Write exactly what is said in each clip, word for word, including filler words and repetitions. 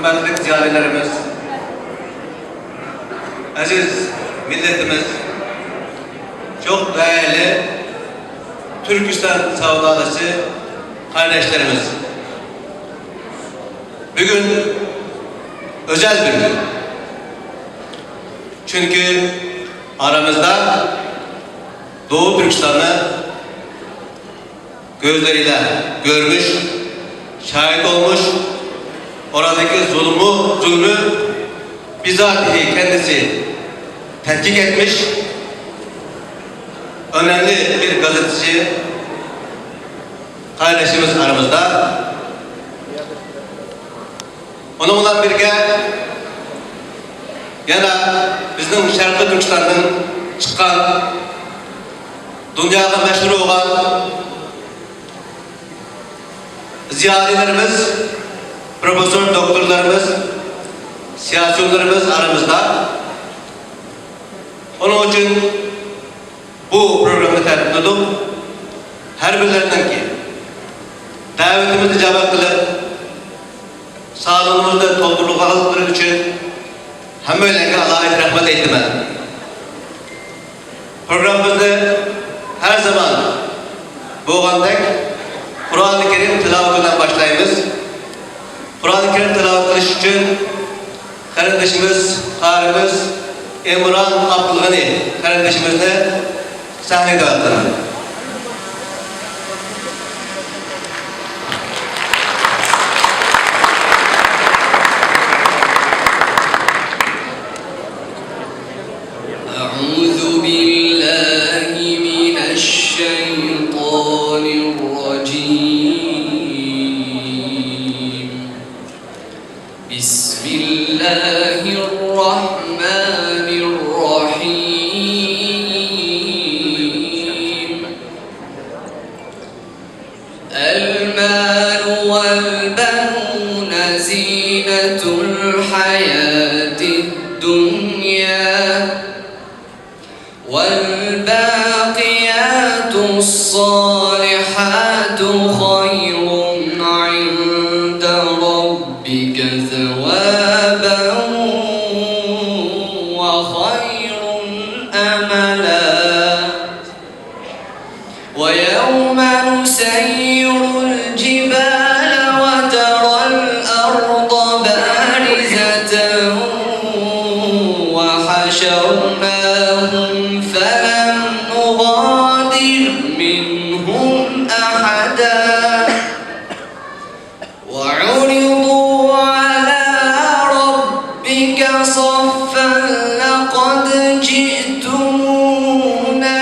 ھۆرمەتلىك زىيالىيلىرىمىز، ئەزىز مىللىتىمىز، چوڭ دەيەرلىك تۈركىستان سەۋدالىشى قېرىنداشلىرىمىز، بۈگۈن ئۆزەل بىر كۈن. چۈنكى ئارىمىزدا دوغۇ تۈركىستاننى كۆزلىرىلە كۆرمۈش، شاھىت بولمۇش، ئورالدىكى زۇلۇمى، زۇلمى بىزاتىھى كەندىسى تەتقىق ئەتمىش، ئۆنەملىك بىر گازېتچى قېرىندىشىمىز ئارىمىزدا. ئۇنىڭ بىلەن بىرگە يەنە بىزنىڭ شەرقىي تۈركىستاندىن چىققان، دۇنياغا مەشھۇر بولغان زىيالىيلىرىمىز، پروفېسسور، دوكتورلىرىمىز، سىياسىيونلىرىمىز ئارىمىزدا. ئۇنىڭ ئۈچۈن بۇ پروگراممىنى تەرتىپلىدۇق. ھەر بىرلەرنىڭكى دەۋىتىمىزنى ئىجابەت قىلىپ، سالونىمىزنى تولدۇرغانلىقلىرى ئۈچۈن ھەممەيلەنگە ئالاھىدە رەھمەت ئېيتىمەن. پروگراممىمىزنى ھەر زامان بولغاندەك قۇرئانى كەرىم تىلاۋىتى بىلەن باشلايمىز. قۇرئانى كەرىم تىلاۋەت قىلىش ئۈچۈن قېرىندىشىمىز، قارىمىز ئىمران ئابدۇلغېنى قېرىندىشىمىزنى سەھنىگە دەۋەت قىلىمەن. أعوذ بالله من الشيطان الرجيم. بسم الله الرحمن الرحيم. المال والبنون زينة الحياة الدنيا، والباقيات الصالحات خير عند ربك ثوابا وخير أملا. ويوم نسير الجبال وترى الأرض بارزة وحشرناهم فلم نغادر منهم أحدا وعرضوا على ربك صفا لقد جئتمونا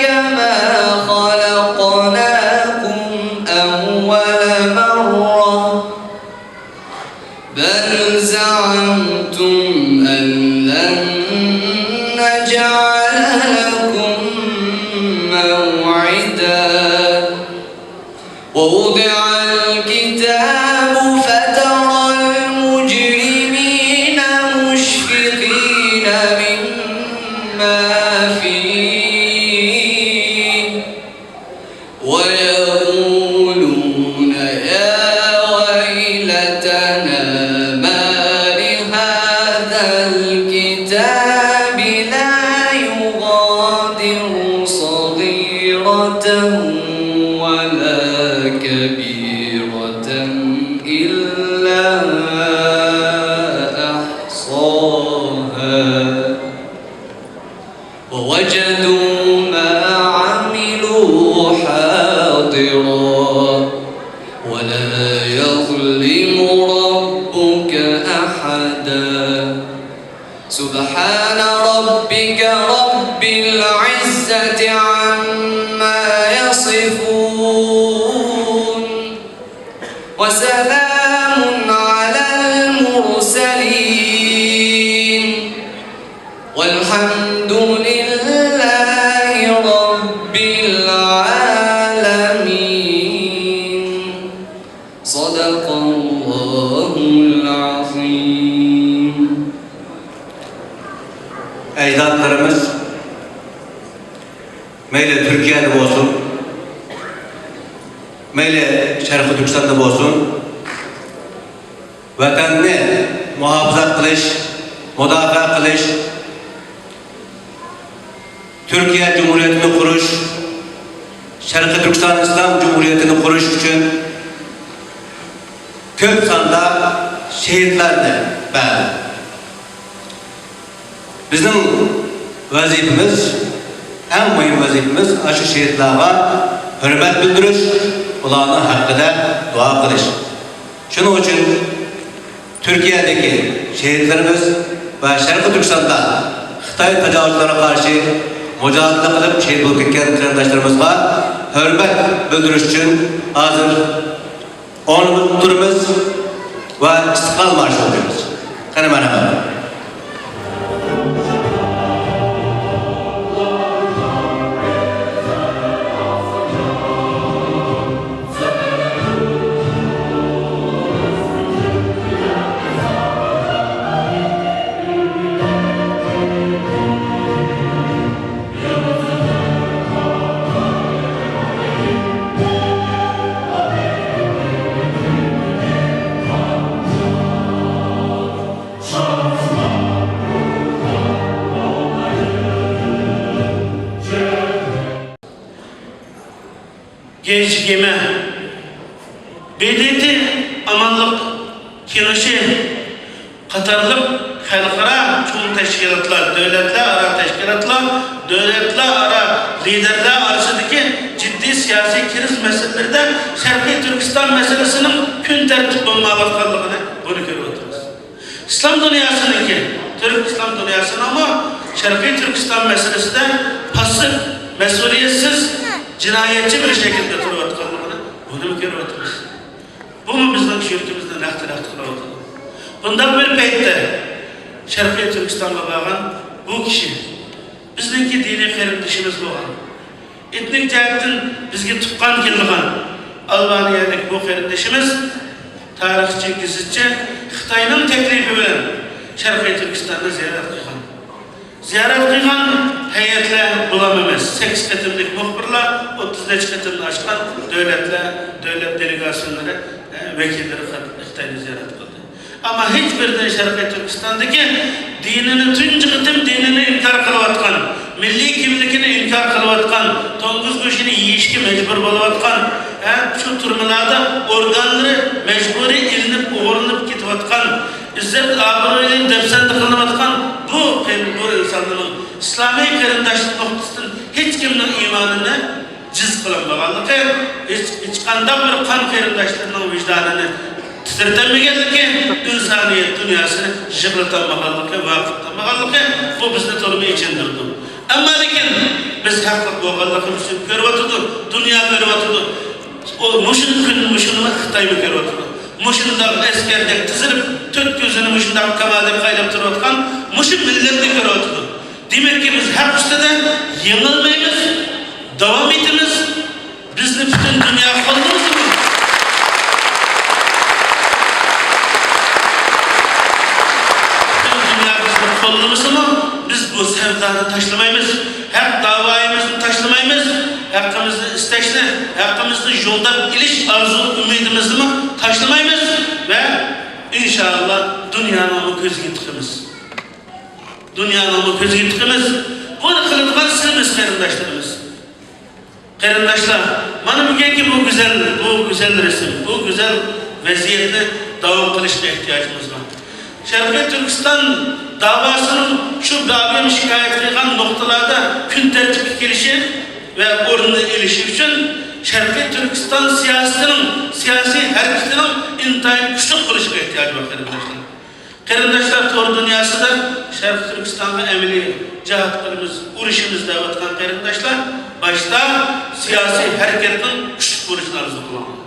كما خلقناكم أول مرة بل زعمتم أن لن نجعل لكم موعدا. ووضع الكتاب فترى المجرمين مشفقين مما فيه ويقولون يا ويلتنا ما لهذا الكتاب لا يغادر صغيرة ولا كبيرة إلا أحصاها ووجدوا ما عملوا حاضرا ولا يظلم ربك أحدا. سبحان ربك رب العزة عما يصفون. وسلام على المرسلين. والحمد لله رب العالمين. صدق الله العظيم. ئەجدادلىرىمىز مەيلى تۈركىيەدە بولسۇن، مەيلى شەرقىي تۈركىستاندا بولسۇن، ۋەتەننى مۇھاپىزەت قىلىش، مۇداپىئە قىلىش، تۈركىيە جۇمھۇرىيىتىنى قۇرۇش، شەرقىي تۈركىستان ئىسلام جۇمھۇرىيىتىنى قۇرۇش ئۈچۈن كۆپ ساندا شېھىتلەرنى بەردى. بىزنىڭ ۋەزىپىمىز، ئەڭ مۇھىم ۋەزىپىمىز ئاشۇ شېھىتلارغا ھۆرمەت بىلدۈرۈش، ئۇلارنىڭ ھەققىدە دۇئا قىلىش. شۇنىڭ ئۈچۈن تۈركىيەدىكى شېھىتلىرىمىز ۋە شەرقىي تۈركىستاندا خىتاي تاجاۋۇزچىلىرىغا قارشى مۇجاھىدىلىك قىلىپ شېھىت بولۇپ كەتكەن قېرىنداشلىرىمىزغا ھۆرمەت بىلدۈرۈش ئۈچۈن ھازىر ئورنىمىزدىن تۇرىمىز ۋە ئىستىقلال مارشى ئوقۇيمىز. قېنى، مەرھەمەت. گېنشىگىمە، ب د ت ئامانلىق كېڭىشى قاتارلىق خەلقئارا چوڭ تەشكىلاتلار، دۆلەتلەر ئارا تەشكىلاتلار، دۆلەتلەر ئارا لىدېرلەر ئارىسىدىكى جىددىي سىياسىي كىرىز مەسىلىلىرىدە شەرقىي تۈركىستان مەسىلىسىنىڭ كۈن تەرتىپ بولمايۋاتقانلىقىنى بۇنى كۆرۈۋاتىمىز. ئىسلام دۇنياسىنىڭكى، تۈرك ئىسلام دۇنياسىنىڭمۇ شەرقىي تۈركىستان مەسىلىسىدە پاسسىپ، مەسئۇلىيەتسىز، جىنايەتچى بىر شەكىلدە تۇرۇۋاتقانلىقىنى بۇنىمۇ كۆرۈۋاتىمىز. بۇمۇ بىزنىڭ يۈرىكىمىزنى لەختە-لەختە قىلىۋاتىدۇ. بۇنداق بىر پەيتتە شەرقىي تۈركىستانغا بارغان بۇ كىشى بىزنىڭكى دىنىي قېرىندىشىمىز بولغان، ئېتنىك جەھەتتىن بىزگە تۇغقان كېلىدىغان ئالبانىيەلىك بۇ قېرىندىشىمىز، تارىخچى، گېزىتچى، خىتاينىڭ تەكلىپى بىلەن شەرقىي تۈركىستاننى زىيارەت قىلغان. زىيارەت قىلغان ھەيئەتلەر بۇلام ئەمەس، سەككىز قېتىملىك مۇخبىرلار، ئوتتۇز نەچچە قېتىمدىن ئاشقان دۆلەتلەر، دۆلەت دېلېگاتسىيونلىرى، ئە، ۋەكىللىرى خىتاينى زىيارەت قىلدى. ئەمما ھېچ بىرىدىن شەرقىي تۈركىستاندىكى دىنىنى، تۇنجى قېتىم دىنىنى ئىنكار قىلىۋاتقان، مىللىي كىملىكىنى ئىنكار قىلىۋاتقان، توڭگۇز گۆشىنى يېيىشكە مەجبۇر بولۇۋاتقان، ھە، شۇ تۈرمىلەردە ئورگانلىرى مەجبۇرىي ئېلىنىپ، ئوغرىلىنىپ كېتىۋاتقان، ئىززەت ئابرۇيى دەپسەندە قىلىنىۋاتقان بۇ قېرىن-، بۇ ئىنسانلارنىڭ ئىسلامىي قېرىنداشلىق نۇقتىسىدىن ھېچكىمنىڭ ئىمانىنى جىز قىلالمىغانلىقى، ھېچ، ھېچقانداق بىر قان قېرىنداشلىرىنىڭ ۋىجدانىنى تىترىتەلمىگەنلىكى، ئىنسانىيەت دۇنياسىنى يىغلىتالمىغانلىقى، ۋارقىرىتالمىغانلىقى، بۇ بىزنى تولىمۇ ئېچىندۇرىدۇ. ئەمما لېكىن بىز ھەقلىق بولغانلىقىمىزنى كۆرۈۋاتىدۇ، دۇنيا كۆرۈۋاتىدۇ. ئۇ مۇشۇ كۈن، مۇشۇنى خىتايمۇ كۆرۈۋاتىدۇ. مۇشۇنداق ئەسكەردەك تىزىلىپ، تۆت كۆزىنى مۇشۇنداق كامادەك قايناپ تۇرۇۋاتقان مۇشۇ مىللەتنى كۆرۈۋاتىدۇ. دېمەككى، بىز ھەق ئۈستىدە يېڭىلمەيمىز، داۋام ئېتىمىز. بىزنى پۈتۈن دۇنيا قوللىمىسىمۇ؟ پۈتۈن دۇنيا بىزنى قوللىمىسىمۇ، بىز بۇ سەۋدانى تاشلىمايمىز. ھەق داۋايىمىزنى تاشلىمايمىز. ھەققىمىزنى ئىستەشنى، ھەققىمىزنى يونداپ ئېلىش ئارزۇ ئۈمىدىمىزنىمۇ تاشلىمايمىز ۋە ئىنشائاللا دۇنيانىڭمۇ كۆزىگە تىقىمىز. دۇنيانىڭمۇ كۆزىگە تىقىمىز. بۇنى قىلىدىغان سىز بىز قېرىنداشلىرىمىز. قېرىنداشلار، مانا بۈگۈنكى بۇ گۈزەل، بۇ گۈزەل رەسىم، بۇ گۈزەل ۋەزىيەتنى داۋام قىلىشقا ئېھتىياجىمىز بار. شەرقىي تۈركىستان داۋاسىنىڭ شۇ دائىم شىكايەت قىلغان نۇقتىلاردا كۈن تەرتىپكە كېلىشى ۋە ئورنىنى ئېلىشى ئۈچۈن شەرقىي تۈركىستان سىياسىتىنىڭ، سىياسىي ھەرىكىتىنىڭ ئىنتايىن كۈچلۈك بولۇشىغا ئېھتىياج بار، قېرىنداشلار. قېرىنداشلار، تور دۇنياسىدا شەرقىي تۈركىستانغا ئەمەلىي جىھاد قىلىمىز، ئۇرۇشىمىز دەۋاتقان قېرىنداشلار باشتا سىياسىي ھەرىكەتنىڭ كۈچلۈك بولۇشىنى ئارزۇ قىلىڭلار.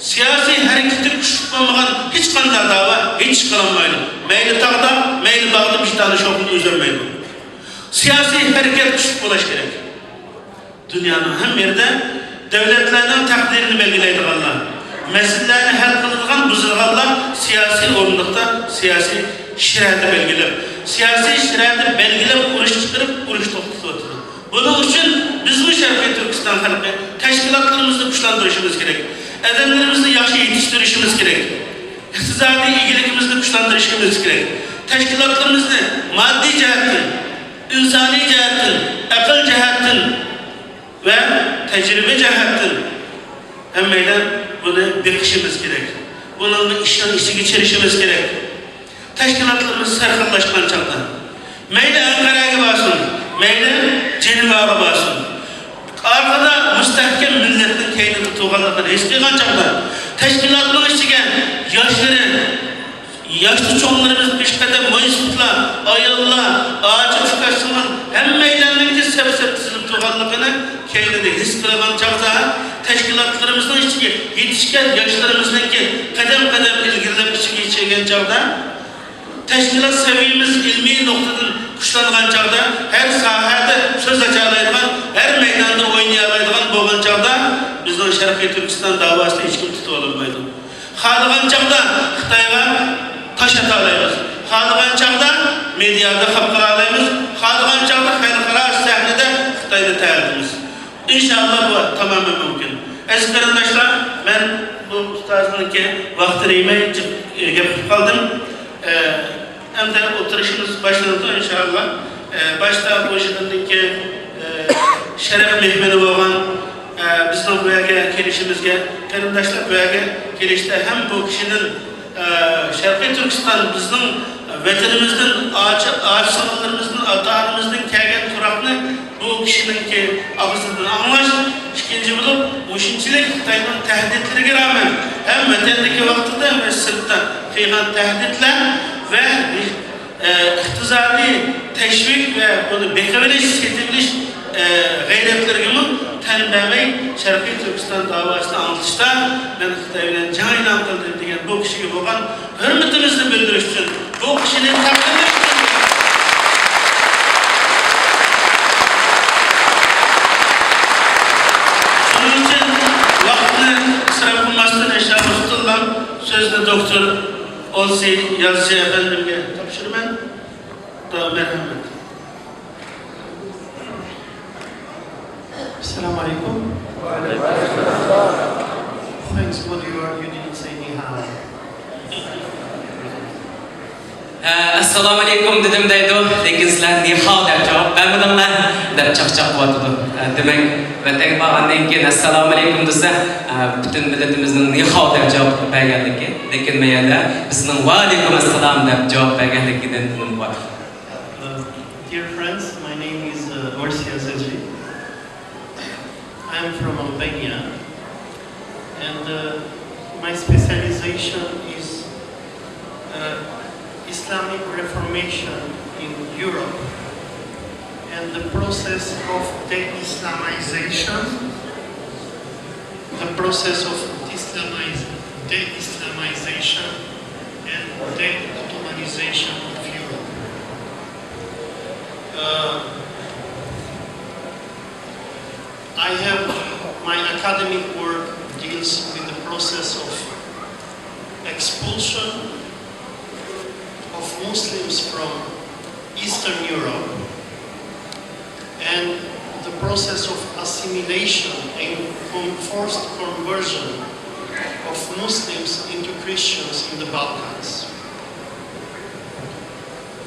سىياسىي ھەرىكىتى كۈچلۈك بولمىغان ھېچقانداق داۋا ھېچ ئىش قىلالمايدۇ. مەيلى تاغدا، مەيلى باغدا بىر دانە شوخلىنى ئۈزەلمەيدۇ. سىياسىي ھەرىكەت كۈچلۈك بولۇش كېرەك. دۇنيانىڭ ھەممە يېرىدە دۆلەتلەرنىڭ تەقدىرىنى بەلگىلەيدىغانلار، مەسىلىلەرنى ھەل قىلىدىغان بۇزىدىغانلار سىياسىي ئورۇندۇقتا سىياسىي شەرەتى بەلگىلەپ، سىياسىي شەرەتى بەلگىلەپ ئۇرۇش چىقىرىپ، ئۇرۇش توختىتىۋاتىدۇ. بۇنىڭ ئۈچۈن بىزمۇ شەرقىي تۈركىستان خەلقى تەشكىلاتلىرىمىزنى كۈچلەندۈرۈشىمىز كېرەك. ئادەملىرىمىزنى ياخشى يېتىشتۈرۈشىمىز كېرەك. ئىقتىسادىي ئىگىلىكىمىزنى كۈچلەندۈرۈشىمىز كېرەك. تەشكىلاتلىرىمىزنى ماددىي جەھەتتىن، ئىنسانىي جەھەتتىن، ئەقىل جەھەتتىن ۋە تەجرىبە جەھەتتىن ھەممەيلەن بۇنى بېقىشىمىز كېرەك. بۇنىڭ ئىشنىڭ ئىچىگە چىرىشىمىز كېرەك. تەشكىلاتلىرىمىز سەرخىللاشقان چاغدا، مەيلى ئەنقەرەگە بارسۇن، مەيلى جېنېۋاغا بارسۇن، ئارقىدا مۇستەھكەم مىللەتنىڭ كەينىدە تۇرغانلىقىنى ھېس قىلغان چاغدا، تەشكىلاتنىڭ ئىچىگە ياشلىرى، ياشتا چوڭلىرىمىز، پېشقەدەم مۇنسىپلار، ئاياللار، ئاچا، ئۇكا، سىڭىل، ھەممەيلەننىڭكى سەپ-سەپ تىزىلىپ تۇرغانلىقىنى كەينىدە ھېس قىلغان چاغدا، تەشكىلاتلىرىمىزنىڭ ئىچىگە يېتىشكەن ياشلىرىمىزنىڭكى قەدەم-قەدەم ئىلگىرىلەپ ئىچىگە كىرگەن چاغدا، تەشكىلات سەۋىيىمىز ئىلمىي نۇقتىدىن كۈچلەنگەن چاغدا، ھەر ساھەدە سۆز ئاچالايدىغان، ھەر مەيداندا ئوينىيالايدىغان بولغان چاغدا، بىزنىڭ شەرقىي تۈركىستان داۋاسىنى ھېچكىم تۇتۇۋالالمايدۇ. خالىغان چاغدا خىتايغا تاش ئاتالايمىز، خالىغان چاغدا مېدىيادا خاپقىلالايمىز، خالىغان چاغدا خەلقئارا سەھنىدە خىتاينى تەرىتىمىز. ئىنشائاللا، بۇ تامامەن مۇمكىن. ئەزىز قېرىنداشلار، مەن بۇ ئۇستازنىڭكى ۋاقتىنى يېمەي جىق گەپ قىلىپ قالدىم. ئە، ئەمدى ئولتۇرۇشىمىز باشلىنىدۇ، ئىنشائاللا. ئە، باشتا بۇ يىغىندىكى، ئە، شەرەپ مېھمىنى بولغان، ئە، بىزنىڭ بۇ يەرگە كېلىشىمىزگە، قېرىنداشلار بۇ يەرگە كېلىشتە ھەم بۇ كىشىنىڭ ئە، شەرقىي تۈركىستان بىزنىڭ ۋەتىنىمىزدىن، ئاچا-، ئاچا-سىڭىللىرىمىزدىن، ئاتا-ئانىمىزدىن كەلگەن تۇپراقنى بۇ كىشىنىڭكى ئاغزىدىن ئاڭلاش. ئىككىنچى بولۇپ، مۇشۇنچىلىك خىتاينىڭ تەھدىتلىرىگە رامەن، ھەم ۋەتەندىكى ۋاقتىدا، ھەم سىرتتا قىلغان تەھدىتلەر ۋە ئىقتىسادىي تەشۋىق ۋە بۇنى بېقىۋېلىش، سېتىۋېلىش، ئە، غەيرەتلىرىگىمۇ تەن بەرمەي، شەرقىي تۈركىستان داۋاسىنى ئاڭلىتىشتا مەن خىتاي بىلەن جەڭ ئېلان قىلدىم دېگەن بۇ كىشىگە بولغان ھۆرمىتىمىزنى بىلدۈرۈش ئۈچۈن، بۇ كىشىنى تەقدىرلەش ئۈچۈن. شۇنىڭ ئۈچۈن ۋاقىتنى ئىسراپ قىلماستىن، ئىنشائاللا، سۆزنى دوكتور ئولسى يازىچى ئەپەندىمگە تاپشۇرىمەن. مەرھەمەت. السلام عليكم. Thanks for the word. You didn't say ni hao. ئەسسالامۇئەلەيكۇم دېدىم دەيدۇ، لېكىن سىلەر نىخاۋ دەپ جاۋاب بەرمىدىڭلار دەپ چاقچاق قىلىۋاتىدۇ. دېمەك، ۋەتەنگە بارغاندىن كېيىن ئەسسالامۇئەلەيكۇم دېسە، پۈتۈن مىللىتىمىزنىڭ نىخاۋ دەپ جاۋاب بەرگەنلىكى، لېكىن مەيەردە بىزنىڭ ۋەئەلەيكۇم ئەسسالام دەپ جاۋاب بەرگەنلىكىدىن ئۈنۈم بار. Uh, dear friends, my name is uh, Orsi Azaji. I am from Albania, and uh, my specialization is uh, Islamic Reformation in Europe and the process of de-Islamization, the process of Islamize, de-Islamization and de-Ottomanization of Europe. Uh, I have, my academic work deals with the process of expulsion of Muslims from Eastern Europe and the process of assimilation and con-, forced conversion of Muslims into Christians in the Balkans.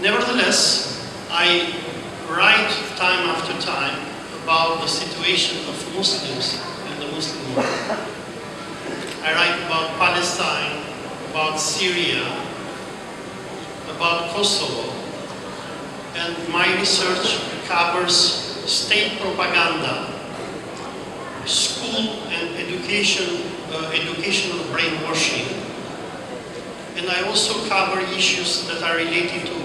Nevertheless, I write time after time about the situation of Muslims in the Muslim world. I write about Palestine, about Syria, about Kosovo, and my research covers state propaganda, school and education, uh, educational brainwashing, and I also cover issues that are related to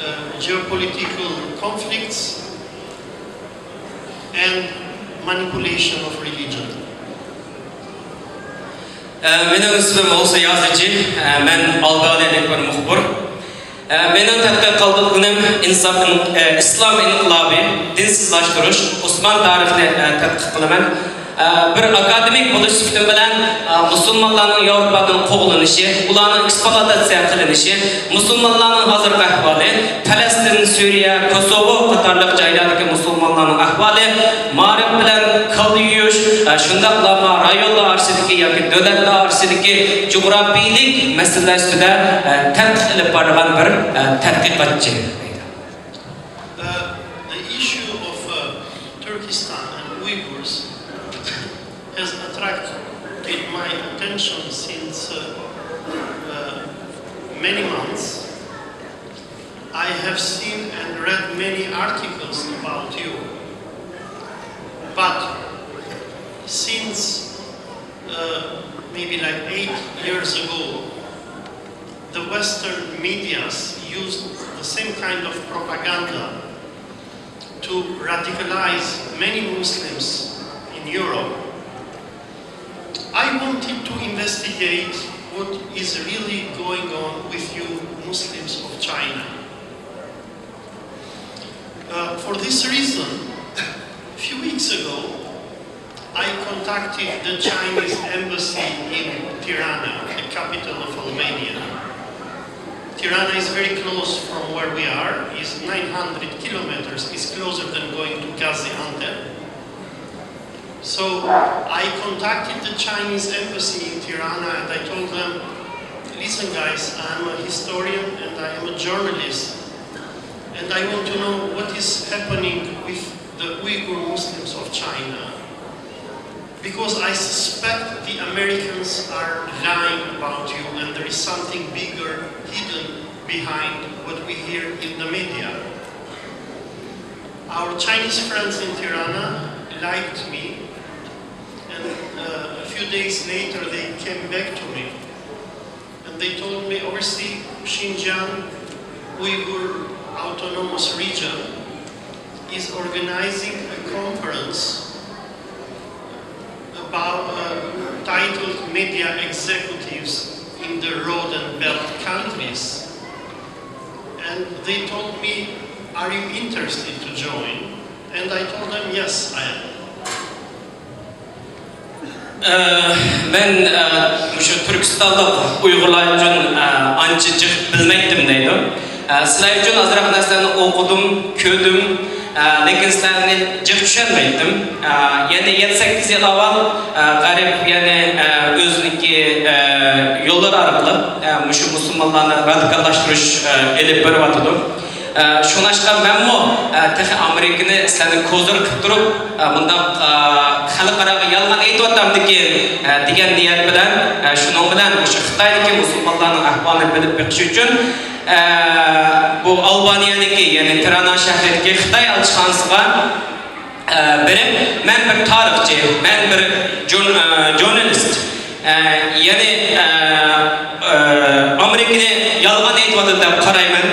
uh, geopolitical conflicts and manipulation of religion. ئە، مېنىڭ ئىسمىم ئولسى يازىچى. ئە، مەن ئالبانىيەلىك بىر مۇخبىر. ئە، مېنىڭ تەتقىق قىلىدىغىنىم ئىنساپ ئىن-، ئە، ئىسلام ئىنقىلابى، دىنسىزلاشتۇرۇش، ئوسمان تارىخىنى، ئە، تەتقىق قىلىمەن. بىر ئاكادېمىك بولۇش سۈپىتىم بىلەن، مۇسۇلمانلارنىڭ ياۋروپادىن قوغلىنىشى، ئۇلارنىڭ ئېكسپلۇئاتاتسىيە قىلىنىشى، مۇسۇلمانلارنىڭ ھازىرقى ئەھۋالى، پەلەستىن، سۈرىيە، كوسوۋو قاتارلىق جايلاردىكى مۇسۇلمانلارنىڭ ئەھۋالى، مائارىپ بىلەن كاللا يۇيۇش، شۇنداقلا رايونلار ئارىسىدىكى ياكى دۆلەتلەر ئارىسىدىكى جۇغراپىيىلىك مەسىلىلەر ئۈستىدە تەتقىق ئېلىپ بارىدىغان بىر تەتقىقاتچى. Uh, the issue of uh, Turkestan and Uyghurs has attracted my attention since uh, uh, many months. I have seen and read many articles about you, but since uh, maybe like eight years ago, the Western medias used the same kind of propaganda to radicalize many Muslims in Europe. I wanted to investigate what is really going on with you Muslims of China. Uh, for this reason, a few weeks ago, I contacted the Chinese embassy in Tirana, the capital of Albania. Tirana is very close from where we are, is nine hundred kilometers, is closer than going to Gaziantep. So I contacted the Chinese embassy in Tirana and I told them, listen guys, I'm a historian and I am a journalist and I want to know what is happening with the Uyghur Muslims of China. Because I suspect the Americans are lying about you and there is something bigger hidden behind what we hear in the media. Our Chinese friends in Tirana liked me, and uh, a few days later they came back to me and they told me, overseas Xinjiang Uyghur Autonomous Region is organizing a conference about uh, titled Media Executives in the Road and Belt Countries. And they told me, are you interested to join? And I told them, yes, I am. ئە، مەن، ئە، مۇشۇ تۈركىستانلىق ئۇيغۇرلار ئۈچۈن، ئە، ئانچە جىق بىلمەيتتىم دەيدۇ. ئە، سىلەر ئۈچۈن ئازراق نەرسىلەرنى ئوقۇدۇم، كۆردۈم. ئە، لېكىن سىلەرنى جىق چۈشەنمەيتتىم. ئە، يەنە يەتتە سەككىز يىل ئاۋۋال، ئە، غەرب، يەنى، ئە، ئۆزىنىڭكى، ئە، يوللىرى ئارقىلىق، ئە، مۇشۇ مۇسۇلمانلارنى رادىكاللاشتۇرۇش، ئە، ئېلىپ بېرىۋاتىدۇ. ئە، شۇڭلاشقا مەنمۇ، ئە، تېخى ئامېرىكىنى سىلەرنى كوزىر قىلىپ تۇرۇپ، ئە، مۇنداق، ئە، خەلقئاراغا يالغان ئېيتىۋاتامدىكىن، ئە، دېگەن نىيەت بىلەن، ئە، شۇنىڭ بىلەن مۇشۇ خىتايدىكى مۇسۇلمانلارنىڭ ئەھۋالىنى بىلىپ بېقىش ئۈچۈن، ئە، بۇ ئالبانىيەدىكى، يەنى تىرانا شەھىرىدىكى خىتاي ئەلچىخانىسىغا، ئە، بېرىپ، مەن بىر تارىخچى، مەن بىر جۇر-، ئە، ژۇرنالىست. ئە، يەنى، ئە، ئە، ئامېرىكىنى يالغان ئېيتىۋاتىدۇ دەپ قارايمەن.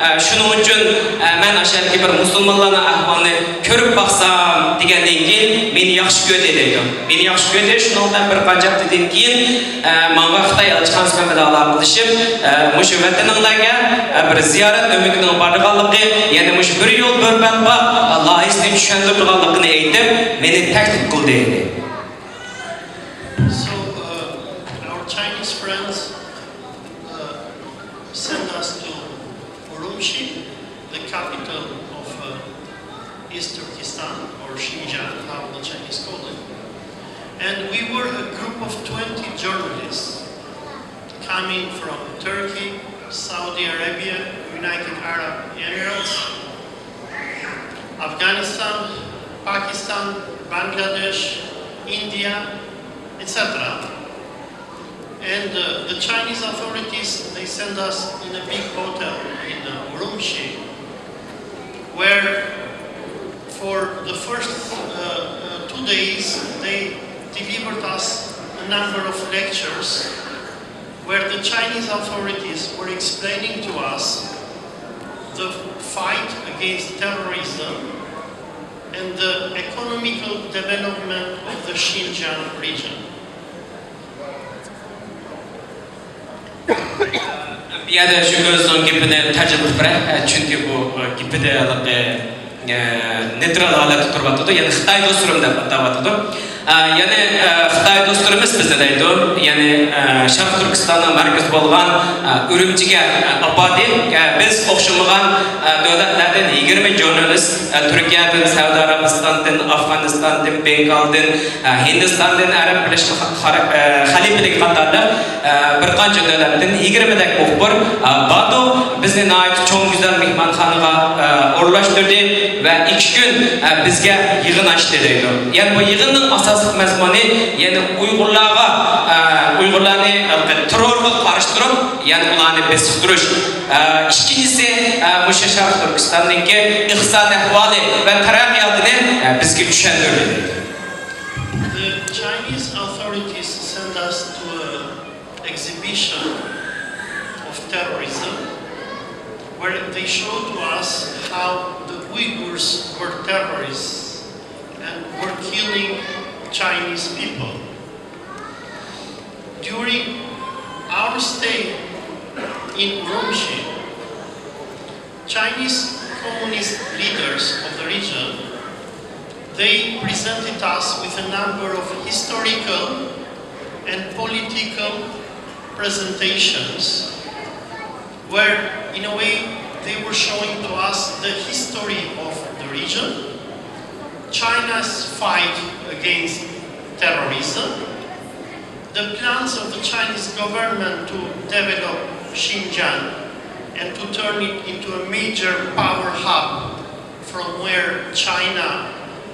ئە، شۇنىڭ ئۈچۈن، ئە، مەن ئاشۇ يەردىكى بىر مۇسۇلمانلارنىڭ ئەھۋالىنى كۆرۈپ باقسام دېگەندىن كېيىن، مېنى ياخشى كۆردى دەيدۇ. مېنى ياخشى كۆردى، شۇنىڭ بىلەن بىر قانچە ھەپتىدىن كېيىن، ئە، ماڭا خىتاي ئەلچىخانىسى بىلەن ئالاقىلىشىپ، ئە، مۇشۇ ۋەتىنىڭلارغا، ئە، بىر زىيارەت ئۆمىكىنىڭ بارىدىغانلىقى، يەنى مۇشۇ بىر يول بىر بەلباغ، ئە، لايىھىسىنى چۈشەندۈرىدىغانلىقىنى ئېيتىپ، مېنى تەكلىپ قىلدى. So, uh, our Chinese friends uh, sent us to Urumqi, the capital of uh, East Turkestan, or Xinjiang, how the Chinese call it. And we were a group of twenty journalists coming from Turkey, Saudi Arabia, United Arab Emirates, Afghanistan, Pakistan, Bangladesh, India, et cetera. And uh, the Chinese authorities, they sent us in a big hotel in uh, Urumqi, where for the first uh, uh, two days they delivered us a number of lectures where the Chinese authorities were explaining to us the fight against terrorism and the economical development of the Xinjiang region. بۇ يەردە شۇ ئۆزىنىڭ گېپىنى تەرجىمە قىلىپ بېرەي، چۈنكى بۇ گېپىدە ھېلىقى نېيترال ھالەتتە تۇرۇۋاتىدۇ، يەنى خىتاي دوستلىرىم دەپ ئاتاۋاتىدۇ. ئە، يەنى، ئە، خىتاي دوستلىرىمىز بىزنى دەيدۇ، يەنى، ئە، شەرقىي تۈركىستاننىڭ مەركىزى بولغان، ئە، ئۈرۈمچىگە، ئە، ئاپاردى. ئە، بىز ئوخشىمىغان، ئە، دۆلەتلەردىن يىگىرمە ژۇرنالىست، ئە، تۈركىيەدىن، سەئۇدى ئەرەبىستاندىن، ئافغانىستاندىن، بېنگالدىن، ئە، ھىندىستاندىن، ئەرەب بىرلەشمە خا-، خارە-، ئە، خەلىپىلىكى قاتارلىق، ئە، بىر قانچە دۆلەتتىن يىگىرمىدەك مۇخبىر، ئە، باردۇق. بىزنى ناھايىتى چوڭ، گۈزەل مېھمانخانىغا، ئە، ئورۇنلاشتۇردى ۋە ئىككى كۈن، ئە، بىزگە يىغىن ئاچتى دەيدۇ. يەنى بۇ يىغىننىڭ ئاساسلىق مەزمۇنى، يەنى ئۇيغۇرلارغا، ئە، ئۇيغۇرلارنى، ئە، تېررورغا قارشى تۇرۇپ، يەنى ئۇلارنى بېسىقتۇرۇش. ئە، ئىككىنچىسى، ئە، مۇشۇ شەرقىي تۈركىستاننىڭكى ئىقتىسادىي ئەھۋالى ۋە تەرەققىياتىنى، ئە، بىزگە چۈشەندۈردى. The Chinese authorities sent us to an exhibition of terrorism where they showed to us how the Uyghurs were terrorists and were killing Chinese people. During our stay in Urumqi, Chinese communist leaders of the region, they presented us with a number of historical and political presentations where, in a way, they were showing to us the history of the region, China's fight against terrorism, the plans of the Chinese government to develop Xinjiang and to turn it into a major power hub from where China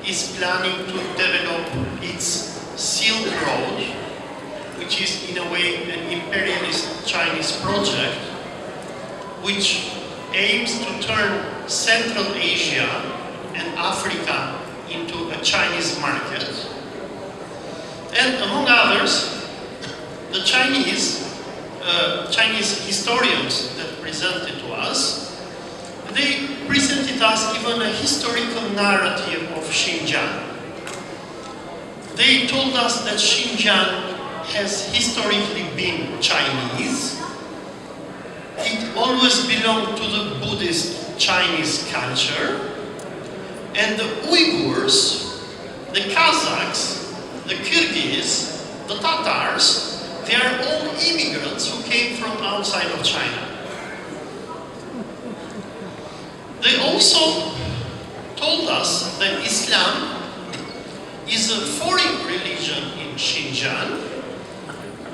is planning to develop its Silk Road, which is in a way an imperialist Chinese project, which aims to turn Central Asia and Africa into a Chinese market. And among others, the Chinese, uh, Chinese historians that presented to us, they presented us even a historical narrative of Xinjiang. They told us that Xinjiang has historically been Chinese. It always belonged to the Buddhist Chinese culture. And the Uyghurs, the Kazakhs, the Kyrgyz, the Tatars, they are all immigrants who came from outside of China. They also told us that Islam is a foreign religion in Xinjiang,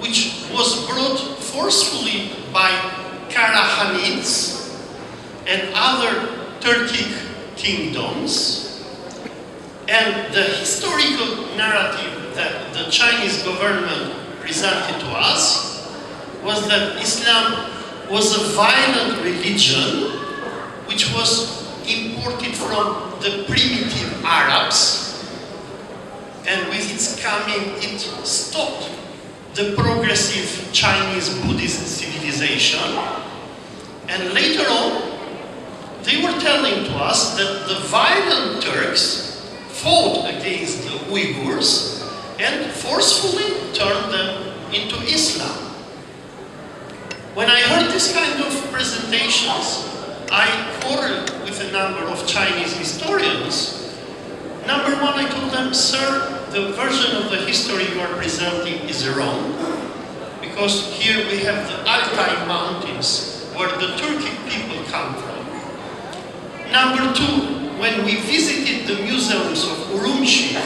which was brought forcefully by Karahanids and other Turkic kingdoms. And the historical narrative that the Chinese government presented to us was that Islam was a violent religion which was imported from the primitive Arabs, and with its coming, it stopped the progressive Chinese Buddhist civilization. And later on, they were telling to us that the violent Turks fought against the Uyghurs and forcefully turned them into Islam. When I heard this kind of presentations, I quarreled with a number of Chinese historians. Number one, I told them, "Sir, the version of the history you are presenting is wrong, because here we have the Altai Mountains where the Turkic people come from." Number two, when we visited the museums of Urumqi,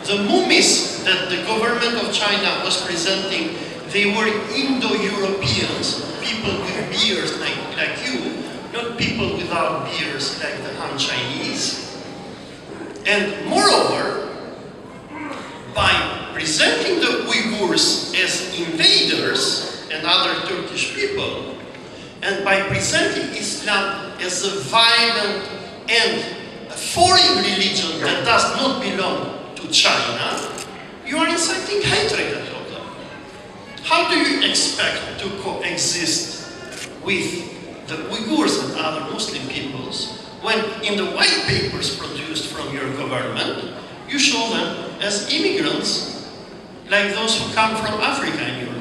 the mummies that the government of China was presenting, they were Indo-Europeans, people with beards like, like you, not people without beards like the Han Chinese. And moreover, by presenting the Uyghurs as invaders and other Turkish people, and by presenting Islam as a violent and a foreign religion that does not belong to China, you are inciting hatred, I told them. How do you expect to coexist with the Uyghurs and other Muslim peoples when in the white papers produced from your government, you show them as immigrants like those who come from Africa and Europe?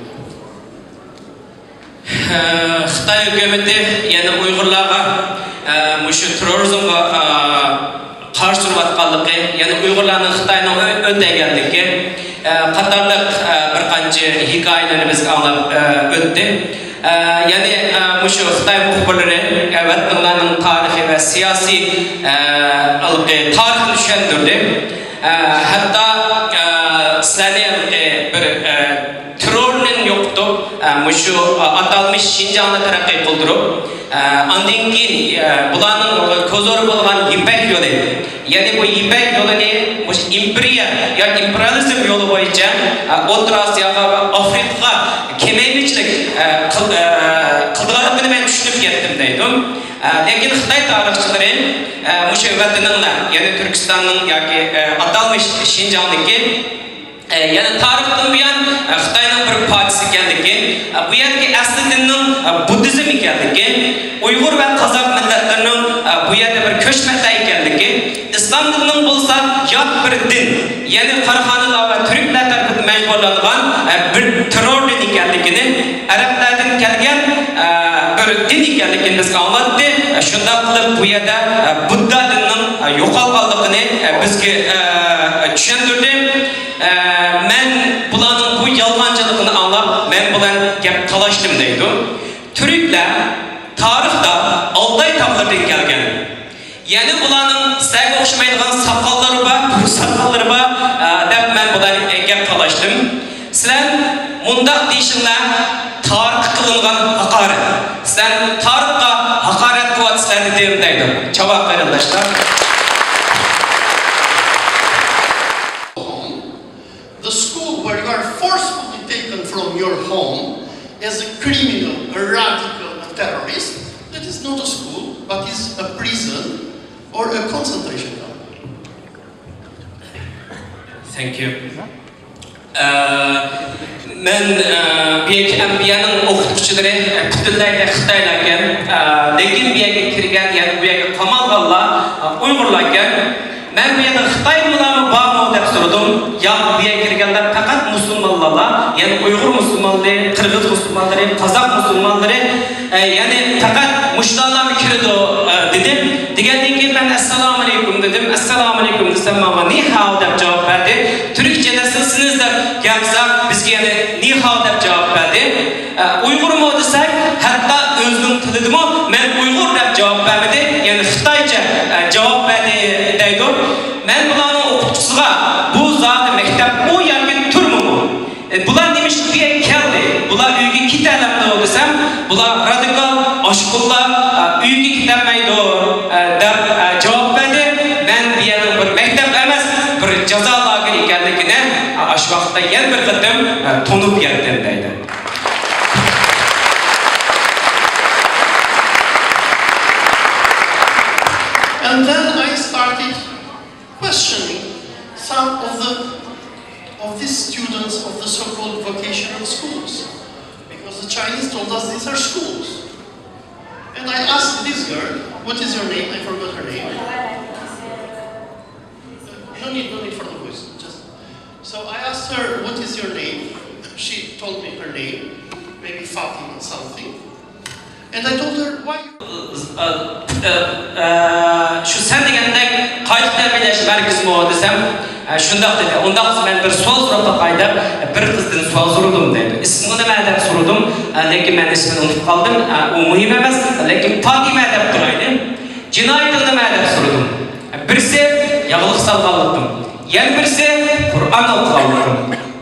خىتاي ھۆكۈمىتى يەنە ئۇيغۇرلارغا، ئە، مۇشۇ تېررورىزمغا، ئە، قارشى تۇرۇۋاتقانلىقى، يەنە ئۇيغۇرلارنىڭ خىتاينىڭ ئۆ-، ئۆتەيگەنلىكى، ئە، قاتارلىق، ئە، بىر قانچە ھېكايىلەرنى بىزگە ئاڭلاپ، ئە، ئۆتتى. ئە، يەنى، ئە، مۇشۇ خىتاي مۇخبىرلىرى، ئە، ۋەتىنىڭلارنىڭ تارىخى ۋە سىياسىي، ئە، ھېلىقى تارىخنى چۈشەندۈردى. ئە، ھەتتا، ئە، سىلەرنى ھېلىقى بىر، ئە، تېررورنى يوقىتىپ، ئە، مۇشۇ، ئە، ئاتالمىش شىنجاڭنى تەرەققىي قىلدۇرۇپ، ئە، ئاندىن كېيىن، ئە، بۇلارنىڭ كۆزى بولغان يىپەك يولى، يەنى بۇ يىپەك يولىنى مۇشۇ ئىمپېرىيە ياكى ئىمپېرىيالىزم يولى بويىچە، ئە، ئوتتۇرا ئاسىياغا ۋە ئافرىقىغا كېمەيمىچىلىك، ئە، قىل-، ئە، قىلىدىغانلىقىنى مەن چۈشىنىپ كەتتىم دەيدۇ. ئە، لېكىن خىتاي تارىخچىلىرى، ئە، مۇشۇ ۋەتىنىڭلار، يەنى تۈركىستاننىڭ ياكى، ئە، ئاتالمىش شىنجاڭنىڭكى ئە، يەنى تارىختىن بۇيان، ئە، خىتاينىڭ بىر پارچىسى ئىكەنلىكى، ئە، بۇ يەردىكى ئەسلى دىننىڭ، ئە، بۇددىزم ئىكەنلىكى، ئۇيغۇر ۋە قازاق مىللەتلىرىنىڭ، ئە، بۇ يەردە بىر كۆچمەنلەر ئىكەنلىكى، ئىسلام دىنىنىڭ بولسا يات بىر دىن، يەنى قاراخانىيلار ۋە تۈركلەر تەرىپىدىن مەجبۇرلانغان، ئە، بىر تېررور دىن ئىكەنلىكىنى، ئەرەبلەردىن كەلگەن، ئە، بىر دىن ئىكەنلىكىنى بىزگە ئاڭلاتتى. ئە، شۇنداق قىلىپ بۇ يەردە، ئە، بۇددا دىنىنىڭ، ئە، يوقالغانلىقىنى، ئە، بىزگە، ئە، چۈشەندۈردى. ئە، مەن بۇلارنىڭ بۇ يالغانچىلىقىنى ئاڭلاپ، مەن بۇلار گەپ تالاشتىم دەيدۇ. تۈركلەر تارىختا ئالتاي تاغلىرىدىن كەلگەن. يەنى بۇلارنىڭ سىلەرگە ئوخشىمايدىغان ساقاللىرى بار، پۇر ساقاللىرى بار، ئە، دەپ مەن بۇلارنى گەپ تالاشتىم. سىلەر مۇنداق دېيىشىڭلار تارىخقا قىلىنغان ھاقارەت. سىلەر تارىخقا ھاقارەت قىلىۋاتىسىلەر دېدىم دەيدۇ. چاۋاك قېرىنداشلار. The school where you are forcefully taken from your home as a criminal, a radical, a terrorist, that is not a school, but is a prison or a concentration camp. Thank you. ئە، مەن، ئە، بۇ يەرگە ئەنبىيانىڭ ئوقۇتقۇچىلىرى، ئە، پۈتۈنلەي خىتايلاركەن. ئە، لېكىن بۇ يەرگە كىرگەن، يەنى بۇ يەرگە قامالغانلار، ئە، ئۇيغۇرلاركەن. مەن بۇ يەردە خىتايلىقلارمۇ بارمۇ دەپ سورىدىم. ياق، بۇ يەرگە كىرگەنلەر پەقەت مۇسۇلمانلار، يەنى ئۇيغۇر مۇسۇلمانلىرى، قىرغىز مۇسۇلمانلىرى، قازاق مۇسۇلمانلىرى، ئە، يەنى پەقەت مۇشۇلارمۇ كىرىدۇ، ئە، دېدىم. دېگەندىن كېيىن مەن ئەسسالامۇئەلەيكۇم دېدىم. ئەسسالامۇئەلەيكۇم دېسەم، ماڭا نىھاۋ دەپ جاۋاب بەردى. تۈركچە نەسىلسىنىز دەپ گەپ قىلساق، بىزگە يەنە نىھاۋ دەپ جاۋاب بەردى. ئە، ئۇيغۇرمۇ دېسەك، ھەتتا ئۆزىنىڭ تىلىدىمۇ مەن ئۇيغۇر دەپ جاۋاب بەرمىدى، يەنى خىتايچە، ئە، جاۋاب بەردى دەيدۇ. مەن بۇلارنىڭ ئوقۇتقۇچىسىغا، بۇ زادى مەكتەپمۇ ياكى تۈرمىمۇ؟ ئە، بۇلار نېمە ئۈچۈن بۇ يەرگە كەلدى؟ بۇلار ئۆيگە كېتەلەمدۇ دېسەم، بۇلار رادىكال ئاشقۇنلار، ئە، ئۆيگە كېتەلمەيدۇ، ئە، دەپ، ئە، جاۋاب بەردى. مەن بۇ يەرنىڭ بىر مەكتەپ ئەمەس، بىر جازا لاگېرى ئىكەنلىكىنى، ئە، ئاشۇ ۋاقىتتا يەنە بىر قېتىم، ئە، تونۇپ يەتتىم دەيدۇ. And then I started questioning some of the, of these students of the so-called vocational schools, because the Chinese told us these are schools. And I asked this girl, "What is your name?" I forgot her name. No need, no need for the voice. Just, so I asked her, "What is your name?" She told me her name, maybe Fatima something. And I told her, "Why you" ئە، ئە، ئە، شۇ سەن دېگەندەك قايتا تەربىيەلەش مەركىزىمۇ دېسەم، ئە، شۇنداق دېدى. ئۇنداق بولسا مەن بىر سوئال سوراپ باقاي دەپ، بىر قىزدىن سوئال سورىدىم دەيدۇ. ئىسمىڭ نېمە دەپ سورىدىم، ئە، لېكىن مەن ئىسمىنى ئۇنتۇپ قالدىم. ئە، ئۇ مۇھىم ئەمەس، لېكىن پاتىمە دەپ تۇرايلى. جىنايىتىڭ نېمە دەپ سورىدىم. بىرسى ياغلىق سالغانلىقىم، يەنە بىرسى قۇرئان ئوقۇغانلىقىم،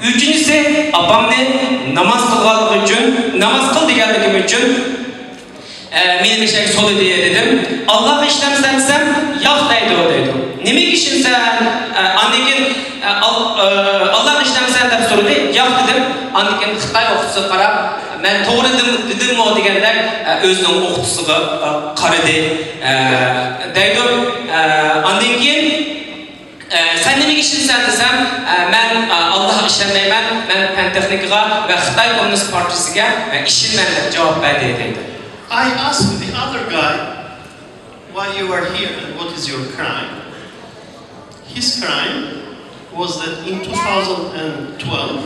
ئۈچىنچىسى ئاپامنى ناماز قىلغانلىقى ئۈچۈن، ناماز قىل دېگەنلىكىم ئۈچۈن، ئە، مېنى مەشەگە سولىدى دېدىم. ئاللاغا ئىشىنەمسەن دېسەم، ياق دەيدۇ، دەيدۇ. نېمىگە ئىشىنىسەن؟ ئە، ئاندىن كېيىن، ئە، ئال-، ئە، ئاللاغا ئىشىنەمسەن دەپ سورىدى. ياق دېدىم. ئاندىن كېيىن خىتاي ئوقۇتقۇچىسىغا قاراپ، مەن توغرا دېدىم-، دېدىممۇ دېگەندەك، ئە، ئۆزىنىڭ ئوقۇتقۇچىسىغا، ئە، قارىدى، ئە، دەيدۇ. ئە، ئاندىن كېيىن، ئە، سەن نېمىگە ئىشىنىسەن دېسەم، ئە، مەن، ئە، ئاللاغا ئىشەنمەيمەن، مەن پەن تېخنىكىغا ۋە خىتاي كوممۇنىست پارتىيىسىگە، ئە، ئىشىنىمەن دەپ جاۋاب بەردى دەيدۇ. I asked the other guy, "Why you are here and what is your crime?" His crime was that in two thousand twelve,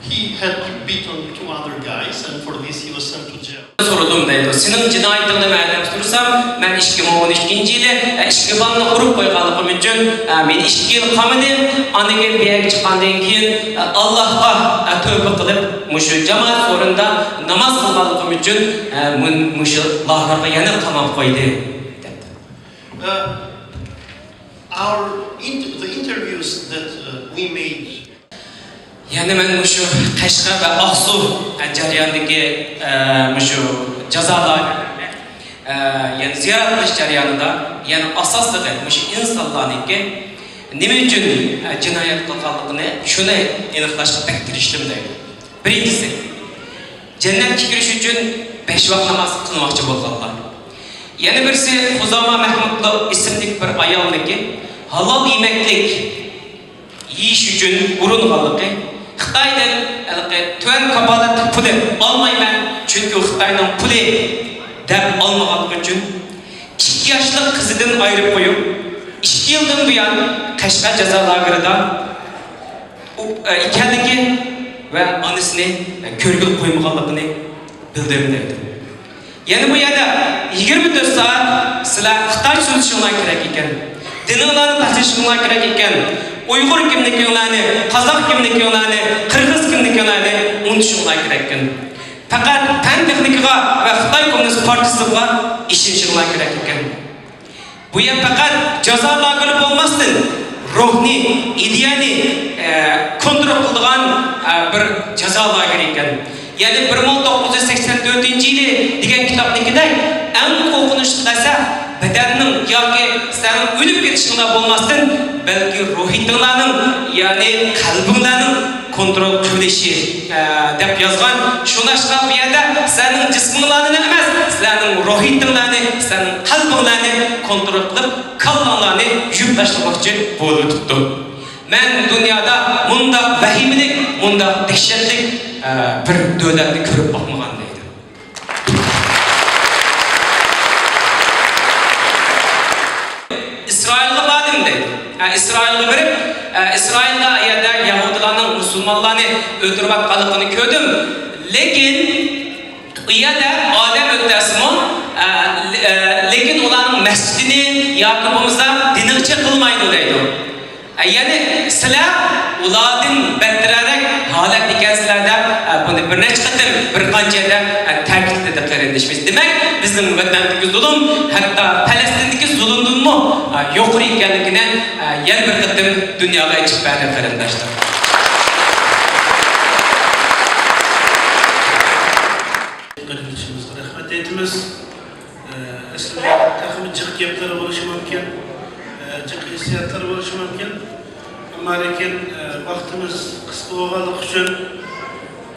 He had beaten two other guys, and for this he was sent to jail. سورىدىم دەيدۇ. سېنىڭ جىنايىتىڭنى مەن ئەنەپ سورىسام، مەن ئىككى مىڭ ئون ئىككىنچى يىلى ئىككى بالىنى ئۇرۇپ قويغانلىقىم ئۈچۈن، مېنى ئىككى يىل قامىدى. ئاندىن كېيىن بۇ يەرگە چىققاندىن كېيىن، ئاللاھقا تۆبە قىلىپ، مۇشۇ جامائەت سورۇندا ناماز قىلغانلىقىم ئۈچۈن، مۇشۇ لاگېرغا يەنە قاماپ قويدى، دەپتۇ. Uh, our int- the interviews that uh, we made يەنە مەن مۇشۇ قەشقەر ۋە ئاقسۇ جەريانىدىكى، ئە، مۇشۇ جازا لاگېرلىرىنى، ئە، يەنە زىيارەت قىلىش جەريانىدا يەنە ئاساسلىقى مۇشۇ ئىنسانلارنىڭكى نېمە ئۈچۈن، ئە، جىنايەت قىلغانلىقىنى شۇنى ئېنىقلاشقا بەك تىرىشتىم دەيدۇ. بىرىنچىسى، جەننەتكە كىرىش ئۈچۈن بەش ۋاق ناماز قىلماقچى بولغانلار. يەنە بىرسى، خۇزاما مەھمۇدلۇق ئىسىملىك بىر ئايالنىڭكى ھالال يېمەكلىك يېيىش ئۈچۈن ئۇرۇنغانلىقى، خىتايدىن ھېلىقى تۆۋەن كاپالەتلىك پۇلى ئالمايمەن، چۈنكى ئۇ خىتاينىڭ پۇلى دەپ ئالمىغانلىقى ئۈچۈن ئىككى ياشلىق قىزىدىن ئايرىپ قويۇپ، ئىككى يىلدىن بۇيان قەشقەر جازا لاگېرىدا ئۇ، ئىكەنلىكى ۋە ئانىسىنى كۆرگىلى قويمىغانلىقىنى بىلدۈردى دەيدۇ. يەنە بۇ يەردە يىگىرمە تۆت سائەت سىلەر خىتايچە سۆزلىشىڭلار كېرەك ئىكەن. دىنىڭلارنى تاشلىشىڭلار كېرەك ئىكەن. ئۇيغۇر كىملىكىڭلارنى، قازاق كىملىكىڭلارنى، قىرغىز كىملىكىڭلارنى ئۇنتۇشۇڭلار كېرەك ئىكەن. پەقەت پەن تېخنىكىغا ۋە خىتاي كوممۇنىست پارتىيىسىغا ئىشىنىشىڭلار كېرەك ئىكەن. بۇ يەر پەقەت جازا لاگېرى بولماستىن، روھنى، ئىدىيەنى، ئە، كونترول قىلىدىغان، ئە، بىر جازا لاگېرى ئىكەن. يەنى بىر مىڭ توققۇز يۈز سەكسەن تۆتىنچى يىلى دېگەن كىتابنىڭكىدەك ئەڭ قورقۇنچلۇق نەرسە بەدەننىڭ ياكى سەنىڭ ئۆلۈپ كېتىشىڭلا بولماستىن، بەلكى روھىيىتىڭلارنىڭ، يەنى قەلبىڭلارنىڭ كونترول قىلىنىشى، ئە، دەپ يازغان. شۇڭلاشقا بۇ يەردە سىلەرنىڭ جىسمىڭلارنى ئەمەس، سىلەرنىڭ روھىيىتىڭلارنى، سىلەرنىڭ قەلبىڭلارنى كونترول قىلىپ، كاللاڭلارنى يۇيۇپ تاشلىماقچى بولۇۋېتىپتۇ. مەن دۇنيادا مۇنداق ۋەھىمىلىك، مۇنداق دەھشەتلىك، ئە، بىر دۆلەتنى كۆرۈپ باقمىغان دەيدۇ. ئىسرائىلغا باردىم دەيدۇ. ئە، ئىسرائىلغا بېرىپ، ئە، ئىسرائىلدا ئۇ يەردە يەھۇدىيلارنىڭ مۇسۇلمانلارنى ئۆلتۈرۈۋاتقانلىقىنى كۆردۈم. لېكىن ئۇ يەردە ئادەم ئۆلتۈرسىمۇ، ئە، لې-، ئە، لېكىن ئۇلارنىڭ مەسچىتىنى ياكى بولمىسا دىنىغا چەك قىلمايدۇ دەيدۇ. يەنى سىلەر ئۇلاردىن بەتتەررەك ھالەتتە ئىكەنسىلەر دەپ، بۇنى بىر نەچچە قېتىم، بىر قانچە يەردە تەكىتلىدى قېرىندىشىمىز. دېمەك، بىزنىڭ ۋەتەندىكى زۇلۇم ھەتتا پەلەستىندىكى زۇلۇمدىنمۇ يۇقىرى ئىكەنلىكىنى يەنە بىر قېتىم دۇنياغا ئېچىپ بەردى قېرىنداشلار. قېرىندىشىمىزغا رەھمەت ئېيتىمىز. ئەسلىدە تېخىمۇ جىق گەپلەر بولۇشى مۇمكىن، جىق ھېسسىياتلار بولۇشى مۇمكىن. ئەمما لېكىن ۋاقتىمىز قىسقا بولغانلىقى ئۈچۈن،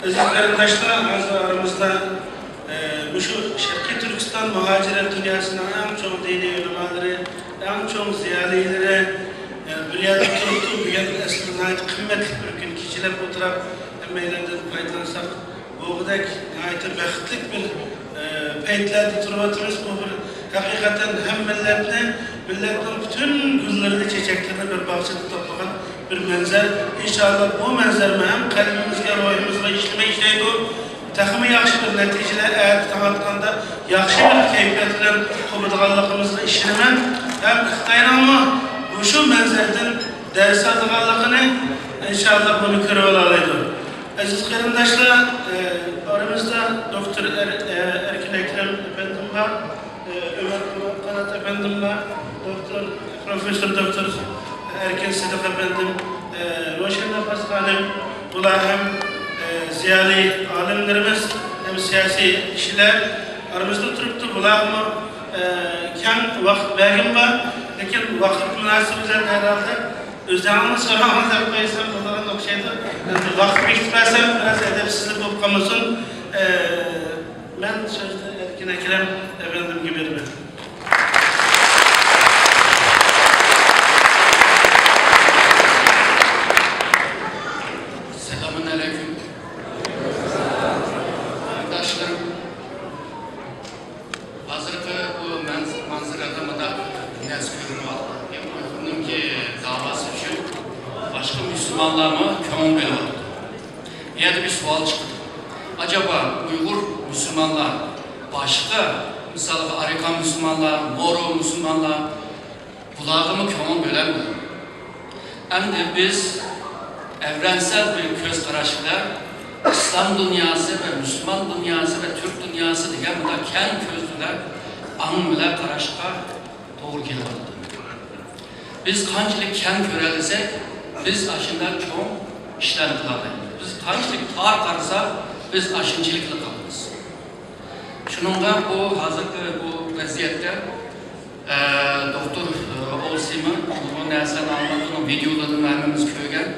ئەزىز قېرىنداشلار، ھازىر ئارىمىزدا مۇشۇ شەرقىي تۈركىستان مۇھاجىرەت دۇنياسىنىڭ ئەڭ چوڭ دىنىي ئۆلىمالىرى، ئەڭ چوڭ زىيالىيلىرى بىر يەردە تۇرۇپتۇ. بۈگۈن ئەسلىدە ناھايىتى قىممەتلىك بىر كۈن، كېچىلەپ ئولتۇراپ، ھەممەيلەندىن پايدىلانساق بولغۇدەك ناھايىتى بەختلىك بىر، ئە، پەيتلەردە تۇرۇۋاتىمىز. بۇ بىر ھەقىقەتەن ھەم مىللەتنى، مىللەتنىڭ پۈتۈن گۈللىرىنى، چېچەكلىرىنى بىر باغچىدا توپلىغان بىر مەنزەر. ئىنشائاللا، بۇ مەنزەرمۇ ھەم قەلبىمىزگە، روھىمىزغا ئىشلىمەي ئىشلەيدۇ. تېخىمۇ ياخشى بىر نەتىجىلەر ئەتە تاڭ ئاتقاندا ياخشى بىر كەيپىيات بىلەن قوپىدىغانلىقىمىزغا ئىشىنىمەن. ھەم خىتاينىڭمۇ مۇشۇ مەنزەردىن دەرس ئالىدىغانلىقىنى، ئىنشائاللا، بۇنى كۆرۈۋالالايدۇ. ئەزىز قېرىنداشلار، ئارىمىزدا دوكتور ئەر-، ئەركىن ئەكرەم ئەپەندىم بار، ئۆمەر قانات ئەپەندىم بار، دوكتور، پروفېسسور دوكتور ئەركىن سىدىق ئەپەندىم، روشەن نەپەس خانىم، بۇلار ھەم زىيالىي ئالىملىرىمىز، ھەم سىياسىي كىشىلەر ئارىمىزدا تۇرۇپتۇ. بۇلارغىمۇ كەڭ ۋاقىت بەرگۈم بار، لېكىن ۋاقىت مۇناسىۋىتى بىلەن ھەرھالدا ئۆزۈڭلارنىڭ سوراقىڭىز دەپ قويسام بولىدىغان ئوخشايدۇ. ئەمدى ۋاقىت بېكىتىپ بەرسەم بىراز ئەدەپسىزلىك بولۇپ قالمىسۇن. ئە، مەن سۆزنى ئەركىن ئەكرەم ئەپەندىمگە بېرىمەن. سالامۇن ئەلەيكۇم. قېرىنداشلىرىم، ھازىرقى بۇ مەنز-، مەنزىرىدە مۇنداق نەرسە كۆرۈنۈۋاتىدۇ. ئۇيغۇرنىڭكى داۋاسى ئۈچۈن باشقا مۇسۇلمانلارمۇ كۆڭۈل بۆلۈۋاتىدۇ. يەنە بىر سوئال چىقىدۇ. ئاجابا ئۇيغۇر مۇسۇلمانلار باشقا، مىسالغا، ئارىكان مۇسۇلمانلار، مورو مۇسۇلمانلار، بۇلارغىمۇ كۆڭۈل بۆلەمدۇ؟ ئەمدى بىز ئەۋرەنسەل بىر كۆز قاراش بىلەن ئىسلام دۇنياسى ۋە مۇسۇلمان دۇنياسى ۋە تۈرك دۇنياسى دېگەن بۇنداق كەڭ كۆز بىلەن، ئاڭ بىلەن قاراشقا توغرا كېلىۋاتىدۇ. بىز قانچىلىك كەڭ كۆرەلىسەك، بىز ئاشۇنداق چوڭ ئىشلارنى قىلالايمىز. بىز قانچىلىك تار قارىساق، بىز ئاشۇنچىلىكلا قالىمىز. شۇنىڭغا بۇ ھازىرقى بۇ ۋەزىيەتتە، ئە، دوختۇر، ئە، ئولسىمۇ، بۇ نەرسىلەرنى ئاڭلاپ، بۇنىڭ ۋىدىيولىرىنى ھەممىمىز كۆرگەن.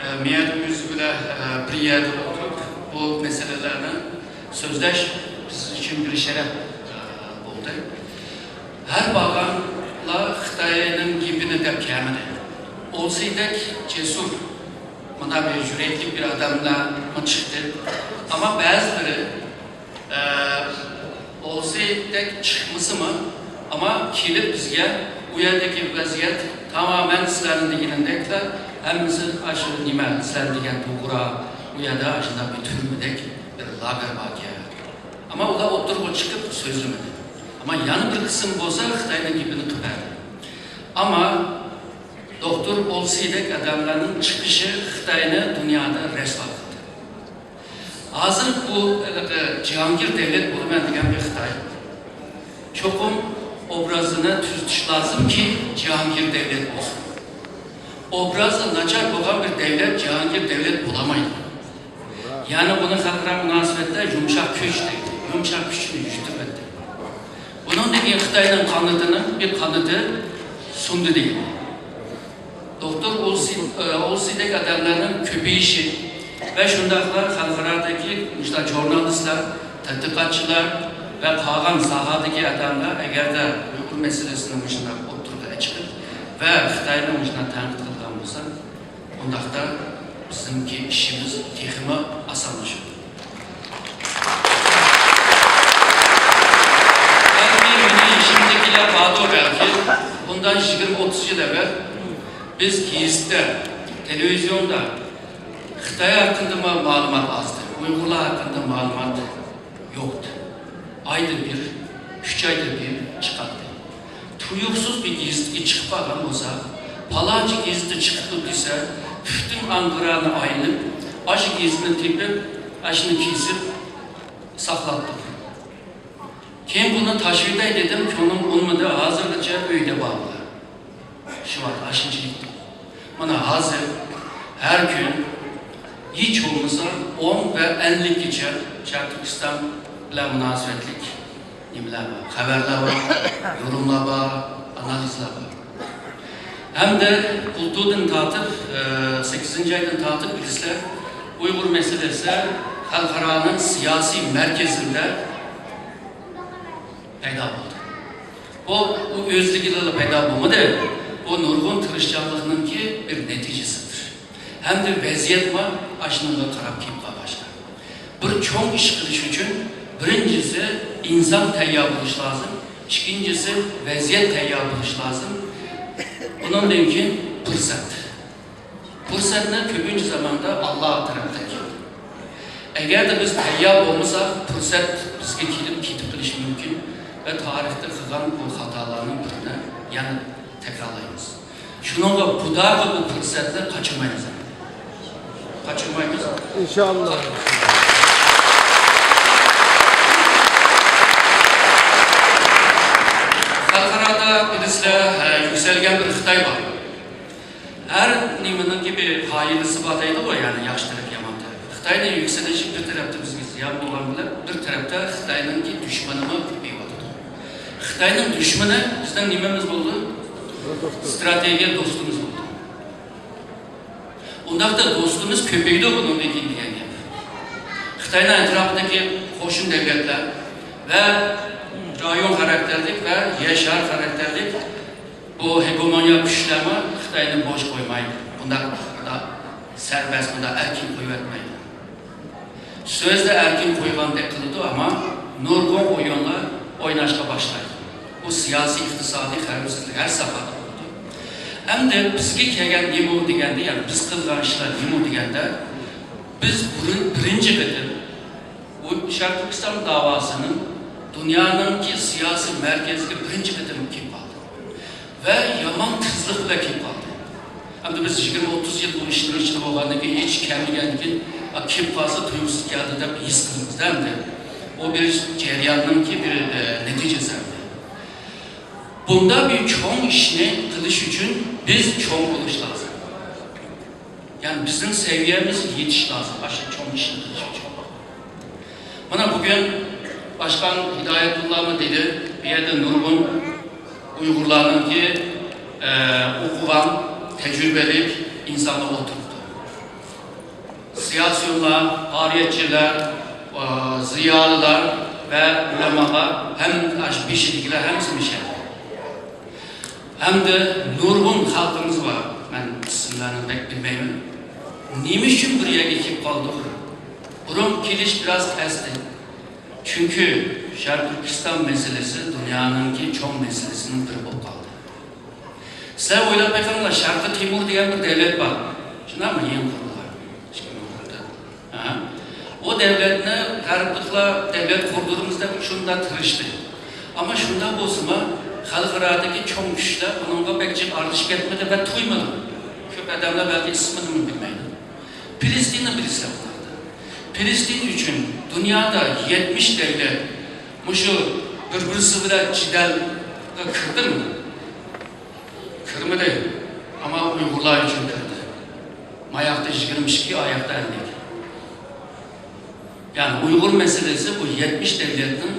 ئە، مىيادىن يۈز بىلەن، ئە، بىر يەردە ئولتۇرۇپ، بۇ مەسىلىلەرنى سۆزلەش بىز ئۈچۈن بىر شەرەپ، ئە، بولدى. ھەر بارغانلار خىتاينىڭ گېپىنى دەپ كەلمىدى. ئولسىدەك جەسۇر، مۇنداق بىر يۈرەكلىك بىر ئادەملەرمۇ چىقتى. ئەمما بەزىلىرى، ئە، ئولسىدەك چىقمىسىمۇ، ئەمما كېلىپ بىزگە ئۇ يەردىكى ۋەزىيەت تامامەن سىلەرنىڭ دېگىنىڭدەكلا، ھەممىسى ئاشۇ نېمە، سىلەر دېگەن توغرا، ئۇ يەردە ئاشۇنداق بىر تۈرمىدەك بىر لاگېر باركەن. ئەمما ئۇلار ئوتتۇرىغا چىقىپ سۆزلىمىدى. ئەمما يەنە بىر قىسىم بولسا خىتاينىڭ گېپىنى قىلىپ بەردى. ئەمما دوختۇر ئولسىدەك ئادەملەرنىڭ چىقىشى خىتاينى دۇنيادا رەسۋا قىلدى. ھازىر بۇ ھېلىقى جاھانگىر دەۋلەت بولىمەن دېگەن بىر خىتاي چوقۇم ئوبرازىنى تۈزىتىش لازىمكى، جاھانگىر دەۋلەت بولسۇن. ئوبرازى ناچار بولغان بىر دەۋلەت جاھانگىر دەۋلەت بولالمايدۇ. يەنى بۇنى خەلقئارا مۇناسىۋەتتە يۇمشاق كۈچ دەيدۇ. يۇمشاق كۈچنى يۈتۈۋەتتى. بۇنىڭدىن كېيىن خىتاينىڭ قانىتىنىڭ بىر قانىتى سۇندى دېگەن. دوختۇر ئولسى، ئولسىدەك ئادەملەرنىڭ كۆپىيىشى ۋە شۇنداقلا خەلقئارادىكى مۇشۇنداق ژۇرنالىستلار، تەتقىقاتچىلار ۋە قالغان ساھەدىكى ئادەملەر ئەگەردە ئۇيغۇر مەسىلىسىنى مۇشۇنداق ئوتتۇرىغا چىقىپ ۋە خىتاينى مۇشۇنداق تەنقىد قىلغان بولسا، ئۇنداقتا بىزنىڭكى ئىشىمىز تېخىمۇ ئاسانلىشىدۇ. بەلكى مېنىڭ يېشىمدىكىلەر باردۇ، بەلكى بۇندىن يىگىرمە ئوتتۇز يىل ئەۋۋەل بىز گېزىتتە، تېلېۋىزىيوندا خىتاي ھەققىدىمۇ مەلۇمات ئازدى، ئۇيغۇرلار ھەققىدە مەلۇمات يوقتى. ئايدا بىر، ئۈچ ئايدا بىر چىقاتتى. تۇيۇقسىز بىر گېزىتكە چىقىپ قالغان بولسا، پالانچى گېزىتتە چىقىپتۇ دېسە، پۈتۈن ئانقارانى ئايلىنىپ، ئاشۇ گېزىتنى تېپىپ، ئاشۇنى كېسىپ ساقلاپتۇ. كېيىن بۇنى تاشلىۋېتەي دېدىم، كۆڭلۈم ئۇنىمىدى، ھازىرغىچە ئۆيدە بار بۇلار. شۇ ۋاقىت ئاشۇنچىلىك. مانا ھازىر ھەر كۈن ھېچ بولمىسا ئون ۋە ئەللىككىچە شەرقىي تۈركىستان بىلەن مۇناسىۋەتلىك نېمىلەر بار، خەۋەرلەر بار، يورۇملار بار، ئانالىزلار بار. ھەمدە بۇلتۇردىن تارتىپ، ئە، سەككىزىنچى ئايدىن تارتىپ بىلىسىلەر، ئۇيغۇر مەسىلىسى خەلقئارانىڭ سىياسىي مەركىزىدە پەيدا بولدى. بۇ، ئۇ ئۆزلۈكىدىنلا پەيدا بولمىدى. بۇ نۇرغۇن تىرىشچانلىقنىڭكى بىر نەتىجىسىدۇر. ھەمدە ۋەزىيەتمۇ ئاشۇنىڭغا قاراپ كېلىپ قالغاچقا. بىر چوڭ ئىش قىلىش ئۈچۈن بىرىنچىسى ئىنسان تەييار بولۇش لازىم، ئىككىنچىسى ۋەزىيەت تەييار بولۇش لازىم. ئۇنىڭدىن كېيىن پۇرسەت. پۇرسەتنى كۆپىنچە زاماندا ئاللا تەرەپتىن كېلىدۇ. ئەگەردە بىز تەييار بولمىساق، پۇرسەت بىزگە كېلىپ كېتىپ قېلىشى مۇمكىن ۋە تارىختا قىلغان بۇ خاتالارنىڭ بىرىنى يەنە تەكرارلايمىز. شۇنىڭغا بۇداقى بۇ پۇرسەتنى قاچۇرمايمىز. قاچۇرمايمىز. ئىنشاللا. خەلقئارادا بىلىسىلەر، يۈكسەلگەن بىر خىتاي بار. ھەر نېمىنىڭكى بىر پايدىسى بار دەيدىغۇ، يەنى ياخشى تەرەپ، يامان تەرەپ. خىتاينىڭ يۈكسىلىشى بىر تەرەپتە بىزگە زىيان بولغان بىلەن، بىر تەرەپتە خىتاينىڭكى دۈشمىنىمۇ كۆپىيىۋاتىدۇ. خىتاينىڭ دۈشمىنى بىزنىڭ نېمىمىز بولدى؟ ستراتېگىيە دوستىمىز بولدى. ئۇنداقتا دوستىمىز كۆپىيىدۇ بۇنىڭدىن كېيىن دېگەن گەپ. خىتاينىڭ ئەتراپىدىكى قوشنا دۆلەتلەر ۋە رايون خاراكتېرلىك ۋە يەر شارى خاراكتېرلىك بۇ ھېگېمونىيە كۈچلەرمۇ خىتاينى بوش قويمايدۇ. بۇنداق، بۇنداق سەربەست، بۇنداق ئەركىن قويۇۋەتمەيدۇ. سۆزدە ئەركىن قويغاندەك قىلىدۇ، ئەمما نۇرغۇن ئويۇنلار ئويناشقا باشلايدۇ. بۇ سىياسىي، ئىقتىسادىي، خەۋپسىزلىك ھەر ساھەدە بولىدۇ. ئەمدى بىزگە كەلگەن نېمە دېگەندە، يەنى بىز قىلغان ئىشلار نېمە دېگەندە، بىز بۇرۇن بىرىنچى قېتىم بۇ شەرقىي تۈركىستان داۋاسىنىڭ دۇنيانىڭكى سىياسىي مەركەزىگە بىرىنچى قېتىم كېلىپ قالدۇق. ۋە يامان تېزلىق بىلەن كېلىپ قالدى. ئەمدى بىز يىگىرمە ئوتتۇز يىل بۇ ئىشنىڭ ئىچىدە بولغاندىن كېيىن، ھېچ كەلمىگەندىن كېيىن، ئا، كېلىپ قالسا تۇيۇقسىز كەلدى دەپ ھېس قىلىمىز-دە ئەمدى. ئۇ بىر جەرياننىڭكى بىر، ئە، نەتىجىسى ئەمدى. بۇنداق بىر چوڭ ئىشنى قىلىش ئۈچۈن بىز چوڭ بولۇش لازىم. يەنى بىزنىڭ سەۋىيەمىز يېتىش لازىم، ئاشۇ چوڭ ئىشنى قىلىش ئۈچۈن. مانا بۈگۈن باشقان ھىدايەتۇللامۇ دېدى، بۇ يەردە نۇرغۇن ئۇيغۇرلارنىڭكى، ئە، ئوقۇغان، تەجرىبىلىك ئىنسانلار ئولتۇرۇپتۇ. سىياسىيونلار، پائالىيەتچىلەر، ئە، زىيالىيلار ۋە ئۆلەمالار ھەم ئاشۇ بېشىدىكىلەر ھەممىسى مۇشۇ يەردە. ھەمدە نۇرغۇن خەلقىمىز بار. مەن ئىسىملارنى بەك بىلمەيمەن. نېمە ئۈچۈن بىر يەرگە كېلىپ قالدۇق؟ بۇرۇن كېلىش بىراز تەستى. چۈنكى شەرقىي تۈركىستان مەسىلىسى دۇنيانىڭكى چوڭ مەسىلىسىنىڭ بىرى بولۇپ قالدى. سىلەر ئويلاپ بېقىڭلار، شەرقىي تىمۇر دېگەن بىر دۆلەت بار. شۇنداقمۇ؟ يېڭى قۇرۇلغان. ئىككى مىڭ ئون تۆت. ھە؟ ئۇ دۆلەتنى غەربلىكلەر دۆلەت قۇردۇرىمىز دەپ شۇنداق تىرىشتى. ئەمما شۇنداق بولسىمۇ، خەلقئارادىكى چوڭ كۈچلەر بۇنىڭغا بەك جىق ئارىلىشىپ كەتمىدى ۋە تۇيمىدى. كۆپ ئادەملەر بەلكى ئىسمىنىمۇ بىلمەيدۇ. پىلىستىننى بىلىسىلەر بۇلاردا. پىلىستىن ئۈچۈن دۇنيادا يەتمىش دۆلەت مۇشۇ بىر-بىرسى بىلەن جېدەلگە كىردىمۇ؟ كىرمىدى. ئەمما ئۇيغۇرلار ئۈچۈن كىردى. ماياقتا يىگىرمە ئىككى، ئاياقتا ئەللىك. يەنى ئۇيغۇر مەسىلىسى بۇ يەتمىش دۆلەتنىڭ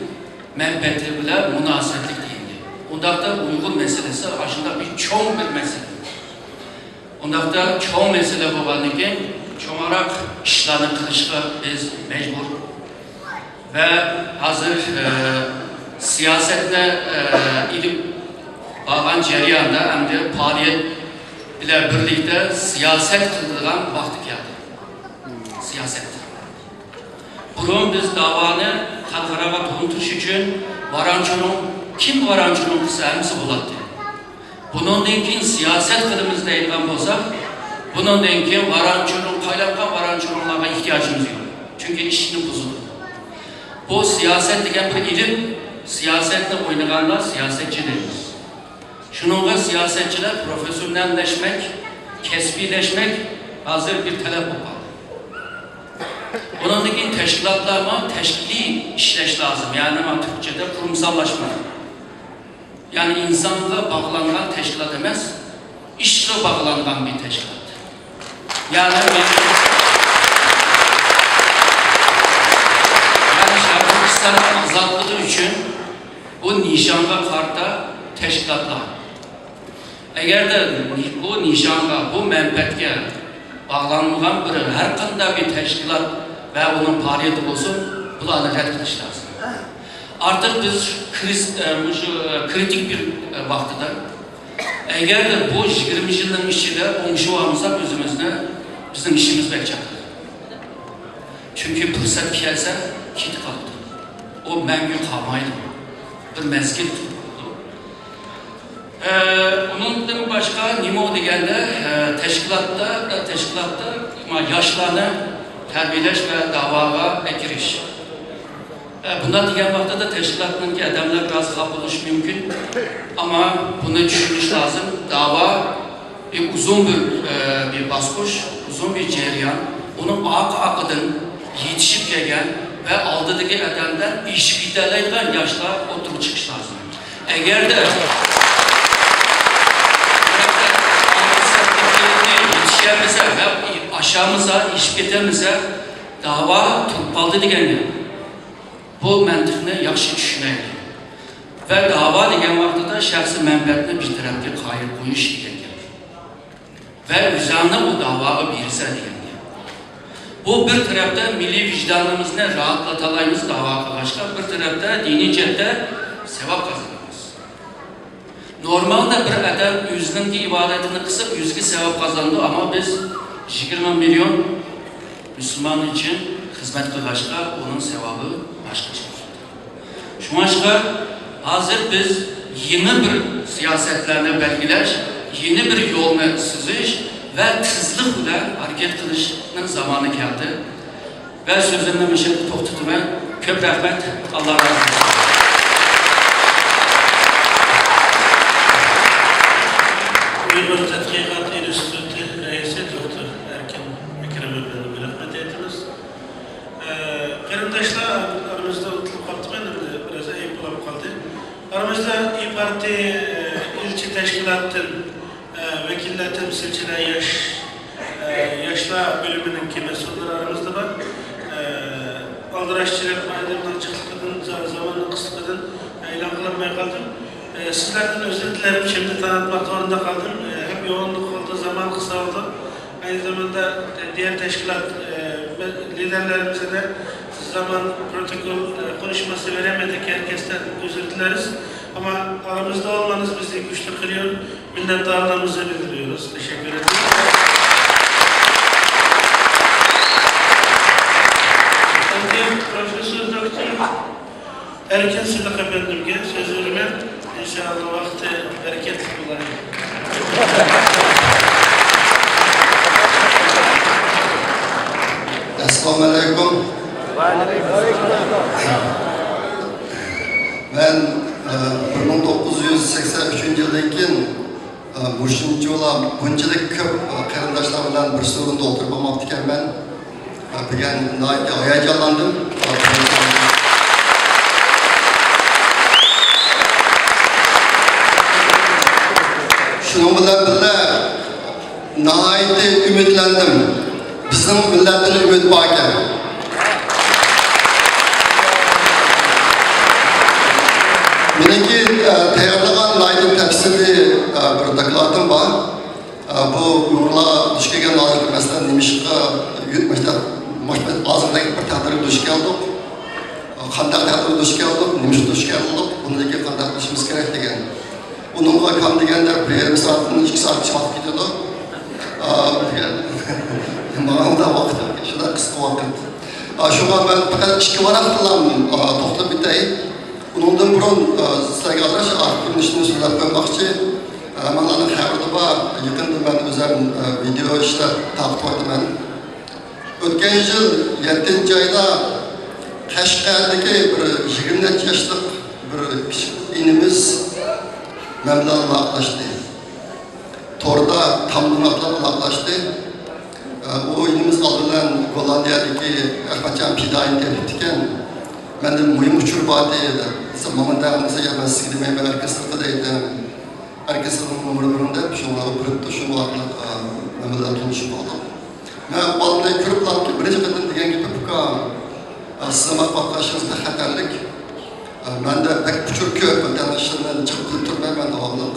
مەنپەئەتى بىلەن مۇناسىۋەتلىك دېگەن گەپ. ئۇنداقتا ئۇيغۇر مەسىلىسى ئاشۇنداق بىر چوڭ بىر مەسىلە. ئۇنداقتا چوڭ مەسىلە بولغاندىن كېيىن، چوڭراق ئىشلارنى قىلىشقا بىز مەجبۇر. ۋە ھازىر، ئە، سىياسەتنى، ئە، ئېلىپ بارغان جەرياندا ئەمدى پائالىيەت بىلەن بىرلىكتە سىياسەت قىلىدىغان ۋاقتى كەلدى. سىياسەت. بۇرۇن بىز داۋانى خەلقئاراغا تونۇتۇش ئۈچۈن ۋاران-چۇرۇڭ، كىم ۋاران-چۇرۇڭ قىلسا ھەممىسى بولاتتى. بۇنىڭدىن كېيىن سىياسەت قىلىمىز دەيدىغان بولساق، بۇنىڭدىن كېيىن ۋاران-چۇرۇڭ، قايناققان ۋاران-چۇرۇڭلارغا ئېھتىياجىمىز يوق. چۈنكى ئىشنى بۇزىدۇ. بۇ سىياسەت دېگەن بىر ئىلىم، سىياسەتنى ئوينىغاندا سىياسەتچى دەيمىز. شۇنىڭغا سىياسەتچىلەر پروفېسسىوناللاشماق، كەسپىيلەشمەك ھازىر بىر تەلەپ بولۇپ قالدى. ئۇنىڭدىن كېيىن تەشكىلاتلارمۇ تەشكىلىي ئىشلەش لازىم. يەنى مانا تۈركچەدە قۇرۇمساللاشما. يەنى ئىنسانغا باغلانغان تەشكىلات ئەمەس، ئىشقا باغلانغان بىر تەشكىلات. يەنى مەن، يەنى شەرقىي تۈركىستاننىڭ ئازادلىقى ئۈچۈن بۇ نىشانغا قارىتا تەشكىلاتلار. ئەگەردە بۇ نىشانغا، بۇ مەنپەئەتكە باغلانمىغان بىر ھەر قانداق بىر تەشكىلات ۋە ئۇنىڭ پائالىيىتى بولسۇن، بۇلارنى رەت قىلىش لازىم. ئارتۇق بىز كرىس-، ئە، مۇشۇ، ئە، كرىتىك بىر، ئە، ۋاقتىدا، ئەگەردە بۇ يىگىرمە يىلنىڭ ئىچىدە ئوڭشىۋالمىساق ئۆزىمىزنى، بىزنىڭ ئىشىمىز بەك چاتاق. چۈنكى پۇرسەت كەلسە كېتىپ قالىدۇ. ئۇ مەڭگۈ قالمايدۇ. بىر مەزگىل تۇرىدۇ. ئە، ئۇنىڭدىن باشقا نېمە دېگەندە، ئە، تەشكىلاتتا، تەشكىلاتتا ياشلارنى تەربىيەلەش ۋە داۋاغا ئەكىرىش. ئە، بۇنداق دېگەن ۋاقتىدا تەشكىلاتنىڭكى ئادەملەر بىراز خاپا بولۇشى مۇمكىن. ئەمما بۇنى چۈشىنىش لازىم. داۋا بىر ئۇزۇن بىر، ئە، بىر باسقۇچ، ئۇزۇن بىر جەريان. ئۇنىڭ ئارقا-ئارقىدىن يېتىشىپ كەلگەن ۋە ئالدىدىكى ئادەمدىن ئېشىپ يېتەلەيدىغان ياشلار ئوتتۇرىغا چىقىشى لازىم. ئەگەردە يېتىشەلمىسە ۋە ئاشالمىسا، ئېشىپ كېتەلمىسە، داۋا تۇرۇپ قالدى دېگەن گەپ. بۇ مەنتىقنى ياخشى چۈشىنەيلى. ۋە داۋا دېگەن ۋاقتىدا شەخسىي مەنپەئەتنى بىر تەرەپكە قايىل قويۇش دېگەن گەپ. ۋە ئۆزۈڭنى ئۇ داۋاغا بېرىسەن دېگەن گەپ. بۇ بىر تەرەپتە مىللىي ۋىجدانىمىزنى راھەتلىتالايمىز داۋا قىلغاچقا، بىر تەرەپتە دىنىي جەھەتتە ساۋاب قازىنىمىز. نورمالدا بىر ئادەم ئۆزىنىڭكى ئىبادىتىنى قىلسا، ئۆزىگە ساۋاب قازىنىدۇ، ئەمما بىز يىگىرمە مىليون مۇسۇلمان ئۈچۈن خىزمەت قىلغاچقا، ئۇنىڭ ساۋابى باشقىچە بولىدۇ. شۇڭلاشقا ھازىر بىز يېڭى بىر سىياسەتلەرنى بەلگىلەش، يېڭى بىر يولنى سىزىش ۋە تېزلىك بىلەن ھەرىكەت قىلىشنىڭ زامانى كەلدى. ۋە سۆزۈمنى مۇشۇ يەردە توختىتىمەن. كۆپ رەھمەت. ئاللا رازى بولسۇن. ئۇيغۇر تەتقىقات ئىنستىتۇتى رەئىسى دوكتور ئەركىن ئەكرەم ئەپەندىمگە رەھمەت ئېيتىمىز. ئە، قېرىنداشلار، ئارىمىزدا ئۇنتۇلۇپ قاپتىمەن، ئەمدى بىراز ئەيىب بولۇپ قالدى. ئارىمىزدا ئىي پارتىي، ئە، ئىلچى تەشكىلاتتىن، ئە، ۋەكىللەر، تەمسىلچىلەر، ياش، ئە، ياشلار بۆلۈمىنىڭكى مەسئۇللىرى ئارىمىزدا بار. ئە، ئالدىراشچىلىق، ئادەمنىڭ جىقلىقىدىن، زا-، زاماننىڭ قىسلىقىدىن ئېلان قىلالماي قالدىم. ئە، سىزلەردىن ئۆزۈر تىلەپ، شىمدى تانىتماقتا ئورنىدا قالدىم. ئە، ھەم يوغۇنلۇق قىلدى، زامان قىسا بولدى. ئەينى زاماندا دىيەر تەشكىلات، ئە، لىدەرلىرىمىزنى زامان پروتوكول، ئە، قونۇشمىسى بېرەلمىدۇق، ھەركەستىن ئۆزۈر تىلەيمىز. ئەمما ئارىمىزدا ئولمانىز بىزنى كۈچلۈك قىلىيور، مىننەتدارلىقىمىزنى بىلدۈرىيوروز. تەشەككۈر ئېتىمىز. ئەمدى پروفېسسور دوكتور ئەركىن سىدىق ئەپەندىمگە سۆز بېرىمەن. ئىنشائاللا، ۋاقتى بەرىكەتلىك بولار. ئەسسالامۇئەلەيكۇم. مەن، ئە، بىر مىڭ توققۇز يۈز سەكسەن ئۈچىنچى يىلدىن كېيىن، ئە، مۇشۇنچىۋالا، بۇنچىلىك كۆپ، ئە، قېرىنداشلار بىلەن بىر سورۇندا ئولتۇرۇپ بولماپتىكەنمەن. بۈگۈن ناھايىتى ھاياجانلاندىم. شۇنىڭ بىلەن بىللە، ناھايىتى ئۈمىدلەندىم. بىزنىڭ مىللەتتىن ئۈمىد باركەن. مېنىڭكى، ئە، تەييارلىغان ناھايىتى تەپسىلىي، ئە، بىر دوكلاتىم بار. ئە، بۇ ئۇيغۇرلار دۇچ كەلگەن ھازىرقى مەسىلە نېمىشقا يۈ-، مەسىلە، مۇشۇ ھازىردەك بىر تەقدىرگە دۇچ كەلدۇق؟ قانداق تەقدىرگە دۇچ كەلدۇق؟ نېمىشقا دۇچ كەلدۇق؟ بۇنىڭدىن كېيىن قانداق قىلىشىمىز كېرەك دېگەن. ئۇنىڭغا كام دېگەندە بىر يېرىم سائەتتىن ئىككى سائەتكىچە ۋاقىت كېتىدۇ. ئە، ماڭا ئۇنداق ۋاقىت يوق، شۇنداق قىسقا ۋاقىت. ئە، شۇڭا مەن پەقەت ئىككى ۋاراقتىلا، ئە، توختىلىپ ئۆتەي. ئۇنىڭدىن بۇرۇن، ئە، سىلەرگە ئازراق ئارقا كۆرۈنۈشىنى سۆزلەپ قويماقچى. ھەممىڭلارنىڭ خەۋىرىدە بار، يېقىندا مەن ئۆزۈم، ئە، ۋىدېئو ئىشلەپ تارقىتىۋاتىمەن. ئۆتكەن يىل يەتتىنچى ئايدا قەشقەردىكى بىر يىگىرمە نەچچە ياشلىق بىر كىچىك ئىنىمىز مەن بىلەن ئالاقىلەشتى. توردا تامدىن ئاتلاپ ئالاقىلەشتى. ئە، ئۇ ئىنىمىز ئالدى بىلەن گوللاندىيەدىكى ئەخمەتجان پىدائىينى تېپىپتىكەن. مەندە مۇھىم ئۇچۇر بار دېدى. دېسە، ماڭا دە، دېسە، يا، مەن سىزگە دېمەيمەن، ئەركىن سىدىققا دەيتتىم. ئەركىن سىدىقنىڭ نومۇرى بېرىڭ دەپ، شۇڭا ئۇ بېرىپتۇ، شۇ ئارقىلىق، ئە، مەن بىلەن تونۇشۇپ قالدۇق. مەن ئۇ بالىنى كۆرۈپلا بىرىنچى قېتىم دېگەن گېپىم، ئۇكام، ئە، سىز ماڭا باققان ئىشىڭىز بەك خەتەرلىك. ئە، مەندە بەك ئۇچۇر كۆپ، ۋەتەن ئىشلىرىنى جىق بىلىپ تۇرىمەن مەن داۋاملىق.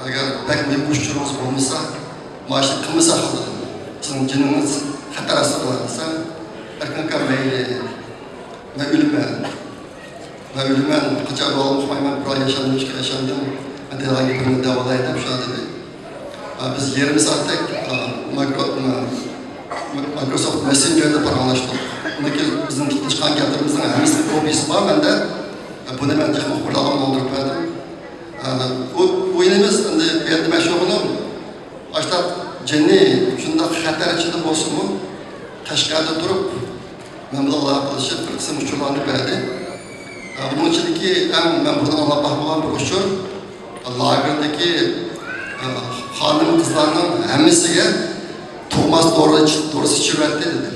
ئەگەر بەك مۇھىم ئۇچۇرىڭىز بولمىسا، مانا شۇنى قىلمىساق بولىدۇ. سىزنىڭ جېنىڭىز خەتەر ئاستىدا دېسەم، ئەركىن ئاكا مەيلى، مەن ئۆلىمەن. مەن ئۆلىمەن، قاچان ئۆلۈۋالغان ئۇقمايمەن، بىر ئاي ياشاندىم، ئىككى ئاي ياشاندىم. مەن دەۋالاي، بىرنى دەۋالاي دەپ شۇنداق دېدى. ئە، بىز يېرىم سائەتتەك، ئە، مايكرو-، مە-، مايكروسوفت مېسسېنجېردا پاراڭلاشتۇق. ئۇنىڭ كېيىن بىزنىڭ تۇتۇشقان گەپلىرىمىزنىڭ ھەممىسىنىڭ كوپىيىسى بار مەندە. ئە، بۇنى مەن تېخى مۇخبىرلارغا تولدۇرۇپ بەردىم. ئە، ئۇ، ئۇ ئىنىمىز ئەمدى بەردى مەشۇغۇنىڭ ئاشۇنداق جېنى شۇنداق خەتەر ئىچىدە بولسىمۇ، قەشقەردە تۇرۇپ، مەن بىلەن ئالاقىلىشىپ، بىر قىسىم ئۇچۇرلارنى بەردى. ئە، ئۇنىڭ ئىچىدىكى ئەڭ مەن بۇرۇن ئاڭلاپ باقمىغان بىر ئۇچۇر، لاگېردىكى، ئە، خانىم-قىزلارنىڭ ھەممىسىگە توماس دورا ئىچ-، دورىسى ئىچۈرۈۋەتتى دېدى.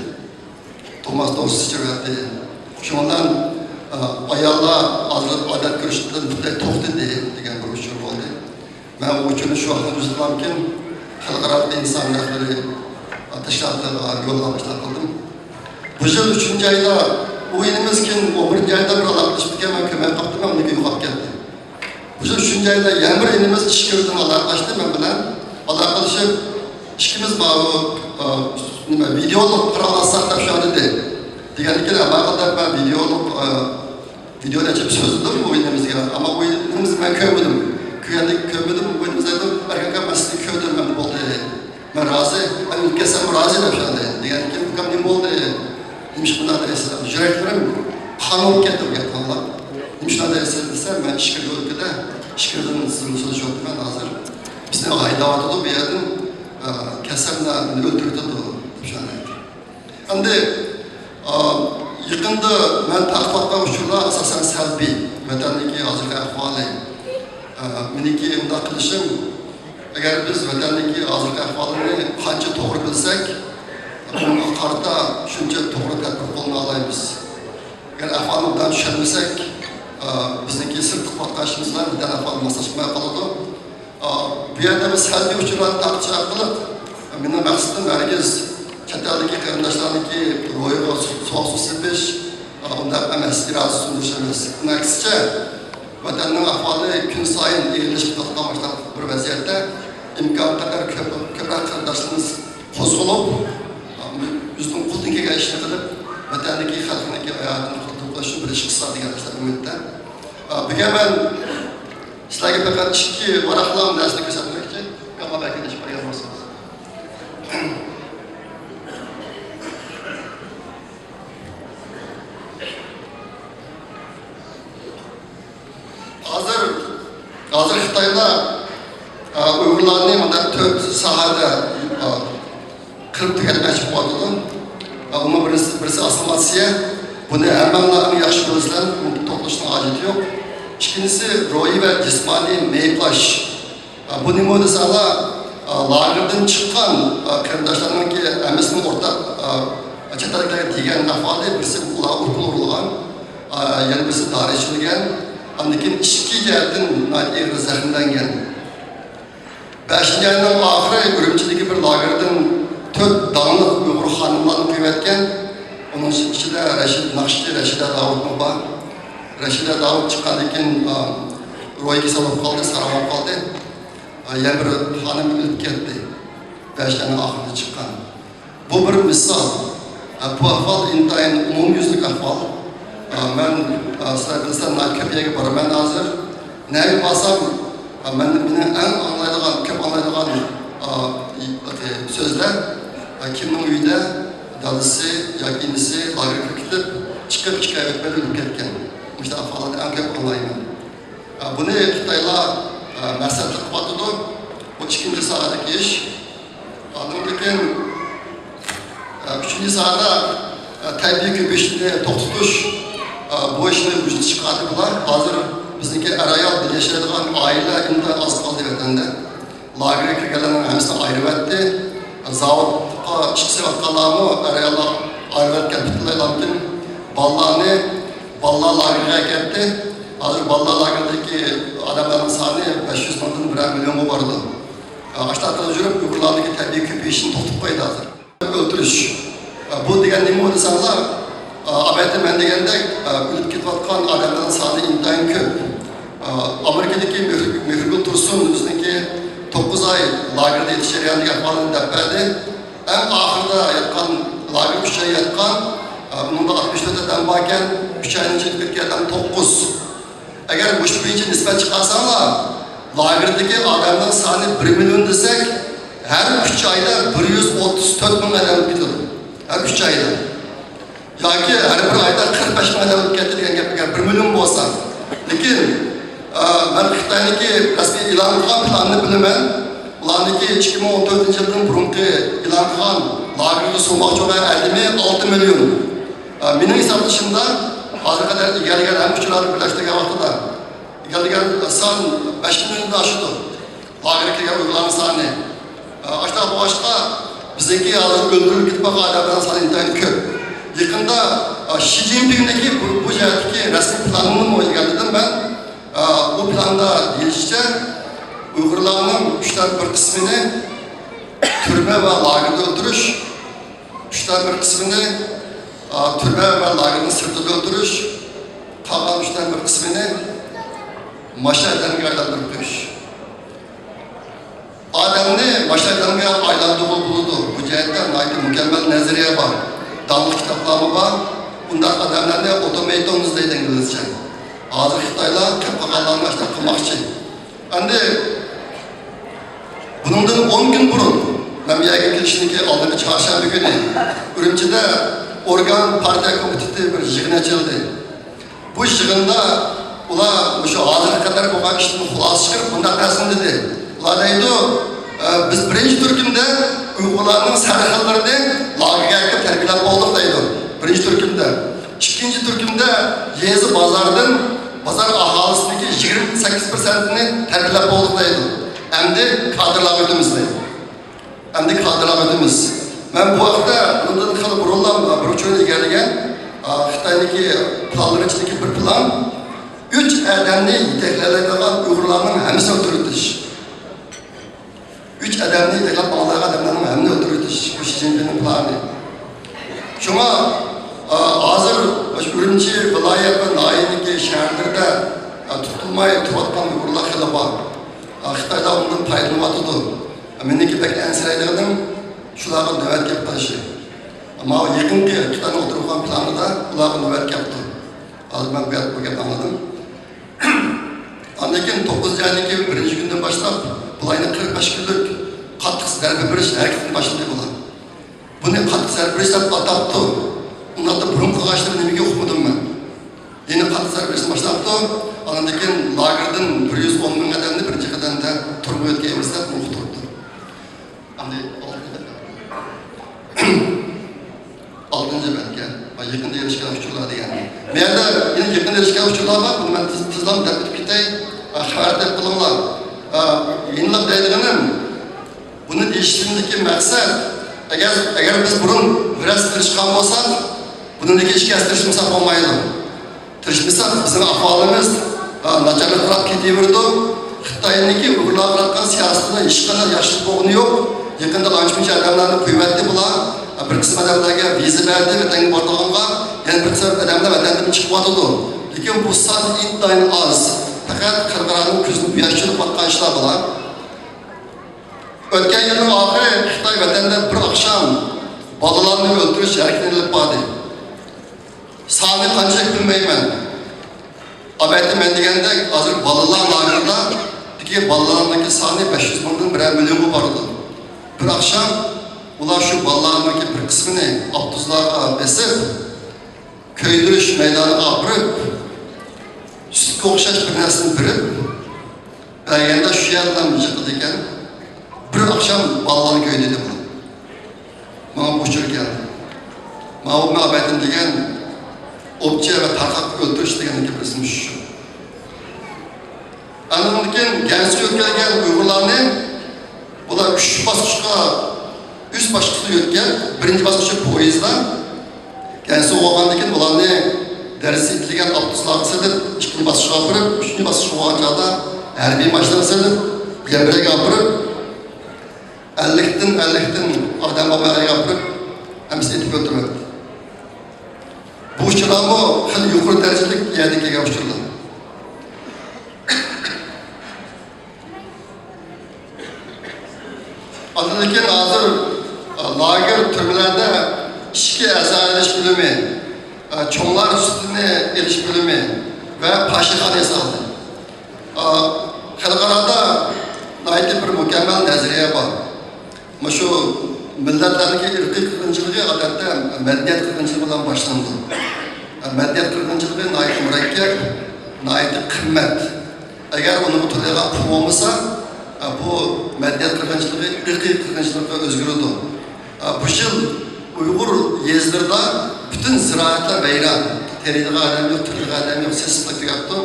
توماس دورىسى ئىچۈرۈۋەتتى. شۇنىڭ بىلەن، ئە، ئاياللار ئادەت كۆرۈشتىن پۈتۈنلەي توختىدى دېگەن بىر ئۇچۇر بولدى. مەن بۇ ئۇچۇرنى شۇ ۋاقىتتا ئۆزۈمكىن خەلقئارا ئىنسان ھەقلىرى تەشكىلاتىغا يوللاپ ئىشلار قىلدىم. بۇ يىل ئۈچىنچى ئايدا، ئۇ يىلىمىزكىن ئون بىرىنچى ئايدا بىر ئالاقىلىشىپتىكەن، مەن كۆرمەي قاپتىمەن، ئۇنىڭ يوقاپ كەتتى. بۇ يىل ئۈچىنچى ئايدا يەنە بىر ئىنىمىز ئىچكىرىدىن ئالاقىلەشتى مەن بىلەن. ئالاقىلىشىپ، ئىككىمىز ماۋۇ، ئا، نېمە، ۋىدېئولۇق پاراڭلاشساق دەپ شۇ دېدى. دېگەندىكىن، ماقۇل دەپ مەن ۋىدېئولۇق، ئا، ۋىدېئونى ئېچىپ سۆزلىدىم ئۇ ئىنىمىزگە. ئەمما ئۇ ئىنىمىزنى مەن كۆرمىدىم. كۆرگەندەك كۆرمىدىم. ئۇ ئىنىمىز ئېيتتى، ئەركىن ئاكا، مەن سىزنى كۆردۈم، ئەمدى بولدى. مەن رازى. ئەمدى ئۆتكەنسەم رازى دەپ شۇنداق دېگەندىكىن، ئۇكام نېمە بولدى؟ نېمىشقا بۇنداق دەيسىز؟ يۈرەكلىرىم قان بولۇپ كەتتى بۇ گەپنى ئاڭلاپ. نېمە شۇنداق دەيسىز دېسەم، مەن ئىچكىرىدە ئۆلكىدە، ئىچكىرىدىن سىزنى سۆزلىشىۋاتىمەن ھازىر. بىزنى ھەيدەۋاتىدۇ بۇ يەردىن. ئە، كەسەللەر مېنى ئۆلتۈرۈۋېتىدۇ، دەپ شۇنداق ئېيتتى. ئەمدى، ئە، يېقىندا مەن تارقىتىۋاتقان ئۇچۇرلار ئاساسەن سەلبىي، ۋەتەندىكى ھازىرقى ئەھۋالى. ئە، مېنىڭكى ئۇنداق قىلىشىم، ئەگەر بىز ۋەتەندىكى ھازىرقى ئەھۋالنى قانچە توغرا بىلسەك، ئۇنىڭغا قارىتا شۇنچە توغرا تەدبىر قوللىنالايمىز. ئەگەر ئەھۋالنى ئوبدان چۈشەنمىسەك، ئە، بىزنىڭكى سىرتتا قىلىۋاتقان ئىشىمىز بىلەن ۋەتەن ئەھۋالى ماسلاشماي قالىدۇ. ئا، بۇ يەردە بىز سەلبىي ئۇچۇرلارنى تارقىتىش ئارقىلىق، مېنىڭ مەقسىتىم ھەرگىز چەت ئەلدىكى قېرىنداشلارنىڭكى روھىغا سوغۇق سۇ سېپىش، ئا، ئۇنداق ئەمەس، ئىرادىسى سۇندۇرۇش ئەمەس. ئۇنىڭ ئەكسىچە، ۋەتەننىڭ ئەھۋالى كۈن سايىن ئېغىرلىشىپ كېتىۋاتقان مۇشۇنداق بىر ۋەزىيەتتە، ئىمكان قەدەر كۆپ، كۆپرەك قېرىنداشلىرىمىز قوزغىلىپ، ئا، ئۆزىنىڭ قولىدىن كەلگەن ئىشنى قىلىپ، ۋەتەندىكى خەلقنىڭكى ھاياتىنى قۇتۇلدۇرۇش ئۈچۈن بىر ئىش قىلسا دېگەن ئىشلار ئۈمىدتە. ئا، بۈگۈن مەن سىلەرگە پەقەت ئىككى ۋاراقلام نەرسىنى كۆرسەتمەكچى. ئەمما بەلكى ئىش بەرگەن بولسىڭىز. ھازىر، ھازىر خىتايلار، ئا، ئۇيغۇرلارنى مۇنداق تۆت ساھەدە، ئا، قىرىپ تۈگەتمەكچى بولۇۋاتىدۇ. ئۇنىڭ بىرسى، بىرسى ئاسسىمىلياتسىيە. بۇنى ھەممەڭلار ئەڭ ياخشى بىلىسىلەر، بۇنى توختىتىشنىڭ ھاجىتى يوق. ئىككىنچىسى، روھىي ۋە جىسمانىي مېيىپلاش. بۇ نېمە دېسەڭلار، لاگېردىن چىققان قېرىنداشلارنىڭكى ھەممىسىنىڭ ئورتاق، چەت ئەللىكلەرگە دېگەن ئەھۋالى، بىرسى ئۇلار ئۇرۇپ ئۇرۇلغان، يەنە بىرسى دارى ئىچىلگەن. ئاندىن كېيىن ئىچكى جەھەتتىن ناھايىتى ئېغىر زەخىملەنگەن. بەشىنچى ئاينىڭ ئاخىرى ئۈرۈمچىدىكى بىر لاگېردىن تۆت داڭلىق ئۇيغۇر خانىملارنى قويۇۋەتكەن. ئۇنىڭ ئىچىدە رەشىد ناخشىچى، رەشىدە داۋۇتمۇ بار. رەشىدە داۋۇت چىققاندىن كېيىن، ئا، روھىي كېسەل بولۇپ قالدى، ساراڭ بولۇپ قالدى. ئا، يەنە بىر خانىم ئۆلۈپ كەتتى. بەشىنچى ئاينىڭ ئاخىرىدا چىققان. بۇ بىر مىسال. ئە، بۇ ئەھۋال ئىنتايىن ئومۇميۈزلۈك ئەھۋال. ئە، مەن، ئە، سىلەر بىلسە، ناھايىتى كۆپ يەرگە بارىمەن ھازىر. نەگە بارسام، ئە، مەن، مېنىڭ ئەڭ ئاڭلايدىغان، كۆپ ئاڭلايدىغان، ئە، سۆزلەر، ئە، كىمنىڭ ئۆيىدە دادىسى ياكى ئىنىسى لاگېرغا كىرىپ كېتىپ، چىقىپ ئىككى ئاي ئۆتمەيلا ئۆلۈپ كەتكەن. مۇشۇنداق ئەھۋاللارنى ئەڭ كۆپ ئاڭلايمەن. ئە، بۇنى خىتايلار، ئە، مەقسەتلىك قىلىۋاتىدۇ. بۇ ئىككىنچى ساھەدىكى ئىش. ئاندىن كېيىن، ئە، ئۈچىنچى ساھەدە، ئە، تەبىئىي كۆپىيىشنى توختىتىش، ئە، بۇ ئىشنى ۋۇجۇدقا چىقاردى بۇلار. ھازىر بىزنىڭكى ئەر-ئايال بىللە ياشايدىغان ئائىلە ئىنتايىن ئاز قالدى ۋەتەندە. لاگېرغا كىرگەنلەرنىڭ ھەممىسىنى ئايرىۋەتتى. زاۋۇتقا ئىش قىلىۋاتقانلارمۇ ئەر-ئاياللار ئايرىۋەتكەن پۈتۈنلەي لامكىن. بالىلارنى بالىلار لاگېرىغا ئەكەتتى. ھازىر بالىلار لاگېرىدىكى ئادەملەرنىڭ سانى بەش يۈز مىڭدىن بىرەر مىليونغا بارىدۇ. ئاشۇنداق قىلىپ يۈرۈپ، ئۇيغۇرلاردىكى تەبىئىي كۆپىيىشنى توختىتىپ قويدى ھازىر. ئۆلتۈرۈش. بۇ دېگەن نېمە دېسەڭلار، ئەلۋەتتە مەن دېگەندەك، ئۆلۈپ كېتىۋاتقان ئادەملەرنىڭ سانى ئىنتايىن كۆپ. ئامېرىكىدىكى مېھرىگۈل تۇرسۇن ئۆزىنىڭكى توققۇز ئاي لاگېردا يېتىش جەريانىدىكى ئەھۋالىنى دەپ بەردى. ئەڭ ئاخىرىدا ياتقان، لاگېردا ئۈچ ئاي ياتقان، ئۇنىڭدا ئاتمىش تۆت ئادەم باركەن، ئۈچ ئاينىڭ ئىچىدە كەتكەن ئادەم توققۇز. ئەگەر مۇشۇ بويىچە نىسبەت چىقارساڭلار، لاگېردىكى ئادەمنىڭ سانى بىر مىليون دېسەك، ھەر ئۈچ ئايدا بىر يۈز ئوتتۇز تۆت مىڭ ئادەم ئۆلۈپ كېتىدۇ. ھەر ئۈچ ئايدا. ياكى ھەر بىر ئايدا قىرىق بەش مىڭ ئادەم ئۆلۈپ كەتتى دېگەن گەپ ئەگەر بىر مىليون بولسا. لېكىن، ئە، مەن خىتاينىڭكى رەسمىي ئېلان قىلغان پىلانىنى بىلىمەن. ئۇلارنىڭكى ئىككى مىڭ ئون تۆتىنچى يىلدىن بۇرۇنقى ئېلان قىلغان لاگېرغا سوماق چوغان ئادىمى ئالتە مىليون. ئە، مېنىڭ ھېسابلىشىمدا، ھازىرغا قەدەر ئىگىلىگەن ھەم ئۇچۇرلارنى بىرلەشتۈرگەن ۋاقتىدا ئىگىلىگەن سان بەش مىليوندىن ئاشىدۇ. لاگېرغا كەلگەن ئۇيغۇرلارنىڭ سانى. ئاشۇنداق بولغاچقا، بىزنىڭكى ھازىر ئۆلتۈرۈلۈپ كېتىپ قالغان ئادەملەرنىڭ سانى ئىنتايىن كۆپ. يېقىندا، ئا، شى جىنپىڭنىڭكى بۇ، بۇ جەھەتتىكى رەسمىي پىلانىنىمۇ ئىگىلىدىم مەن. ئا، بۇ پىلاندا دېيىلىشىچە، ئۇيغۇرلارنىڭ ئۈچتىن بىر قىسمىنى تۈرمە ۋە لاگېردا ئۆلتۈرۈش، ئۈچتىن بىر قىسمىنى، ئا، تۈرمە ۋە لاگېرنىڭ سىرتىدا ئۆلتۈرۈش، قالغان ئۈچتىن بىر قىسمىنى ماشىنا ئادەمگە ئايلاندۇرۇپ قويۇش. ئادەمنى ماشىنا ئادەمگە ئايلاندۇرغىلى بولىدۇ. بۇ جەھەتتە ناھايىتى مۇكەممەل نەزەرىيە بار. داڭلىق كىتابلارمۇ بار. ئۇنداق ئادەملەرنى ئوتومەيتونز دەيدۇ ئىنگلىزچە. ھازىر خىتايلار كەپ قالغانلارنى ئاشۇنداق قىلماقچى. ئەمدى بۇنىڭدىن ئون كۈن بۇرۇن، مەن بۇ يەرگە كېلىشنىڭكى ئالدىنقى چارشەنبە كۈنى ئۈرۈمچىدە ئورگان پارتىيە كومىتېتى بىر يىغىن ئېچىلدى. بۇ يىغىندا ئۇلار مۇشۇ ھازىرغا قەدەر بولغان ئىشتىن خۇلاسە چىقىرىپ مۇنداق دەرسنى دېدى. ئۇلار دەيدۇ، ئە، بىز بىرىنچى تۈركۈمدە ئۇيغۇرلارنىڭ سەرخىللىرىنى لاگېرغا ئەكىرىپ تەربىيەلەپ بولدۇق دەيدۇ. بىرىنچى تۈركۈمدە. ئىككىنچى تۈركۈمدە يېزا بازاردىن، بازار ئاھالىسىنىڭكى يىگىرمە سەككىز پىرسەنتىنى تەربىيەلەپ بولدۇق دەيدۇ. ئەمدى كادىرلارغا ئۆتىمىز دەيدۇ. ئەمدى كادىرلارغا ئۆتىمىز. مەن بۇ ھەقتە بۇندىن خېلى بۇرۇنلا بىر ئۇچۇرنى ئىگىلىگەن، ئا، خىتاينىڭكى پىلانلىرى ئىچىدىكى بىر پىلان، ئۈچ ئادەمنى يېتەكلەيدىغان ئۇيغۇرلارنىڭ ھەممىسىنى ئۆلتۈرۈۋېتىش. ئۈچ ئادەمنى يېتەكلەپ ماڭىدىغان ئادەملەرنىڭ ھەممىنى ئۆلتۈرۈۋېتىش، بۇ شى جىنپىڭنىڭ پىلانى. شۇڭا، ئا، ھازىر مۇشۇ ئۈرۈمچى ۋىلايەت ۋە ناھىيەنىڭكى شەھەرلىرىدە، ئا، تۇتۇلماي تۇرۇۋاتقان ئۇيغۇرلار خېلى بار. ئا، خىتايلار ئۇنىڭدىن پايدىلىنىۋاتىدۇ. مېنىڭكى بەك ئەنسىرەيدىغىنىم شۇلارغا نۆۋەت كەپ قېلىشى. ماۋۇ يېقىنقى خىتاينىڭ ئوتتۇرىغا قويغان پىلانىدا ئۇلارغا نۆۋەت كەپتۇ. ھازىر مەن بۇ گەپ-، بۇ گەپنى ئاڭلىدىم. ئاندىن كېيىن توققۇزىنچى ئاينىڭكى بىرىنچى كۈنىدىن باشلاپ بۇلاينى قىرىق بەش كۈنلۈك قاتتىق زەربە بېرىش ھەرىكىتىنى باشلىدى بۇلار. بۇنى قاتتىق زەربە بېرىش دەپ ئاتاپتۇ. ئۇنداقتا بۇرۇن قىلغان ئىشلىرى نېمىگە ئۇقمىدىم مەن؟ يەنە قاتتىق زەربە بېرىشنى باشلاپتۇ. ئاندىن كېيىن لاگېردىن بىر يۈز ئون مىڭ ئادەمنى بىرىنچى قەدەمدە تۈرمىگە ئۆتكۈزىمىز دەپ ئۇقتۇرۇپتۇ. ئەمدى ئالتىنچى بەتكە، يېقىندا ئېرىشكەن ئۇچۇرلار دېگەن. بۇ يەردە يەنە يېقىندا ئېرىشكەن ئۇچۇرلار بار، بۇنى مەن تېز-، تېزلا دەپ ئۆتۈپ كېتەي. خەۋەر دەپ قىلىڭلار. يېڭىلىق دەيدىغىنىم، بۇنى دېيىشىمدىكى مەقسەت، ئەگەر، ئەگەر بىز بۇرۇن بىر ھەسسە تىرىشقان بولساق، بۇنىڭدىكى ئىككى ھەسسە تىرىشمىساق بولمايدۇ. تىرىشمىساق، بىزنىڭ ئەھۋالىمىز، ئا، ناچارلىقراپ كېتىۋېرىدۇ. خىتاينىڭكى ئۇيغۇرلارغا قاراتقان سىياسىتىدە ھېچقانداق ياخشىلىق بولغىنى يوق. يېقىندا ئانچە-مۇنچە ئادەملەرنى قويۇۋەتتى بۇلار. بىر قىسىم ئادەملەرگە ۋىزا بەردى، ۋەتەنگە بارىدىغانغا. يەنە بىر قىسىم ئادەملەر ۋەتەندىن چىقىۋاتىدۇ. لېكىن بۇ سان ئىنتايىن ئاز. پەقەت خەلقئارانىڭ كۆزىنى بۇ ياش چۆلۈپ ئاتقان ئىشلار بۇلار. ئۆتكەن يىلنىڭ ئاخىرى خىتاي ۋەتەندە بىر ئاخشام بالىلارنى ئۆلتۈرۈش ھەرىكىتىنى ئېلىپ باردى. سانى قانچىلىك بىلمەيمەن. ئەلۋەتتە، مەن دېگەندەك، ھازىر بالىلار لاگېرىدىكى بالىلارنىڭكى سانى بەش يۈز مىڭدىن بىرەر مىليونغا بارىدۇ. بىر ئاخشام ئۇلار شۇ بالىلارنىڭكى بىر قىسمىنى ئاپتوبۇسلارغا بېسىپ، كۆيدۈرۈش مەيدانىغا ئاپىرىپ، سۈتكە ئوخشاش بىر نەرسىنى بېرىپ، بەرگەندە شۇ يەردىلا يىقىدىكەن. بىر ئاخشام بالىلارنى كۆيدۈردى بۇ. ماڭا بۇ ئۇچۇر كەلدى. ماۋۇ مەبەتىن دېگەن ئوپچە ۋە تارقاق ئۆلتۈرۈش دېگەننىڭكى بىر ئىسمى شۇ. ئاندىن كېيىن گەنسۇ يۆتكەلگەن ئۇيغۇرلارنى بۇلار ئۈچ باسقۇچقا، ئۈچ باسقۇچتا يۆتكەپ، بىرىنچى باسقۇچى پويىزدا، گەنسۇ بولغاندىن كېيىن بۇلارنى دەرسى ئېتىلگەن ئاپتوبۇسلارغا سېلىپ، ئىككىنچى باسقۇچقا ئاپىرىپ، ئۈچىنچى باسقۇچ بولغان چاغدا ھەربىي ماشىنىغا سېلىپ، يەنبرەگە ئاپىرىپ، ئەللىكتىن، ئەللىكتىن ئادەم بولمىغان يەرگە ئاپىرىپ، ھەممىسىنى ئېتىپ ئۆلتۈرۈۋەتتى. بۇ ئۇچۇرلارمۇ خېلى يۇقىرى دەرىجىلىك يەردىن كەلگەن ئۇچۇرلار. ئاندىن كېيىن ھازىر، ئا، لاگېر، تۈرمىلەردە ئىچكى ئەزا ئېلىش بۆلۈمى، ئا، چوڭلار سۈتىنى ئېلىش بۆلۈمى ۋە پاشىخانا ياسالدى. ئا، خەلقئارادا ناھايىتى بىر مۇكەممەل نەزەرىيە بار. مۇشۇ مىللەتلەرنىڭكى ئىرقىي قىرغىنچىلىقى ئادەتتە مەدەنىيەت قىرغىنچىلىقى بىلەن باشلىنىدۇ. مەدەنىيەت قىرغىنچىلىقى ناھايىتى مۇرەككەپ، ناھايىتى قىممەت. ئەگەر ئۇنىڭغا تۆلەيدىغان پۇل بولمىسا، بۇ مەدەنىيەت قىرغىنچىلىقى ئىرقىي قىرغىنچىلىققا ئۆزگىرىدۇ. بۇ يىل ئۇيغۇر يېزىلىرىدا پۈتۈن زىرائەتلەر ۋەيران. تېرىيدىغان ئادەم يوق، تىكىدىغان ئادەم يوق، سېسىقلىق تۈگەپتۇ.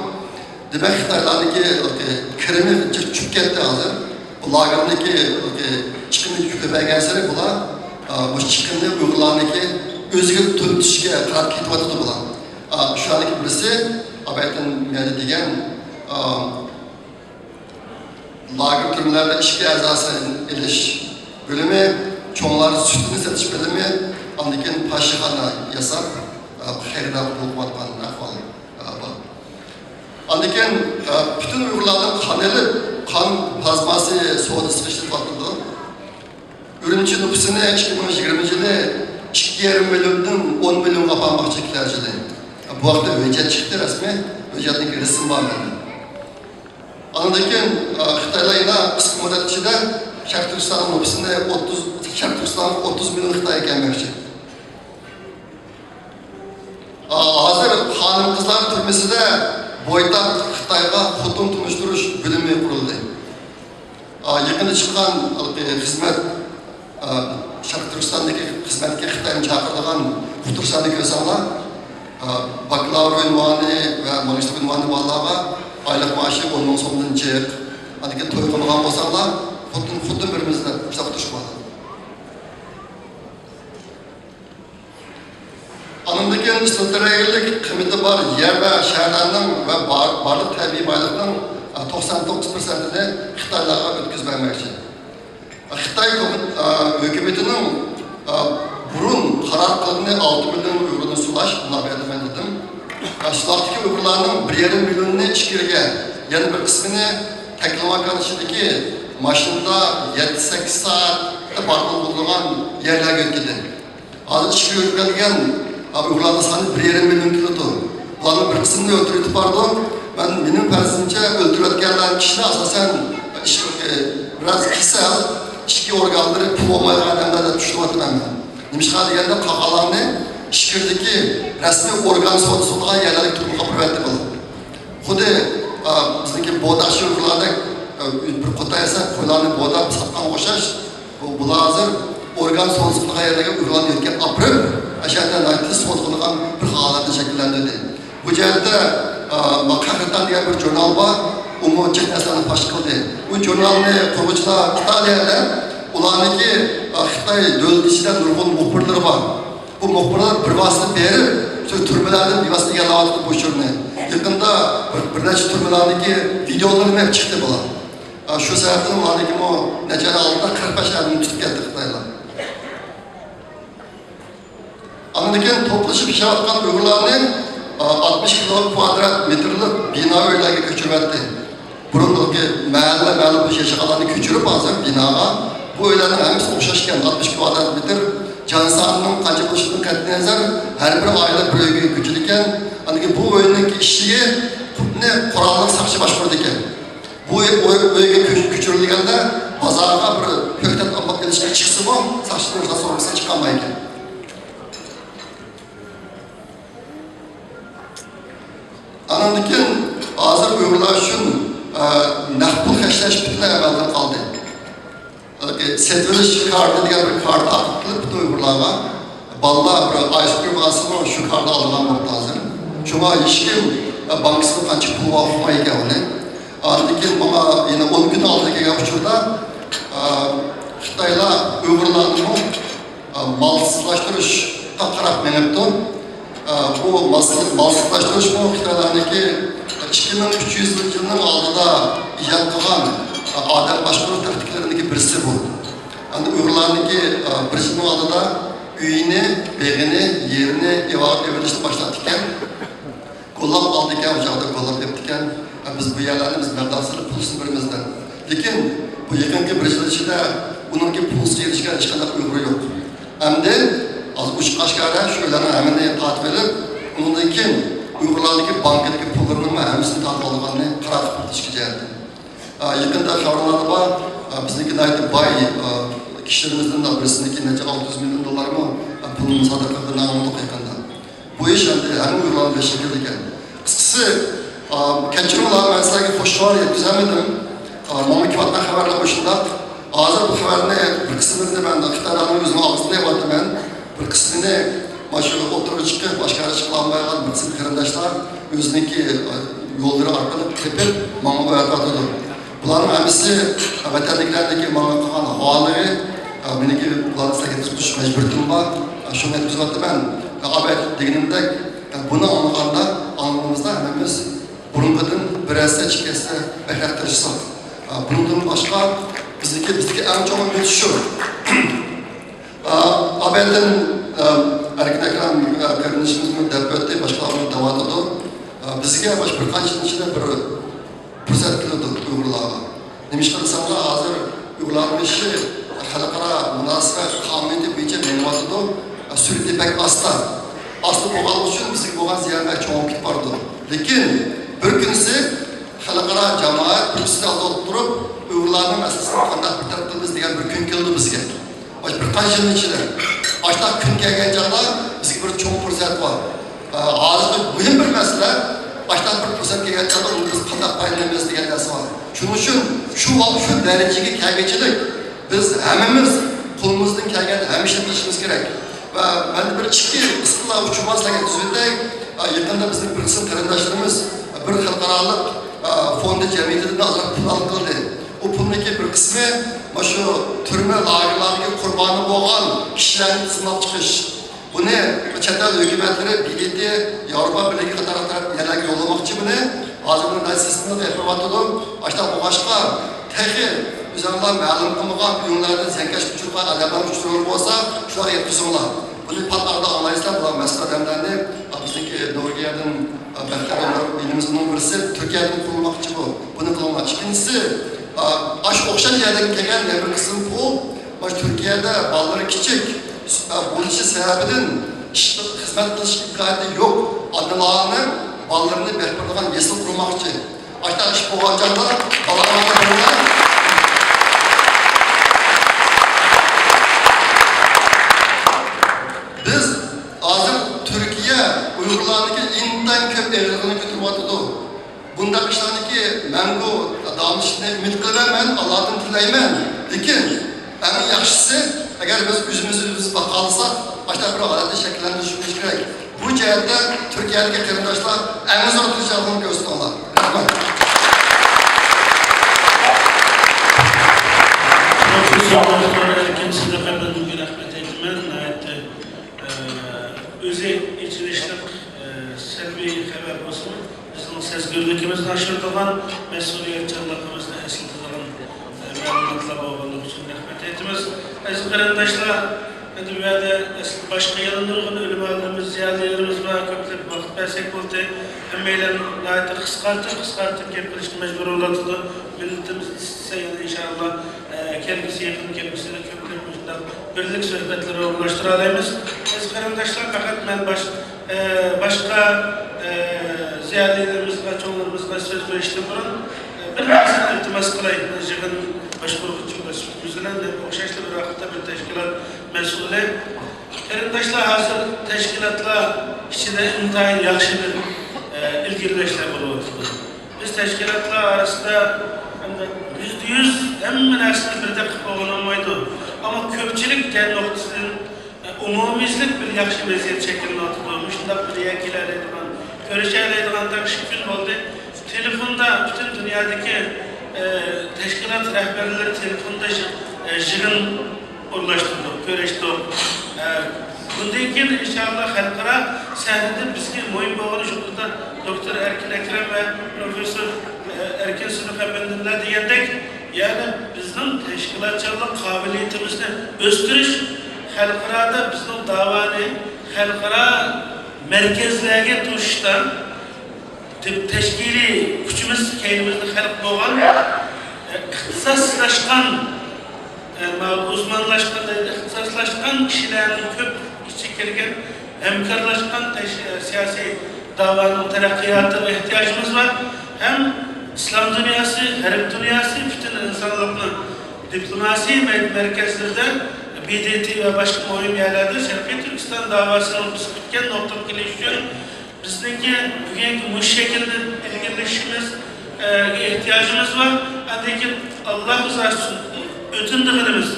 دېمەك، خىتايلارنىڭكى كىرىمى چۈشۈپ كەتتى ھازىر. بۇ لاگېرنىڭكى چىقىمى كۆپەيگەنسېرى بۇلار، ئا، مۇشۇ چىقىمنى ئۇيغۇرلارنىڭكى ئۆزىگە تۈرتۈشكە قاراپ كېتىۋاتىدۇ بۇلار. ئا، شۇلارنىڭكى بىرسى ئابايتىن مەدە دېگەن، ئا، لاگېر تۈرمىلەردە ئىچكى ئەزاسى ئېلىش بۆلۈمى، چوڭلار سۈتىنى سېتىش بۆلۈمى، ئاندىن كېيىن پاشىخانا ياساپ، ئا، خېرىدار قىلىۋاتقان ئەھۋال. ئاندىن كېيىن، ئە، پۈتۈن ئۇيغۇرلاردىن قان ئېلىپ، قان پلازماسى سودىسىغا ئىشلىتىۋاتىدۇ. ئۈرۈمچى نوپۇسىنى ئىككى مىڭ يىگىرمىنچى يىلى ئىككى يېرىم مىليوندىن ئون مىليونغا ئاپارماقچى كېلەر يىلى. بۇ ھەقتە ھۆججەت چىقتى رەسمىي. ھۆججەتنىڭ رەسىمى بار مەندە. ئاندىن كېيىن، ئە، خىتايلار يەنە قىسقا مۇددەت ئىچىدە شەرقىي تۈركىستاننىڭ نوپۇسىنى ئوتتۇز، شەرقىي تۈركىستانغا ئوتتۇز مىليون خىتاي ئەكەلمەكچى. ھازىر خانىم-قىزلار تۈرمىسىدە بويتاق خىتايغا خوتۇن تونۇشتۇرۇش بۆلۈمى قۇرۇلدى. ئا، يېقىندا چىققان ھېلىقى خىزمەت، ئا، شەرقىي تۈركىستاندىكى خىزمەتكە خىتاينى چاقىرىدىغان ئۇقتۇرۇشلارنى كۆرسەڭلار، ئا، باكلاۋۇر ئۇنۋانى ۋە ماگىستىر ئۇنۋانى بارلارغا ئايلىق مائاشى ئون مىڭ سومدىن جىق. ئاندىن كېيىن توي قىلمىغان بولساڭلار، خوتۇن، خوتۇن بېرىمىز دەپ شۇنداق ئۇقتۇرۇش بار. ئاندىن كېيىن ستراتېگىيەلىك قىممىتى بار يەر ۋە شەھەرلەرنىڭ ۋە بار-، بارلىق تەبىئىي بايلىقنىڭ، ئە، توقسان توققۇز پىرسەنتىنى خىتايلارغا ئۆتكۈزۈپ بەرمەكچى. خىتاي ھۆكۈمىتىنىڭ، ئە، بۇرۇن قارار قىلغىنى ئالتە مىليون ئۇيغۇرنى سولاش، مۇنۇ بۇ يەردە مەن دېدىم. ئە، شۇ ۋاقىتتىكى ئۇيغۇرلارنىڭ بىر يېرىم مىليونىنى ئىچكىرىگە، يەنە بىر قىسمىنى تەكلىماكان ئىچىدىكى ماشىنىدا يەتتە سەككىز سائەتتە بارغىلى بولىدىغان يەرلەرگە ئۆتكۈزدى. ھازىر ئىچكىرى ئۆتۈپ كەلگەن، ئە، ئۇيغۇرلارنىڭ سانى بىر يېرىم مىليون كېلىدۇ. بۇلارنىڭ بىر قىسمىنى ئۆلتۈرۈۋېتىپ بارىدۇ. مەن، مېنىڭ پەرىزىمچە، ئۆلتۈرۈۋەتكەنلەر كىشىلەر ئاساسەن ئىش، ئە، بىراز كېسەل، ئىچكى ئورگانلىرى پۇل بولمايدىغان ئادەملەر دەپ چۈشىنىۋاتىمەن مەن. نېمىشقا دېگەندە، قالغانلارنى ئىچكىرىدىكى رەسمىي ئورگان سودا سوتىدىغان يەرلەرگە تۇتقۇنغا ئاپىرىۋەتتى بۇلار. خۇددى، ئا، بىزنىڭكى بودا ئۇيغۇرلاردەك، ئا، بىر قوتان ياساپ، قويلارنى بوداپ ساتقانغا ئوخشاش، بۇ، بۇلار ھازىر ئورگان سودا سوتىدىغان يەرلەرگە ئۇيغۇرلارنى يۆتكەپ ئاپىرىپ، ئاشۇ يەردە ناھايىتى تېز سودا قىلىدىغان بىر ھالەتنى شەكىللەندۈردى. بۇ جەھەتتە، ئا، ماقاقىتان دېگەن بىر ژۇرنال بار، ئۇمۇ جىق نەرسىلەرنى پاش قىلدى. بۇ ژۇرنالنى قۇرغۇچىلار ئىتالىيەدە، ئۇلارنىڭكى، ئا، خىتاي دۆلىتى ئىچىدە نۇرغۇن مۇخبىرلىرى بار. بۇ مۇخبىرلار بىر ۋاسىتە بېرىپ، شۇ تۈرمىلەردىن بىۋاسىتە ئىگىلەۋاتىدۇ بۇ ئۇچۇرنى. يېقىندا بىر، بىر نەچچە تۈرمىلەردىكى ۋىدېئولىرىمۇ ئېلىپ چىقتى بۇلار. ئا، شۇ سەۋەبتىن ئۇلاردىكى بۇ نەچچە ئاي ئالدىدا قىرىق بەش ئادەمنى تۇتۇپ كەتتى خىتايلار. ئاندىن كېيىن توپلىشىپ ياشاۋاتقان ئۇيغۇرلارنى، ئا، ئاتمىش كىلو كۋادرات مېتىرلىق بىنا ئۆيلەرگە كۆچۈرۈۋەتتى. بۇرۇنقى مەھەللە، مەھەللە بولۇش ياشىغانلارنى كۆچۈرۈپ، ھازىر بىناغا، بۇ ئۆيلەرنىڭ ھەممىسى ئوخشاش ئىكەن، ئاتمىش كۋادرات مېتىر. جان سانىنىڭ قانچە بولۇشىدىن قەتئىينەزەر، ھەر بىر ئائىلە بىر ئۆيگە كۆچىدىكەن. ئاندىن كېيىن بۇ ئۆينىڭ ئىشىكى قۇراللىق ساقچى باشقۇرىدىكەن. بۇ ئۆي، ئۆي، ئۆيگە كۆچ-، كۆچۈرۈلگەندە بازارغا بىر كۆكتات ئالماق ئېلىشقا چىقسىمۇ، ساقچىدىن رۇخسەت سورىمىسا چىقالمايدىكەن. ئاندىن كېيىن ھازىر ئۇيغۇرلار ئۈچۈن، ئە، نەق پۇل خەجلەش پۈتۈنلەي ئەمەلدىن قالدى. ھېلىقى سېتىۋېلىش كارتى دېگەن بىر كارتا تارقىتىپ قىلىپ پۈتۈن ئۇيغۇرلارغا. بالىلار بىر ئايسكرىم ئالسىمۇ شۇ كارتا ئالىدىغان بولۇپتۇ ھازىر. شۇڭا ھېچكىم، ئە، بانكىسىدا قانچە پۇل بار ئۇقمايدىكەن ئۇنى. ئاندىن كېيىن ماڭا يەنە ئون كۈن ئالدىدا كەلگەن ئۇچۇردا، ئە، خىتايلار ئۇيغۇرلارنىمۇ مالسىزلاشتۇرۇشقا قاراپ مېڭىپتۇ. بۇ مالسىز-، مالسىزلاشتۇرۇشمۇ خىتايلارنىڭكى ئىككى مىڭ ئۈچ يۈز يىلنىڭ ئالدىدا ئىجاد قىلغان ئادەم باشقۇرۇش تاكتىكىلىرىنىڭكى بىرسى بۇ. ئەمدى ئۇيغۇرلارنىڭكى بىر يىلنىڭ ئالدىدا ئۆيىنى، بېغىنى، يېرىنى ئېۋاغا ئېۋىرىشنى باشلاپتىكەن. قوللاپ ئالدىكەن، ئۇ چاغدا قوللاپ دەپتىكەن، بىز بۇ يەرلەرنى بىز مەبلەغ سېلىپ پۇلسىز بېرىمىز دەپ. لېكىن بۇ يېقىنقى بىر يىل ئىچىدە ئۇنىڭكى پۇلسىز ئېرىشكەن ھېچقانداق ئۇيغۇر يوق. ئەمدى ھازىر ئوچۇق ئاشكارا شۇ ئۆيلەرنىڭ ھەممىنى تارتىۋېلىپ، ئۇنىڭدىن كېيىن ئۇيغۇرلاردىكى بانكىدىكى پۇللىرىنىڭمۇ ھەممىسىنى تارتىۋالغاننى قارار قىلىپ ئىچكى جەھەتتىن. ئا، يېقىندا خەۋەرلەردە بار، ئا، بىزنىڭكى ناھايىتى باي، ئا، كىشىلىرىمىزدىن بىرسىنىڭكى نەچچە ئالتە يۈز مىليون دوللارمۇ، ئا، پۇلنى مۇسادىرە قىلغىنىنى ئاڭلىدۇق يېقىندا. بۇ ئىش ئەمدى ھەممە ئۇيغۇرلارنى بېشىغا كېلىدىكەن. قىسقىسى، ئا، كەچۈرۈڭلار، مەن سىلەرگە خوش خەۋەر يەتكۈزەلمىدىم. ئا، ماڭا كېلىۋاتقان خەۋەرلەر مۇشۇنداق. ھازىر بۇ خەۋەرنى بىر قىسمىنى مەن خىتايلارنىڭ ئۆزىنىڭ ئاغزىدىن ئېلىۋاتىمەن. بىر قىسمىنى مانا شۇ ئوتتۇرىغا چىقىپ، ئاشكارا چىقىرالمايدىغان بىر قىسىم قېرىنداشلار ئۆزىنىڭكى، ئا، يوللىرى ئارقىلىق تېپىپ، ماڭا ئەۋەتىۋاتىدۇ. بۇلارنىڭ ھەممىسى ۋەتەندىكىلەرنىڭكى ماڭا قىلغان ھاۋالىرى، مېنىڭكى بۇلارنى سىلەرگە يەتكۈزۈش مەجبۇرىيىتىم بار. شۇنى يەتكۈزۈۋاتىمەن. ئەلۋەتتە دېگىنىمدەك، بۇنى ئاڭلىغاندا، ئاڭلىغىنىمىزدا ھەممىمىز بۇرۇنقىدىن بىر ھەسسە، ئىككى ھەسسە بەكرەك تىرىشساق. بۇنىڭدىن باشقا بىزدىكى، بىزدىكى ئەڭ چوڭ ئۈمىد شۇ. ئا، ئابەدەن، ئا، ئەركىن ئەكرەم، ئا، قېرىندىشىمىزمۇ دەپ ئۆتتى، باشقىلارمۇ دەۋاتىدۇ. ئا، بىزگە مۇشۇ بىر قانچە يىل ئىچىدە بىر پۇرسەت كېلىدۇ ئۇيغۇرلارغا. نېمىشقا دېسەڭلار، ھازىر ئۇيغۇرلارنىڭ ئىشى خەلقئارا مۇناسىۋەت قانۇنىيىتى بويىچە مېڭىۋاتىدۇ. سۈرئىتى بەك ئاستا. ئاستا بولغانلىقى ئۈچۈن بىزگە بولغان زىيان بەك چوڭ بولۇپ كېتىپ بارىدۇ. لېكىن بىر كۈنسى خەلقئارا جامائەت بىر ئۈستەلدە ئولتۇرۇپ، ئۇيغۇرلارنىڭ مەسىلىسىنى قانداق بىر تەرەپ قىلىمىز دېگەن بىر كۈن كېلىدۇ بىزگە. مۇشۇ بىر قانچە يىلنىڭ ئىچىدە. ئاشۇنداق كۈن كەلگەن چاغدا بىزگە بىر چوڭ پۇرسەت بار. ئە، ھازىرقى مۇھىم بىر مەسىلە، ئاشۇنداق بىر پۇرسەت كەلگەن چاغدا ئۇنى بىز قانداق پايدىلىنىمىز دېگەن نەرسە بار. شۇنىڭ ئۈچۈن شۇ ۋاقىت، شۇ دەرىجىگە كەلگۈچىلىك بىز ھەممىمىز قولىمىزدىن كەلگەن ھەممە ئىشنى قىلىشىمىز كېرەك. ۋە مەندە بىر ئىككى قىسقىلا ئۇچۇر بار سىلەرگە يەتكۈزۈۋېتەي. يېقىندا بىزنىڭ بىر قىسىم قېرىنداشلىرىمىز بىر خەلقئارالىق فوند جەمئىيىتىدىن ئازراق پۇل ئالغىلى. ئۇ پۇلنىڭكى بىر قىسمى مانا شۇ تۈرمە لاگېرلاردىكى قۇربانى بولغان كىشىلەرنى تىزىملاپ چىقىش. بۇنى چەت ئەل ھۆكۈمەتلىرى، ب د ت، ياۋروپا بىرلىكى قاتارلىق تەرەپ يەرلەرگە يوللىماقچى بۇنى. ھازىر بۇنى سىستېمىلىق ئېلىپ بېرىۋاتىدۇ. ئاشۇنداق بولغاچقا، تېخى ئۆزۈڭلار مەلۇم قىلمىغان ئۆيۈڭلەردە زىيانكەشلىك ئۇچۇرلار، ئادەملەرنىڭ ئۇچۇرلىرى بولسا، شۇلارغا يەتكۈزۈڭلار. بۇنى پات ئارىدا ئاڭلايسىلەر، بۇلار مەسئۇل ئادەملەرنى، بىزنىڭكى نورۋېگىيەدىن، بەختىيار ئىنىمىزنىڭ بىرسى تۈركىيەدىن قۇرۇلماقچى بۇ. بۇنى قىلىڭلار. ئىككىنچىسى، ئاشۇ ئوخشاش يەردىن كەلگەن يەنە بىر قىسىم پۇل، مانا تۈركىيەدە بالىلىرى كىچىك بولۇشى سەۋەبىدىن ئىش، خىزمەت قىلىش ئىمكانىيىتى يوق ئانىلارنىڭ بالىلىرىنى بېقىپ بېرىدىغان يەسلى قۇرماقچى. ئاشۇنداق ئىش بولغان چاغدا بالىلارنى بىرىنى، بىز ھازىر تۈركىيە ئۇيغۇرلارنىڭكى ئىنتايىن كۆپ ئېغىرلىقىنى كۆتۈرۈۋاتىدۇ. بۇنداق ئىشلارنىڭكى مەڭگۈ داۋاملىشىشىنى ئۈمىد قىلىمەن مەن ئاللادىن تىلەيمەن. لېكىن ئەڭ ياخشىسى، ئەگەر بىز ئۆزىمىزنى ئۆزىمىز باقالىساق، ئاشۇنداق بىر ھالەتنى شەكىللەندۈرۈشىمىز كېرەك. بۇ جەھەتتە تۈركىيەدىكى قېرىنداشلار ئەڭ زور تىرىشچانلىقنى كۆرسىتىڭلار. رەھمەت. پروفېسسور دوكتور ئەركىن سىدىق ئەپەندىمگە رەھمەت ئېيتىمەن. ناھايىتى ئۆزى ئېچىنىشلىق، سەلبىي خەۋەر بولسىمۇ، بىزنىڭ سەزگۈرلۈكىمىزنى ئاشۇرىدىغان، مەسئۇلىيەتچانلىقىمىزنى ئەسلىتىدىغان مەلۇماتلار بولغانلىقى ئۈچۈن رەھمەت ئېيتىمىز. ئەزىز قېرىنداشلار، ئەمدى بۇ يەردە باشقا يەنە نۇرغۇن ئۆلىمالىرىمىز، زىيالىيلىرىمىز بار، كۆپلەپ ۋاقىت بەرسەك بولدى. ھەممەيلەن ناھايىتى قىسقارتىپ، قىسقارتىپ گەپ قىلىشقا مەجبۇر بولۇۋاتىدۇ. مىللىتىمىز ئىستىسە يەنە ئىنشائاللا، ئە، كەلگۈسى يېقىن، كەلگۈسىدە كۆپلەپ مۇشۇنداق بىرلىك سۆھبەتلىرى ئورۇنلاشتۇرالايمىز. ئەزىز قېرىنداشلار، پەقەت مەن باش-، ئە، باشقا، ئە، زىيالىيلىرىمىزغا، چوڭلىرىمىزغا سۆز بېرىشتىن بۇرۇن، ئە، بىر نەرسىنى ئىلتىماس قىلاي. يىغىن باشقۇرغۇچى ۋە سۈپىتىمىز بىلەن ئوخشاشلا بىر ۋاقىتتا بىر تەشكىلات مەسئۇلى. قېرىنداشلار، ھازىر تەشكىلاتلار ئىچىدە ئىنتايىن ياخشى بىر، ئە، ئىلگىرىلەشلەر بولۇۋاتىدۇ. بىز تەشكىلاتلار ئارىسىدا يۈزدە يۈز ھەممە نەرسىنى بىردەك قىلىپ بولغىلى بولمايدۇ. ئەمما كۆپچىلىك دەل نۇقتىسىدىن، ئە، ئومۇميۈزلۈك بىر ياخشى ۋەزىيەت شەكىللىنىۋاتىدۇ. مۇشۇنداق بىر يەرگە كېلەلەيدىغان، كۆرۈشەلەيدىغان تاق ئىككى كۈن بولدى. تېلېفوندا پۈتۈن دۇنيادىكى، ئە، تەشكىلات رەھبەرلىرى تېلېفوندا يىغ-، ئە، يىغىن ئورۇنلاشتۇردۇق، كۆرۈشتۇق. ئە، بۇندىن كېيىن ئىنشائاللا خەلقئارا سەھنىدە بىزگە مۇھىم بولغىنى شۇ، دوكتور ئەركىن ئەكرەم ۋە پروفېسسور، ئە، ئەركىن سىدىق ئەپەندىلەر دېگەندەك، يەنى بىزنىڭ تەشكىلاتچانلىق قابىلىيىتىمىزنى ئۆستۈرۈش، خەلقئارادا بىزنىڭ داۋانى خەلقئارا مەركەزلەرگە توشۇشتا، تەشكىلىي كۈچىمىز كەينىمىزدە خەلق بولغان، ئىختىساسلاشقان، ئوزمانلاشقان، ئىختىساسلاشقان كىشىلەرنىڭ كۆپ ئىچىگە كىرگەن ھەمكارلاشقان تەش-، سىياسىي داۋانىڭ تەرەققىياتىغا ئېھتىياجىمىز بار. ھەم ئىسلام دۇنياسى، غەرب دۇنياسى، پۈتۈن ئىنسانلىقنىڭ دىپلوماسىي مەر-، مەركەزلىرىدە، ب د ت ۋە باشقا مۇھىم يەرلەردە شەرقىي تۈركىستان داۋاسىنىڭ بىز كۈتكەن نۇقتىغا كېلىشى ئۈچۈن بىزنىڭكى بۈگۈنكى مۇشۇ شەكىلدە ئىلگىرىلىشىمىز، ئە، ئېھتىياجىمىز بار. ئاندىن كېيىن ئاللا رىزاسى ئۈچۈن ئۆتۈنىدىغىنىمىز،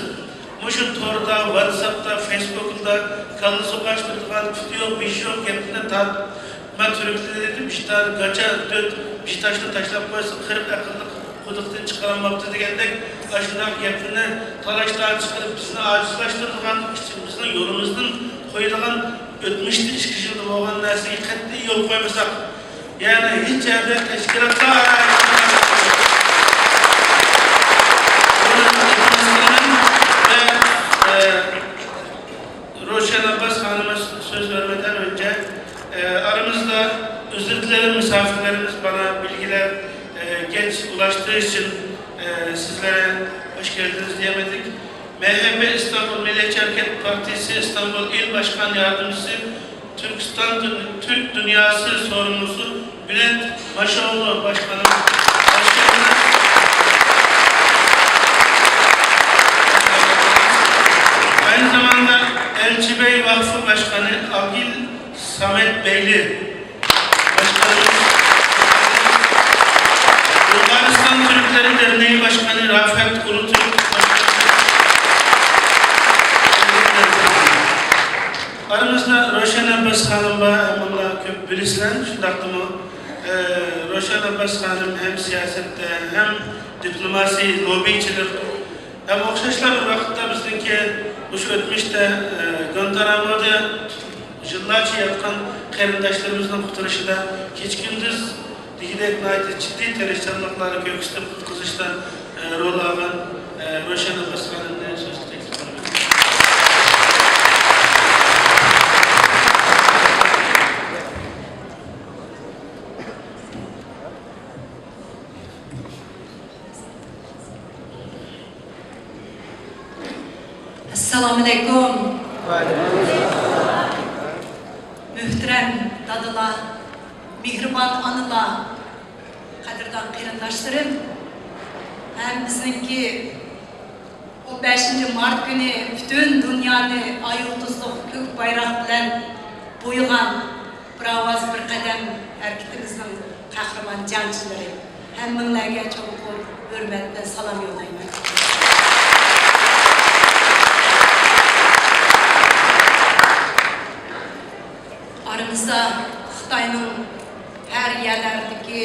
مۇشۇ توردا، ۋاتساپتا، فېيسبۇكتا كاللا سوقاشتۇرىدىغان، پۇتى يوق، بېشى يوق گەپنى تارتما تۈركلىرى دېيىپ، بىر تال گاچا، تۆت، بىر تاشنى تاشلاپ قويسا، قىرىق ئەقىللىق قۇدۇقتىن چىقارالماپتۇ دېگەندەك، ئاشۇنداق گەپلەرنى تالاش-تارتىش قىلىپ، بىزنى ئاجىزلاشتۇرىدىغان، بىزنىڭ يولىمىزدىن قويىدىغان، ئۆتمۈشتە ئىككى يىلدا بولغان نەرسىگە قەتئىي يول قويمىساق، يەنى ھېچ يەردە تەشكىلاتلار ۋە، ئە، روشەن ئابباس خانىمغا سۆز بەرمەيدىغان ئۆنچە، ئارىمىزدا ئۆزرە تىلەيمەن، مۇساپىرلىرىمىز بانا بىلگىلەر، ئە، گەج ئۇلاشتۇرۇش ئۈچۈن، ئە، سىزلەرگە خوش كەلدىڭىز دېيەلمىدۇق. مەھەببەت ئىستانبۇل مىللەتچى ھەرىكەت پارتىيىسى ئىستانبۇل ئىل باشقان ياردىمچىسى، تۈركىستان دۇن-، تۈرك دۇنياسى سورۇنلۇسى بۈلەنت ماشاۋلۇ باشقانىمىز، باشقانىمىز. ئاينى زاماندا ئەلچى بەي ۋاقفى باشقانى ئابگىل سامەت بەيلى باشقانىمىز. ئارىمىزدا روشەن ئابباس خانىم بار، ھەممىڭلار كۆپ بىلىسىلەر، شۇنداقتىمۇ، ئە، روشەن ئابباس خانىم ھەم سىياسەتتە، ھەم دىپلوماسىي، لوببىچىلىق ھەم ئوخشاشلا بىر ۋاقىتتا بىزنىڭكى مۇشۇ ئۆتمۈشتە، ئە، گۇانتانامودا يىللارچە ياتقان قېرىنداشلىرىمىزنىڭ قۇتۇلۇشىدا كېچە-كۈندۈز دېگۈدەك ناھايىتى جىددىي تىرىشچانلىقلارنى كۆرسىتىپ قۇتقۇزۇشتا، ئە، رول ئالغان، ئە، روشەن ئابباس خانىمنى سۆزگە تەكلىپ قىلىمەن. ئەسسالامۇئەلەيكۇم. مۆھتەرەم دادىلار، مېھرىبان ئانىلار، قەدىردان قېرىنداشلىرىم ھەم بىزنىڭكى ئون بەشىنچى مارت كۈنى پۈتۈن دۇنيانى ئاي يۇلتۇزلۇق كۆك بايراق بىلەن بويىغان بىر ئاۋاز، بىر قەدەم ھەرىكىتىمىزنىڭ قەھرىمان جەڭچىلىرى، ھەممىڭلارگە چوڭقۇر ھۆرمەت بىلەن سالام يوللايمەن. ئارىمىزدا خىتاينىڭ ھەر يەرلەردىكى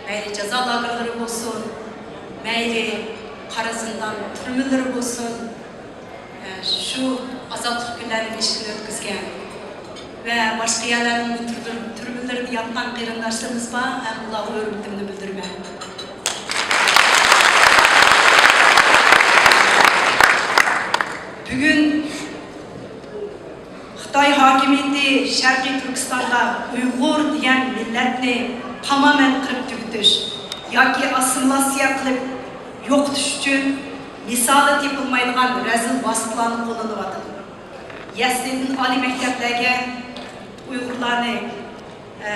مەيلى جازا لاگېرلىرى بولسۇن، مەيلى قارا زىندان تۈرمىلىرى بولسۇن، شۇ ئازادلىق كۈنلەرنى بېشىدىن ئۆتكۈزگەن ۋە باشقا يەرلەرنىڭ تۈرمىلىرىدە ياتقان قېرىنداشلىرىمىز بار، ھەم ئۇلارغا ھۆرمىتىمنى بىلدۈرىمەن. بۈگۈن خىتاي ھاكىمىيىتى شەرقىي تۈركىستاندا ئۇيغۇر دېگەن مىللەتنى تامامەن قىرىپ تۈگىتىش ياكى ئاسسىمىلياتسىيە قىلىپ يوقىتىش ئۈچۈن مىسالى تېپىلمايدىغان رەزىل ۋاسىتىلارنى قوللىنىۋاتىدۇ. يەسلىدىن ئالىي مەكتەپلەرگە ئۇيغۇرلارنى، ئە،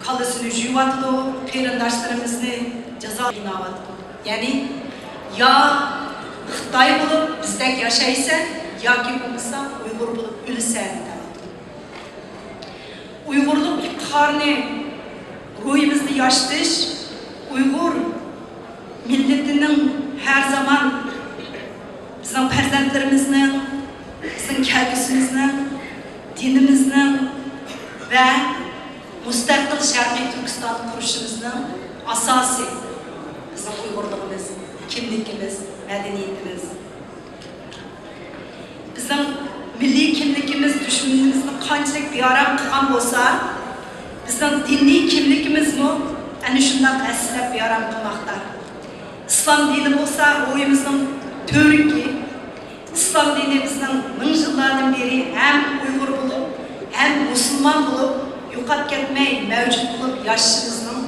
كاللىسىنى يۇيۇۋاتىدۇ، قېرىنداشلىرىمىزنى جازا قىيناۋاتىدۇ. يەنى يا خىتاي بولۇپ بىزدەك ياشايسەن، ياكى بولمىسا ئۇيغۇر بولۇپ ئۆلىسەن دەۋاتىدۇ. ئۇيغۇرلۇق ئىپتىخارىنى روھىمىزدا ياشىتىش، ئۇيغۇر مىللىتىنىڭ ھەر زامان بىزنىڭ پەرزەنتلىرىمىزنىڭ، بىزنىڭ كەلگۈسىمىزنىڭ دىنىمىزنىڭ ۋە مۇستەقىل شەرقىي تۈركىستان قۇرۇشىمىزنىڭ ئاساسى بىزنىڭ ئۇيغۇرلۇقىمىز، كىملىكىمىز، مەدەنىيىتىمىز. بىزنىڭ مىللىي كىملىكىمىز دۈشمىنىمىزنى قانچىلىك بىئارام قىلغان بولسا، بىزنىڭ دىنىي كىملىكىمىزمۇ ئەنە شۇنداق ھەسسىلەپ بىئارام قىلماقتا. ئىسلام دىنى بولسا روھىمىزنىڭ تۈۋرۈكى. ئىسلام دىنى بىزنىڭ مىڭ يىللاردىن بېرى ھەم ئۇيغۇر بولۇپ، ھەم مۇسۇلمان بولۇپ، يوقاپ كەتمەي مەۋجۇت بولۇپ ياشىشىمىزنىڭ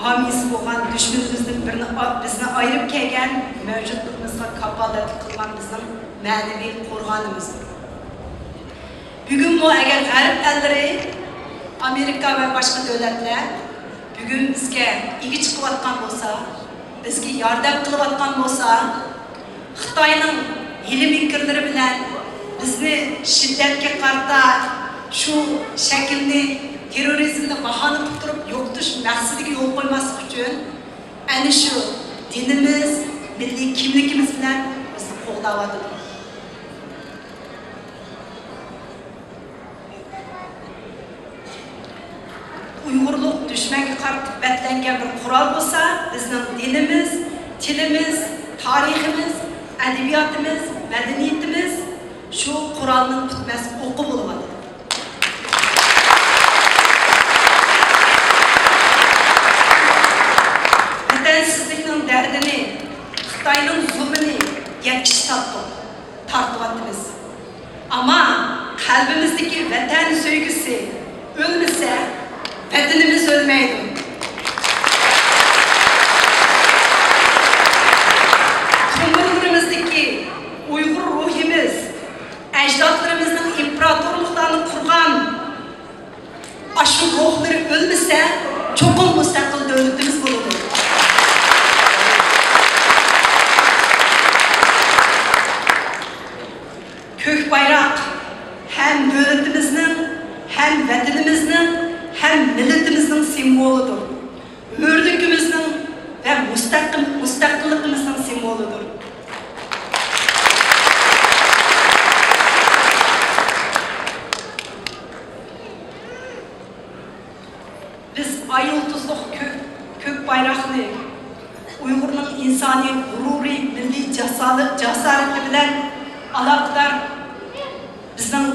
ھامىيسى بولغان، دۈشمىنىمىزدىن بىرنى، بىزنى ئايرىپ كەلگەن، مەۋجۇتلۇقىمىزغا كاپالەتلىك قىلغان بىزنىڭ مەنىۋى قورغانىمىز. بۈگۈنمۇ ئەگەر غەرب ئەللىرى، ئامېرىكا ۋە باشقا دۆلەتلەر بۈگۈن بىزگە ئىگە چىقىۋاتقان بولسا، بىزگە ياردەم قىلىۋاتقان بولسا، خىتاينىڭ ھىيلە-مىكىرلىرى بىلەن بىزنى شىددەتكە قارىتا شۇ شەكىلنى، تېررورىزمنى باھانە قىلىپ تۇرۇپ يوقىتىش مەقسىتىگە يول قويماسلىق ئۈچۈن، ئەنە شۇ دىنىمىز، مىللىي كىملىكىمىز بىلەن بىزنى قوغداۋاتىدۇ. ئۇيغۇرلۇق دۈشمەنگە قارىتىپ بەتلەنگەن بىر قورال بولسا، بىزنىڭ دىنىمىز، تىلىمىز، تارىخىمىز، ئەدەبىياتىمىز، مەدەنىيىتىمىز شۇ قورالنىڭ پۈتمەس ئوقى بولۇۋاتىدۇ. ۋەتەنسىزلىكنىڭ دەردىنى، خىتاينىڭ زۇلمىنى يەتكۈچە تارتتۇق، تارتىۋاتىمىز. ئەمما قەلبىمىزدىكى ۋەتەن سۆيگۈسى ئۆلمىسە، ۋەتىنىمىز ئۆلمەيدۇ. تومۇرلىرىمىزدىكى ئۇيغۇر روھىمىز، ئەجدادلىرىمىزنىڭ ئىمپېراتورلۇقلارنى قۇرغان ئاشۇ روھلىرى ئۆلمىسە، چوقۇم مۇستەقىل دۆلىتىمىز بولىدۇ. كۆك بايراق ھەم دۆلىتىمىزنىڭ، ھەم ۋەتىنىمىزنىڭ، ھەم مىللىتىمىزنىڭ سىمۋولىدۇر. ھۆرلۈكىمىزنىڭ ۋە مۇستەقىل، مۇستەقىللىقىمىزنىڭ سىمۋولىدۇر. ئاي يۇلتۇزلۇق كۆك، كۆك بايراقنى، ئۇيغۇرنىڭ ئىنسانىي غۇرۇرى، مىللىي جاسارى-، جاسارىتى بىلەن ئالاقىدار بىزنىڭ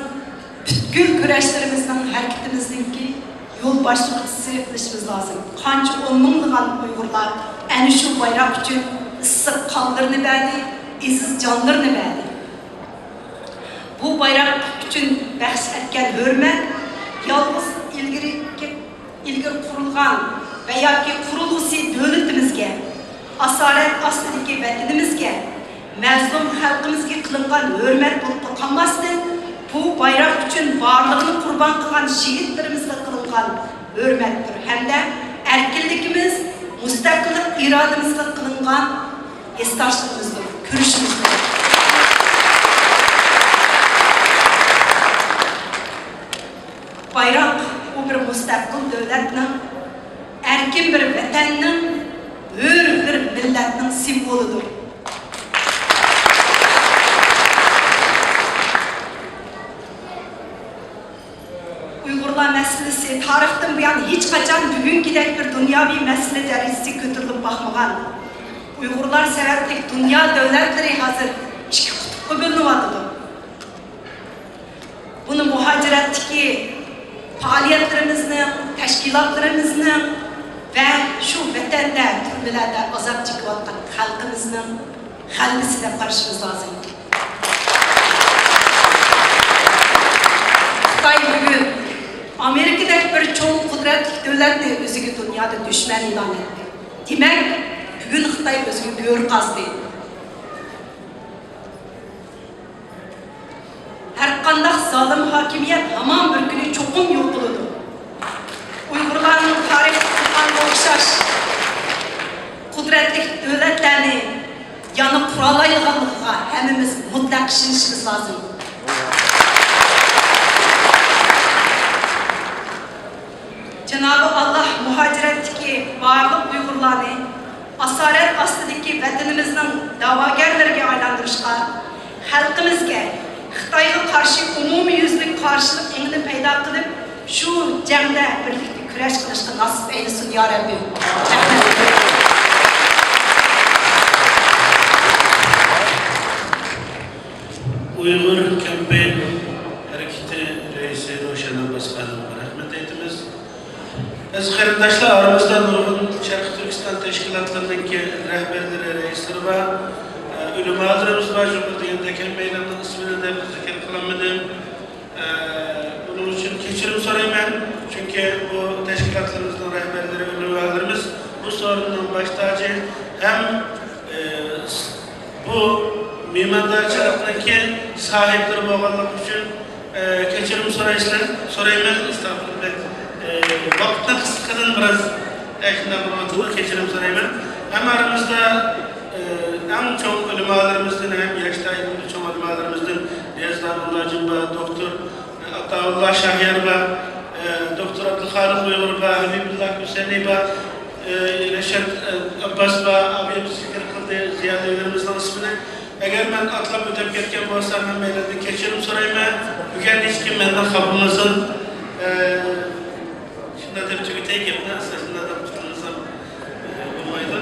پۈتكۈل كۈرەشلىرىمىزنىڭ، ھەرىكىتىمىزنىڭكى يول باشلىغۇچىسى بولۇشىمىز لازىم. قانچە ئون مىڭلىغان ئۇيغۇرلار ئەنە شۇ بايراق ئۈچۈن ئىسسىق قانلىرىنى بەردى، ئېزىز جانلىرىنى بەردى. بۇ بايراق ئۈچۈن بەخش ئەتكەن ھۆرمەت يالغۇز ئىلگىرى، ئىلگىرى قۇرۇلغان ۋە ياكى قۇرۇلغۇسى دۆلىتىمىزگە، ئاسارەت ئاستىدىكى ۋەتىنىمىزگە، مەزلۇم خەلقىمىزگە قىلىنغان ھۆرمەت بولۇپلا قالماستىن، بۇ بايراق ئۈچۈن بارلىقىنى قۇربان قىلغان شېھىتلىرىمىزغا قىلىنغان ھۆرمەتتۇر ھەمدە ئەركىنلىكىمىز، مۇستەقىللىق ئىرادىمىزغا قىلىنغان ھېسداشلىقىمىزدۇر، كۈرىشىمىزدۇر. بايراق، ئۇ بىر مۇستەقىل دۆلەتنىڭ، ئەركىن بىر ۋەتەننىڭ، ھۆر بىر مىللەتنىڭ سىمۋولىدۇر. ئۇيغۇرلار مەسىلىسى تارىختىن بۇيان ھېچقاچان بۈگۈنكىدەك بىر دۇنياۋى مەسىلە دەرىجىسىگە كۆتۈرۈلۈپ باقمىغان. ئۇيغۇرلار سەۋەبلىك دۇنيا دۆلەتلىرى ھازىر ئىككى قۇتۇپقا بۆلۈنۈۋاتىدۇ. بۇنى مۇھاجىرەتتىكى پائالىيەتلىرىمىزنىڭ، تەشكىلاتلىرىمىزنىڭ ۋە شۇ ۋەتەندە تۈرمىلەردە ئازاب چېكىۋاتقان خەلقىمىزنىڭ غەلىبىسى دەپ قارىشىمىز لازىم. خىتاي بۈگۈن ئامېرىكىدەك بىر چوڭ قۇدرەتلىك دۆلەتنى ئۆزىگە دۇنيادا دۈشمەن ئېلان ئەتتى. دېمەك، بۈگۈن خىتاي ئۆزىگە گۆر قازدى. ھەرقانداق زالىم ھاكىمىيەت ھامان بىر كۈنى چوقۇم يوقىلىدۇ. ئۇيغۇرلارنىڭ تارىختا بولغانغا ئوخشاش قۇدرەتلىك دۆلەتلەرنى يەنە قۇرالايدىغانلىقىغا ھەممىمىز مۇتلەق ئىشىنىشىمىز لازىم. جانابى ئاللاھ مۇھاجىرەتتىكى بارلىق ئۇيغۇرلارنى ئاسارەت ئاستىدىكى ۋەتىنىمىزنىڭ دەۋاگەرلىرىگە ئايلاندۇرۇشقا، خەلقىمىزگە خىتايغا قارشى ئومۇميۈزلۈك قارشىلىق ئېڭىنى پەيدا قىلىپ، شۇ جەڭدە بىرلىكتە كۈرەش قىلىشقا ناسىپ ئەيلىسۇن، يا رەببىم. رەھمەت. ئۇيغۇر كەمپەين ھەرىكىتى رەئىسى روشەن ئابباس خانىمغا رەھمەت ئېيتىمىز. ئەزىز قېرىنداشلار، ئارىمىزدا نۇرغۇن شەرقىي تۈركىستان تەشكىلاتلىرىنىڭكى رەھبەرلىرى، رەئىسلىرى بار، ئە، ئۆلىمالىرىمىز بار. جۇمھۇر دېگەندە كەمپەينىڭ ئىسمىنى دەپ زىكىر قىلالمىدىم. ئە، بۇنىڭ ئۈچۈن كەچۈرۈم سورايمەن. چۈنكى بۇ تەشكىلاتلىرىمىزنىڭ رەھبەرلىرى، ئۆلىمالىرىمىز بۇ سورۇننىڭ باش تاجى ھەم، ئە، بۇ مېھماندارچىلىقنىڭكى ساھىبلىرى بولغانلىقى ئۈچۈن، ئە، كەچۈرۈم سورايسىلەر، سورايمەن، ئەستەغپۇرۇللا. ئە، ۋاقىتنى قىسقىدىن بىراز ئەشۇنداق بولۇۋاتىدۇ، كەچۈرۈم سورايمەن. ھەم ئارىمىزدا، ئە، ئەڭ چوڭ ئۆلىمالىرىمىزدىن ھەم ياش دائىرىدە چوڭ ئۆلىمالىرىمىزدىن نىياز داموللاجىم بار، دوكتور ئاتاۋۇللا شاھيار بار، ئە، دوكتور ئابدۇخالىق ئۇيغۇر بار، ھەبىبۇللا كۈسەنى بار، ئە، رەشەت، ئە، ئابباس بار، ئابىم زىكىر قىلدى زىيالىيلىرىمىزنىڭ ئىسمىنى. ئەگەر مەن ئاتلاپ ئۆتۈپ كەتكەن بولسام، ھەممەيلەندىن كەچۈرۈم سورايمەن. بۈگۈن ھېچكىم مەندىن خاپا بولمىسۇن. ئە، شۇنداق دەپ تۈگىتەي گەپنى، ئەسلىدە شۇنداق دەپ تۇتۇلمىسام، ئە، بولمايدۇ.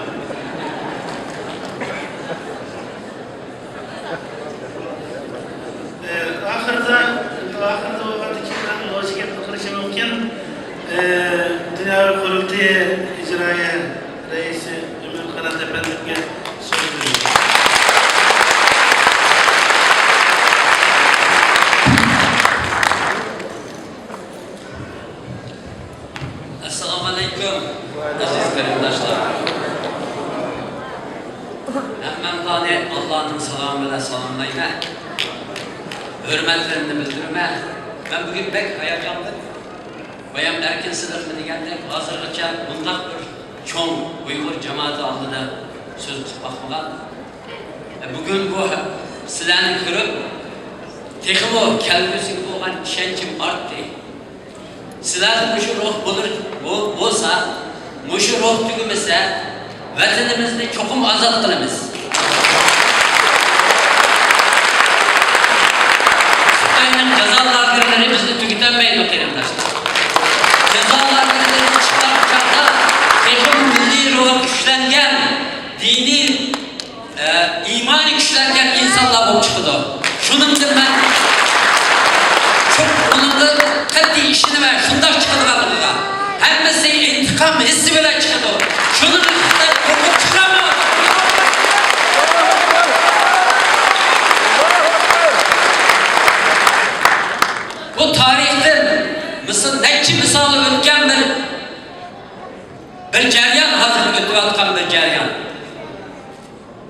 ئاخىرىدا، ئاخىرىدا بولغاندىكىن مەن مۇشۇ گەپنى قىلىشىم مۇمكىن. دۇنيا قۇرۇلتىيى ئىجرائىيە رەئىسى ئۆمەر قانات ئەپەندىمگە سۆز بېرىمەن. ئەسسالامۇئەلەيكۇم، ئەزىز قېرىنداشلار. ھەممەڭلارنى ئاللانىڭ سالامى بىلەن سالاملايمەن. ھۆرمەتلىرىمنى بىلدۈرىمەن. مەن بۈگۈن بەك ھاياجانلىق. بايام ئەركىن سىدىقمۇ دېگەندەك، ھازىرغىچە بۇنداق بىر چوڭ ئۇيغۇر جامائىتى ئالدىدا سۆز قىلىپ باقمىغان. بۈگۈن بۇ سىلەرنى كۆرۈپ، تېخىمۇ كەلگۈسىگە بولغان ئىشەنچىم ئارتتى. سىلەردە مۇشۇ روھ بولۇر، بو-، بولسا، مۇشۇ روھ تۈگىمىسە، ۋەتىنىمىزنى چوقۇم ئازاد قىلىمىز. خىتاينىڭ جازا لاگېرلىرى بىزنى تۈگىتەلمەيدۇ، قېرىنداشلار. جازا لاگېرلىرىدىن چىققان چاغدا ھېسسى بىلەن چىقىدۇ. شۇنى خىتاي قورقۇپ چىقامدۇ؟ بۇ تارىختىن مىسال، نەچچە مىسالى ئۆتكەن بىر، بىر جەريان، ھازىر ئۆتۈۋاتقان بىر جەريان.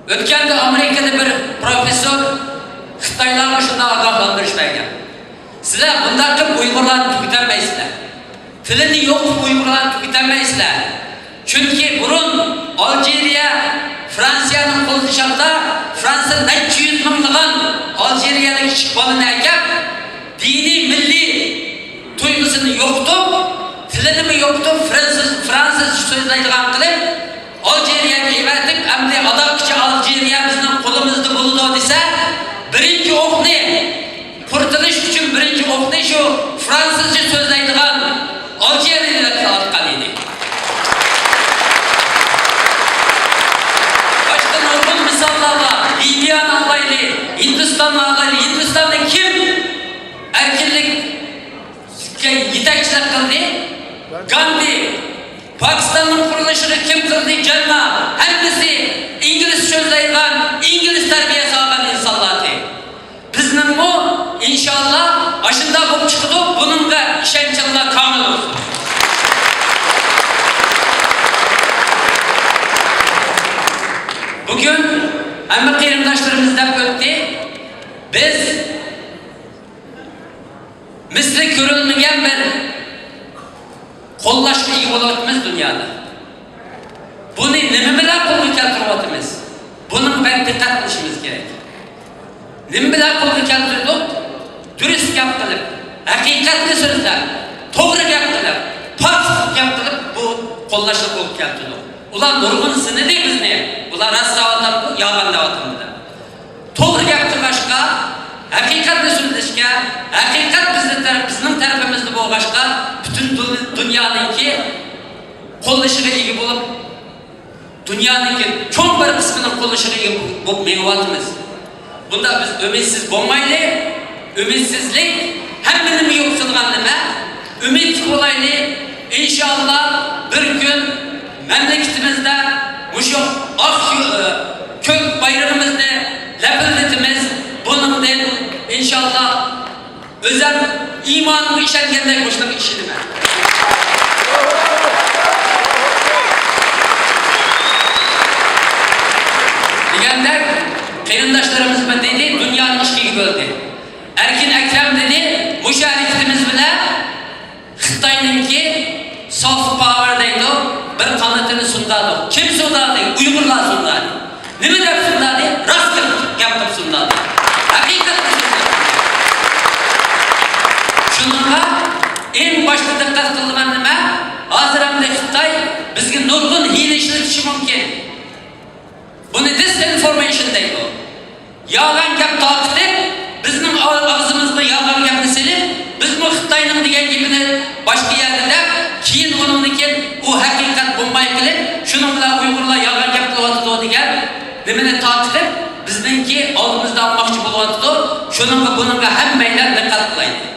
ئۆتكەندە ئامېرىكىدا بىر پروفېسسور خىتايلارغا شۇنداق ئاگاھلاندۇرۇش بەرگەن: سىلەر بۇنداق قىلىپ ئۇيغۇرلارنى تۈگىتەلمەيسىلەر. تىلىنى يوقىتىپ ئۇيغۇرلارنى تۈگىتەلمەيسىلەر. چۈنكى بۇرۇن ئالجىرىيە فرانسىيەنىڭ قولىدا چاغدا، فرانسىيە نەچچە يۈز مىڭلىغان ئالجىرىيەلىك كىچىك بالىنى ئەكەپ، دىنىي، مىللىي تۇيغۇسىنى يوقىتىپ، تىلىنىمۇ يوقىتىپ، فرانسىز، فرانسىزچە سۆزلەيدىغان قىلىپ، ئالجىرىيەگە ئېۋەتىپ، ئەمدى ئاداققىچە ئالجىرىيە بىزنىڭ قولىمىزدا بولىدۇ دېسە، بىرىنچى ئوقنى، قۇرتۇلۇش ئۈچۈن بىرىنچى ئوقنى شۇ فرانسىزچە سۆزلەيدىغان ئالجىرىيەلىكلەر ئاتقان ئىدى. باشقا نۇرغۇن مىساللار بار. لىۋىيەنى ئالايلى، ھىندىستاننى ئالايلى. ھىندىستاندا كىم ئەركىنلىككە يېتەكچىلىك قىلدى؟ گاندى. پاكىستاننىڭ قۇرۇلۇشىغا كىم قىلدى؟ جەننا. ھەممىسى ئىنگلىز سۆزلەيدىغان، ئىنگلىز تەربىيەسى ئالغان ئىنسانلار ئىدى. بىزنىڭمۇ ئىنشاللا ئاشۇنداق بولۇپ چىقىدۇ، بۇنىڭغا ئىشەنچىڭلار كامىل بولسۇن. بۈگۈن ھەممە قېرىنداشلىرىمىز دەپ ئۆتتى. بىز مىسلى كۆرۈلمىگەن بىر قوللاشقا ئىگە بولۇۋاتىمىز دۇنيادا. بۇنى نېمە بىلەن قولغا كەلتۈرۈۋاتىمىز؟ بۇنىڭ بەك دىققەت قىلىشىمىز كېرەك. نېمە بىلەن قولغا كەلتۈردۇق؟ دۇرۇس گەپ قىلىپ، ھەقىقەتنى سۆزلەپ، توغرا گەپ قىلىپ، پاكىت گەپ قىلىپ بۇ قوللاشنى قولغا كەلتۈردۇق. ئۇلار نۇرغۇن سىنىدى بىزنى. ئۇلار راست دەۋاتامدۇ، يالغان دەۋاتامدۇ دەپ. توغرا گەپ قىلغاچقا، ھەقىقەتنى سۆزلەشكە، ھەقىقەت بىزنى تەر-، بىزنىڭ تەرىپىمىزدە بولغاچقا، پۈتۈن دۇن-، دۇنيانىڭكى قوللىشىغا ئىگە بولۇپ، دۇنيانىڭكى چوڭ بىر قىسمىنىڭ قوللىشىغا ئىگە بولۇپ مېڭىۋاتىمىز. بۇنداق بىز ئۈمىدسىز بولمايلى. ئۈمىدسىزلىك ھەممىنىمۇ يوقىتىدىغان نېمە. ئۈمىدلىك بولايلى. ئىنشاللا بىر كۈن مەملىكىتىمىزدە مۇشۇ ئاق يۇ-، كۆك بايرىقىمىزنى لەپىلدىتىمىز. بۇنىڭدىن ئىنشاللا ئۆزۈم ئىمانىمغا ئىشەنگەندەك مۇشۇنىڭغا ئىشىنىمەن. دېگەندەك، قېرىنداشلىرىمىز بىر دېدى، دۇنيانى ئىككىگە بۆلدى. ئەركىن ئەكرەم دېدى، مۇشۇ ھەرىكىتىمىز بىلەن خىتاينىڭكى سوفت پاۋېر دەيدۇ، بىر قانىتىنى سۇندادۇق. كىم سۇندادى؟ ئۇيغۇرلار سۇندادى. نېمە دەپ سۇندادى؟ راست گەپ، گەپ قىلىپ سۇندادى. ھەقىقەتنى سۆزلەپ. شۇنىڭغا ئەڭ باشتا دىققەت قىلىدىغان نېمە؟ ھازىر ئەمدى خىتاي بىزگە نۇرغۇن ھىيلە ئىشلىتىشى مۇمكىن. بۇنى دىسئىنفورمېيشن دەيدۇ. يالغان گەپ تارقىتىپ، بىزنىڭ ئاغ-، ئاغزىمىزغا يالغان گەپنى سېلىپ، بىزمۇ خىتاينىڭ دېگەن گېپىنى باشقا يەردە دەپ، كېيىن ئۇنىڭدىن كېيىن ئۇ ھەقىقەت بولماي قېلىپ، شۇنىڭ بىلەن ئۇيغۇرلار يالغان گەپ قىلىۋاتىدۇ دېگەن نېمىنى تارقىتىپ، بىزنىڭكى ئالدىمىزدا ئالماقچى بولۇۋاتىدۇ. شۇنىڭغا، بۇنىڭغا ھەممەيلەن دىققەت قىلايلى.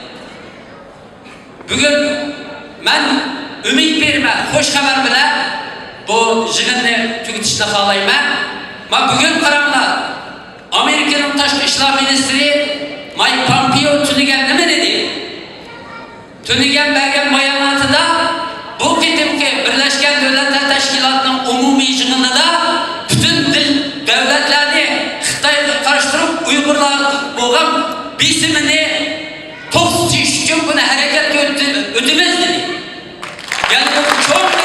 بۈگۈن مەن ئۈمىد بېرىمەن، خۇش خەۋەر بىلەن بۇ يىغىننى تۈگىتىشنى خالايمەن. ما بۈگۈن قاراڭلار، ئامېرىكىنىڭ تاشقى ئىشلار مىنىستىرى مايك پومپېئو تۈنۈگۈن نېمە دېدى؟ تۈنۈگۈن بەرگەن باياناتىدا بۇ قېتىمقى بىرلەشكەن دۆلەتلەر تەشكىلاتىنىڭ ئومۇمىي يىغىنىدا پۈتۈن دىل-، دۆلەتلەرنى خىتايغا قارشى تۇرۇپ ئۇيغۇرلارغا بولغان بېسىمىنى توختىتىش ئۈچۈن بۇنى ھەرىكەتكە ئۆتتى-، ئۆتىمىز دېدى. يەنى بۇ چوڭ بىر،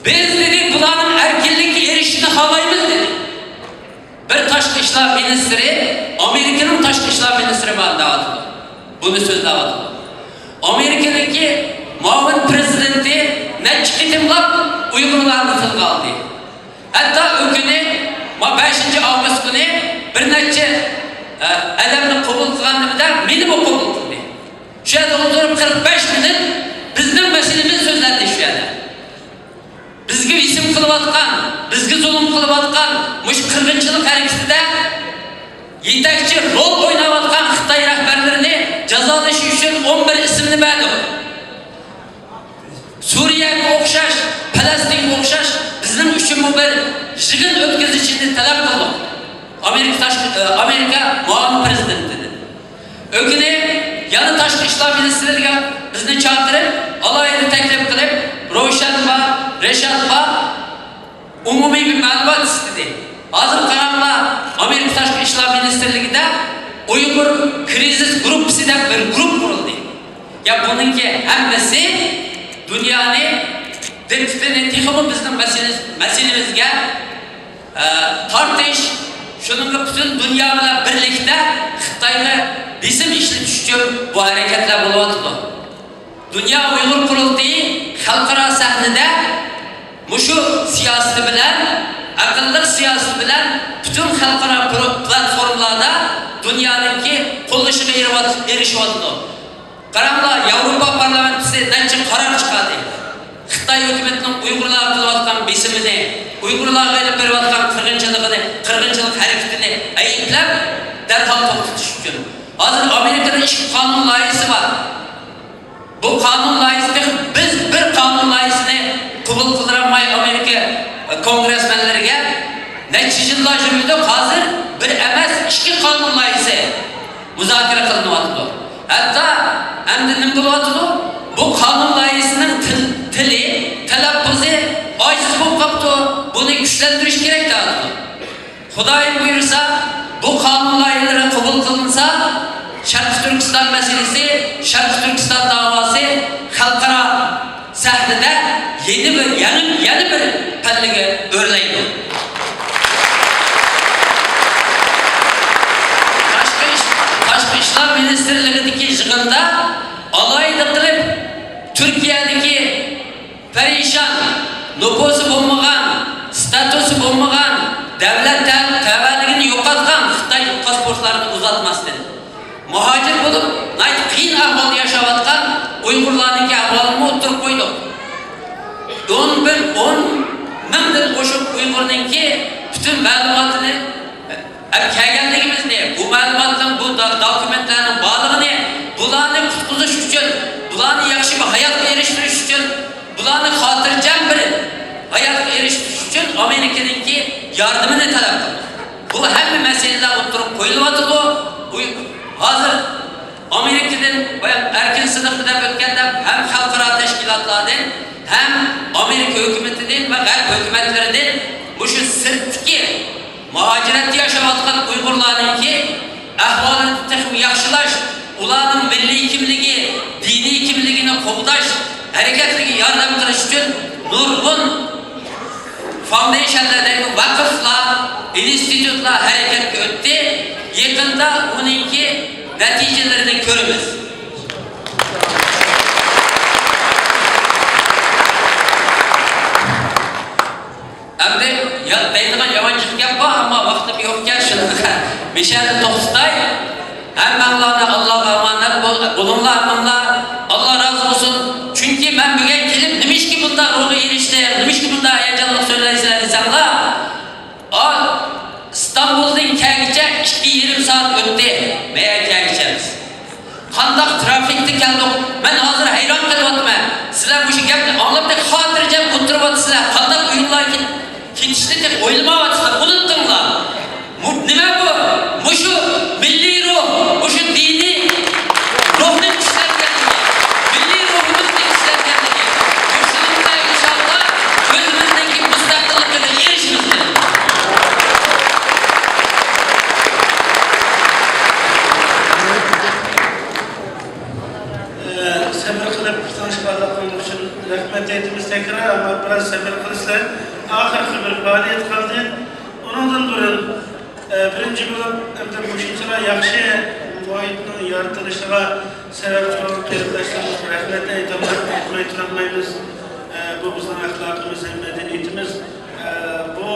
بىز دېدى، بۇلارنىڭ ئەركىنلىككە ئېرىشىشىنى خالايمىز دېدى. بىر تاشقى ئىشلار مىنىستىرى، ئامېرىكىنىڭ تاشقى ئىشلار مىنىستىرى مانا دەۋاتىدۇ. بۇنى سۆزلەۋاتىدۇ. ئامېرىكىنىڭكى مۇئاۋىن پىرېزىدېنتى نەچچە قېتىملاپ ئۇيغۇرلارنى تىلغا ئالدى. ھەتتا ئۇ كۈنى، ما بەشىنچى ئاۋغۇست كۈنى بىر نەچچە، ئە، ئادەمنى قوبۇل قىلغاندا مېنىمۇ قوبۇل قىلدى. شۇ يەردە ئولتۇرۇپ قىرىق بەش مىنۇت بىزنىڭ مەسىلىمىز سۆزلەندى شۇ يەردە. بىزگە بېسىم قىلىۋاتقان، بىزگە زۇلۇم قىلىۋاتقان مۇشۇ قىرغىنچىلىق ھەرىكىتىدە يېتەكچى رول ئويناۋاتقان خىتاي رەھبەرلىرىنى جازالىشى ئۈچۈن ئون بىر ئىسىمنى بەردۇق. سۈرىيەگە ئوخشاش، پەلەستىنگە ئوخشاش بىزنىڭ ئۈچۈنمۇ بىر يىغىن ئۆتكۈزۈشىنى تەلەپ قىلدۇق ئامېرىكا تاشقى، ئامېرىكا مۇئاۋىن پىرېزىدېنتىدىن. ئۆگىنى يەنە تاشقى ئىشلار مىنىستىرلىكىگە بىزنى چاقىرىپ، ئالاھىدە تەكلىپ قىلىپ، روشەن بار، رىشات بار، ئومۇمىي بىر مەلۇمات ئىستىدى. ھازىر قاراڭلار، ئامېرىكا تاشقى ئىشلار مىنىستىرلىكىدە ئۇيغۇر كرىزىس گۇرۇپپىسى دەپ بىر گۇرۇپپا قۇرۇلدى. يا بۇنىڭكى ھەممىسى دۇنيانى دىققىتىنى تېخىمۇ بىزنىڭ مەسىلىمىز-، مەسىلىمىزگە، ئە، تارتىش، شۇنىڭغا پۈتۈن دۇنيا بىلەن بىرلىكتە خىتايغا بېسىم ئىشلىتىش ئۈچۈن بۇ ھەرىكەتلەر بولۇۋاتىدۇ. دۇنيا ئۇيغۇر قۇرۇلتىيى خەلقئارا سەھنىدە مۇشۇ سىياسىتى بىلەن، ئەقىللىق سىياسىتى بىلەن پۈتۈن خەلقئارا پرو-، پلاتفورمىلاردا دۇنيانىڭكى قوللىشىغا ئېرىۋات-، ئېرىشىۋاتىدۇ. قاراڭلار، ياۋروپا پارلامېنتىسى نەچچە قارار چىقاردى. خىتاي ھۆكۈمىتىنىڭ ئۇيغۇرلارغا قىلىۋاتقان بېسىمىنى، ئۇيغۇرلارغا ئېلىپ بېرىۋاتقان قىرغىنچىلىقىنى، قىرغىنچىلىق ھەرىكىتىنى ئەيىبلەپ، دەرھال توختىتىش ئۈچۈن. ھازىر ئامېرىكىدا ئىككى قانۇن لايىھىسى بار. بۇ قانۇن لايىھىسى تېخى بىز بىر قانۇن لايىھىسىنى قوبۇل قىلدۇرالماي ئامېرىكا كونگرېسمېنلىرىگە نەچچە يىللار يۈرمىدۇق، ھازىر بىر ئەمەس، ئىككى قانۇن لايىھىسى مۇزاكىرە قىلىنىۋاتىدۇ. ھەتتا ئەمدى نېمە بولۇۋاتىدۇ؟ بۇ قانۇن لايىھىسىنىڭ تىل-، تىلى، تەلەپپۇزى ئاجىز بولۇپ قاپتۇ، بۇنى كۈچلەندۈرۈش كېرەك دەۋاتىدۇ. خۇدايىم بۇيرۇسا، بۇ قانۇن لايىھىلىرى قوبۇل قىلىنسا، شەرقىي تۈركىستان مەسىلىسى، شەرقىي تۈركىستان داۋاسى خەلقئارا سەھنىدە يەنە بىر، يەنە، يەنە بىر پەللىگە ئۆرلەيدۇ. تاشقى ئىش-، تاشقى ئىشلار مىنىستىرلىكىدىكى يىغىندا ئالاھىدە قىلىپ تۈركىيەدىكى پەرىشان، نوپۇسى بولمىغان، ستاتۇسى بولمىغان، دەۋلەت تە-، تەۋەلىكىنى يوقاتقان خىتاي پاسپورتلارنى ئۇزاتماستىن، مۇھاجىر بولۇپ، ناھايىتى قىيىن ئەھۋالدا ياشاۋاتقان ئۇيغۇرلارنىڭكى ئەھۋالىنىمۇ ئوتتۇرىغا قويدۇق. ئون بىر، ئون مىڭدىن ئوشۇق ئۇيغۇرنىڭكى پۈتۈن مەلۇماتىنى ئەپ كەلگەنلىكىمىزنى، بۇ مەلۇماتنىڭ، بۇ دا-، دوكۇمېنتلارنىڭ بارلىقىنى، بۇلارنى قۇتقۇزۇش ئۈچۈن، بۇلارنى ياخشى بىر ھاياتقا ئېرىشتۈرۈش ئۈچۈن، بۇلارنى خاتىرجەم بىر ھاياتقا ئېرىشتۈرۈش ئۈچۈن ئامېرىكىنىڭكى ياردىمىنى تەلەپ قىلدۇق. بۇ ھەممە مەسىلىلەر ئوتتۇرىغا قويۇلۇۋاتىدۇ. بۇ ھازىر ئامېرىكىدىن، بايام ئەركىن سىدىق دەپ ئۆتكەندە، ھەم خەلقئارا تەشكىلاتلاردىن، ھەم ئامېرىكا ھۆكۈمىتىدىن ۋە غەرب ھۆكۈمەتلىرىدىن مۇشۇ سىرتتىكى مۇھاجىرەتتە ياشاۋاتقان ئۇيغۇرلارنىڭكى ئەھۋالىنى تېخىمۇ ياخشىلاش، ئۇلارنىڭ مىللىي كىملىكى، دىنىي كىملىكىنى قوغداش ھەرىكەتلىرىگە ياردەم قىلىش ئۈچۈن نۇرغۇن فاوندېيشنلار دەيدۇ، ۋەقىفلار، ئىنستىتۇتلار ھەرىكەتكە ئۆتتى. يېقىندا ئۇنىڭكى نەتىجىلىرىنى كۆرىمىز. ئەمدى يا-، دەيدىغان يامان جىق گەپ بار، ئەمما ۋاقتىم يوق ئىكەن، شۇنىڭغا مىشەلنى توختىتاي. ھەممەڭلارنى ئاللاغا ئامانەت بول-، بولۇڭلار، ھەممەڭلار. ئاللا رازى بولسۇن. چۈنكى مەن بۈگۈن كېلىپ، نېمىشقا بۇنداق روھى ئېرىشتىم، نېمىشقا بۇنداق ھاياجانلىق سۆزلەيسىلەر دېسەڭلار، ئا، ئىستانبۇلدىن كەلگۈچە ئىككى يېرىم سائەت ئۆتتى، مەيەر كەلگۈچە بىز. قانداق ترافىكتا كەلدۇق؟ مەن ھازىر ھەيران قېلىۋاتىمەن. سىلەر مۇشۇ گەپنى ئاڭلاپ، خاتىرجەم ئولتۇرۇۋاتىسىلەر. قانداق ئۇيغۇرلار كېتىشنى تېخى ئويلىمايۋاتىسىلەر. ئۇنتۇڭلار. مۇ-، نېمە بۇ؟ مۇشۇ مىللىي روھ، مۇشۇ دىنىي روھنىڭ كۈچلەنگەنلىكى، مىللىي روھىمىزنىڭ كۈچلەنگەنلىكى. مۇشۇنىڭ بىلەن ئىنشاللا ئۆزىمىزنىڭكى مۇستەقىللىقىغا ئېرىشىمىز. سەبىر قىلىپ تىڭشىغانلىقىڭىز ئۈچۈن رەھمەت ئېيتىمىز تەكرار، ئەمما بىراز سەبىر قىلىسىلەر. ئاخىرقى بىر پائالىيەت قالدى. ئۇنىڭدىن بۇرۇن، ئە، بىرىنچى بولۇپ، ئەمدى مۇشۇنچىلا ياخشى مۇھىتنىڭ يارىتىلىشىغا سەۋەبچى بولغان قېرىنداشلىرىمىزغا رەھمەت ئېيتالماي، ئېيتماي تۇرالمايمىز. ئە، بۇ بىزنىڭ ئەخلاقىمىز ھەم مەدەنىيىتىمىز. ئە، بۇ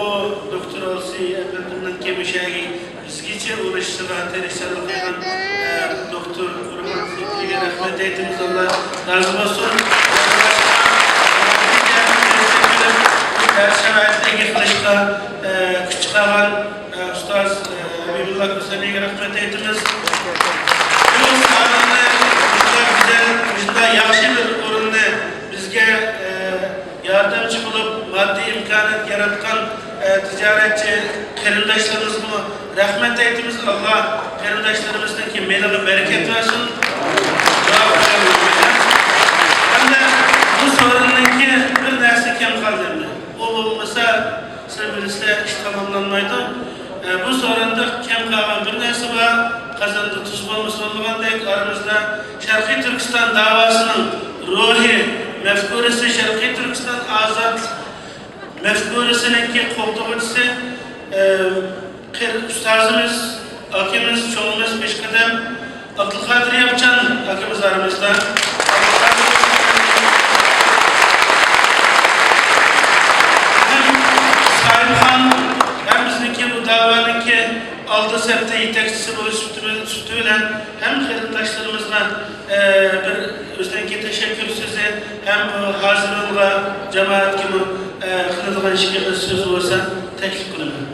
دوكتور ئالسى ئەپەندىمنىڭكى مۇشۇ يەرگە بىزگىچە ئۇرۇشىشىغا تىرىشچانلىق قىلغان، ئە، دوكتور رومان سېيىتلىگە رەھمەت ئېيتىمىز، ئاللا رازى بولسۇن. بۇ دەرس شارائىتىنى ئىگە قىلىشقا، ئە، كۈچ چىقارغان، ئە، ئۇستاز، ئە، ھەبىبۇللا كۆسەنىگە رەھمەت ئېيتىمىز. بۇ سارىننى مۇشۇنداق گۈزەل، مۇشۇنداق ياخشى بىر ئورۇننى بىزگە، ئە، ياردەمچى بولۇپ، ماددىي ئىمكانىيەت ياراتقان، ئە، تىجارەتچى قېرىنداشلىرىمىزغىمۇ رەھمەت ئېيتىمىز. ئاللا قېرىنداشلىرىمىزنىڭكى مېلىغا بەرىكەت بەرسۇن. دۇئا قىلىمىز. ھەمدە بۇ سورۇننىڭكى بىر نەرسە كەم قالدى ئەمدى. ئۇ بولمىسا، سىلەر بىلىسىلەر، ئىش تاماملانمايدۇ. ئە، بۇ سورۇندا كەم قالغان بىر نەرسە بار. قازاندا تۇز بولمىسا بولمىغاندەك، ئارىمىزدا شەرقىي تۈركىستان داۋاسىنىڭ روھى، مەفكۇرىسى، شەرقىي تۈركىستان ئازادلىق مەفكۇرىسىنىڭكى قوغدىغۇچىسى، ئە، قېرى ئۇستازىمىز، ئاكىمىز، چوڭىمىز، پېشقەدەم ئابدۇلقادىر ياپچان ئاكىمىز ئارىمىزدا. ھەم ساھىبخان، ھەم بىزنىڭكى بۇ داۋانىڭكى ئالدى سەپتە يېتەكچىسى بولۇش سۈپىتى بىلەن، سۈپىتى بىلەن ھەم قېرىنداشلىرىمىزغا، ئە، بىر ئۆزىنىڭكى تەشەككۈر سۆزى ھەم بۇ ھازىرلانغان جامائەتكىمۇ، ئە، قىلىدىغان ئىككى ئېغىز سۆزى بولسا تەكلىپ قىلىمەن.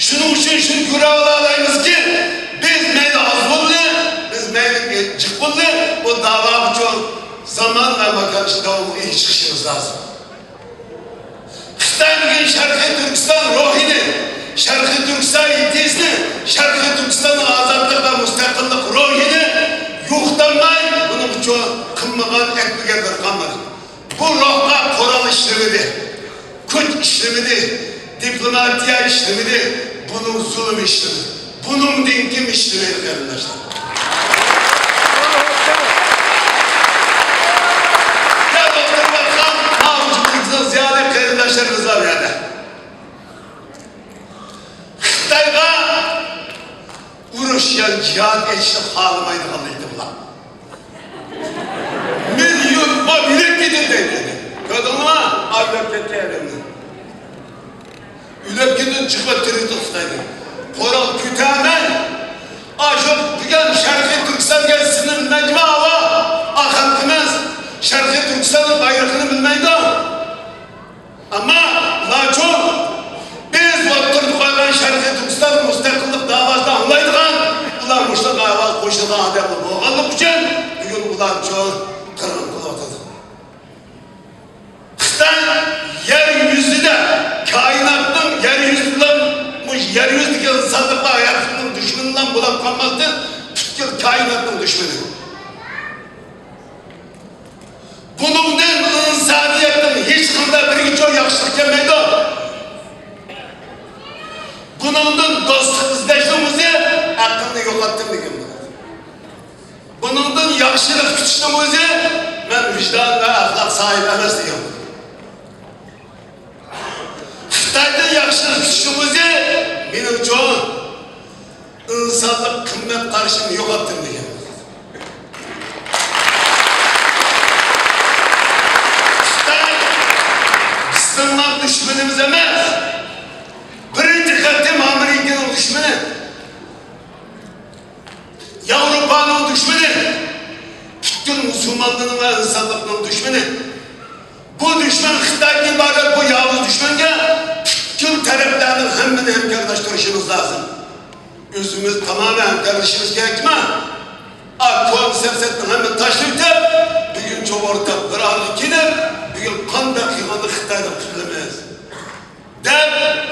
شۇنىڭ ئۈچۈن شۇنى كۆرۈۋالالايمىزكى، بىز مەيلى ئاز بولدى، بىز مەيلى جىق بولدى، بۇ داۋا ئۈچۈن زامان ۋە ماكان ئىچىدە داۋاملىق ئىش چىقىشىمىز لازىم. خىتاي بۈگۈن شەرقىي تۈركىستان روھىنى، شەرقىي تۈركىستان ئىدىيىسىنى، شەرقىي تۈركىستاننىڭ ئازادلىق ۋە مۇستەقىللىق روھىنى يوقىتالماي، بۇنىڭ ئۈچۈن قىلمىغان، ئەتمىگەنلىرى قالمىدى. بۇ روھقا قورال ئىشلىمىدى، كۈچ ئىشلىمىدى، دىپلوماتىيە ئىشلىمىدى، بۇنىڭ زۇلۇمى ئىشلىدى. بۇنىڭدىن كىم ئىشلىمەيدۇ، قېرىنداشلار؟ دەپ ئولتۇرۇۋاتقان ماۋۇ جۇمھۇرىيىتىنىڭ زىيالىي قېرىنداشلىرىمىز بار بۇ يەردە. خىتايغا ئۇرۇش يا جىھاد ئېچىشنى خالىمايدىغانلار ئىدى بۇلار. مىليون بوپ ئۆلۈپ كېتىدۇ دەيدۇ. كۆردۈڭلارمۇ؟ ئايلاپ كەتكەن ئادەمنى. ئۆلۈپ كېتىدۇ، چىقىپ تىرىلتىدۇ خىتاينى. قورال كۆتەرمەي، ئاشۇ بۈگۈن شەرقىي تۈركىستانغا سىنىلمەيدىغان ھاۋا، ئا خەلقىمىز شەرقىي تۈركىستاننىڭ بايرىقىنى بىلمەيدۇ. ئەمما ئۇلارچۇ، بىز ئوتتۇرىغا قويغان شەرقىي تۈركىستان مۇستەقىللىق داۋاسىنى ئاڭلايدىغان، ئۇلار مۇشۇنداق ئاۋاز قوشىدىغان ئادەملەر بولغانلىقى ئۈچۈن، بۈگۈن ئۇلارچۇ قىرغىن قىلىۋاتىدۇ. خىتاي يەر يۈزىدە، كائىناتنىڭ يەر يۈزى بىلەن، مۇشۇ يەر يۈزىدىكى ئىنسانلىق ۋە ھاياتلىقنىڭ دۈشمىنى بىلەن بولۇپ قالماستىن، پۈتكۈل كائىناتنىڭ دۈشمىنى. بۇنىڭدىن ئىنسانىيەتنىڭ ھېچقانداق بىرىگىچۇ ياخشىلىق كەلمەيدۇ. بۇنىڭدىن دوستلۇق ئىزدەشنىڭ ئۆزى ئەقىلنى يوقاتتىم دېگەن بولىدۇ. بۇنىڭدىن ياخشىلىق كۈتۈشنىڭ ئۆزى مەن ۋىجدان ۋە ئەخلاق ساھىبى ئەمەس دېگەن بولىدۇ. خىتايدىن ياخشىلىق كۈتۈشنىڭ ئۆزى مېنىڭچۇ ئىنسانلىق قىممەت قارىشىمنى يوقاتتىم دېگەن. خىتاي بىزنىڭلا دۈشمىنىمىز ئەمەس، بىرىنچى قېتىم ئامېرىكىنىڭ دۈشمىنى، ياۋروپانىڭ دۈشمىنى، پۈتكۈل مۇسۇلمانلارنىڭ ۋە ئىنسانلىقنىڭ دۈشمىنى. بۇ دۈشمەن خىتايدىن ئىبارەت بۇ ياۋۇز دۈشمەنگە پۈتكۈل تەرەپلەرنىڭ ھەممىنى ھەمكارلاشتۇرۇشىمىز لازىم. ئۆزىمىز تامامەن ھەمكارلىشىمىز كېرەكمۇ؟ ئا، كونا سىياسەتنىڭ ھەممىنى تاشلىۋېتىپ، بۈگۈن چوڭ ئورتاق بىر ئارىغا كېلىپ، بۈگۈن قانداق قىلغاندا خىتايدىن قۇتۇلىمىز؟ دەپ،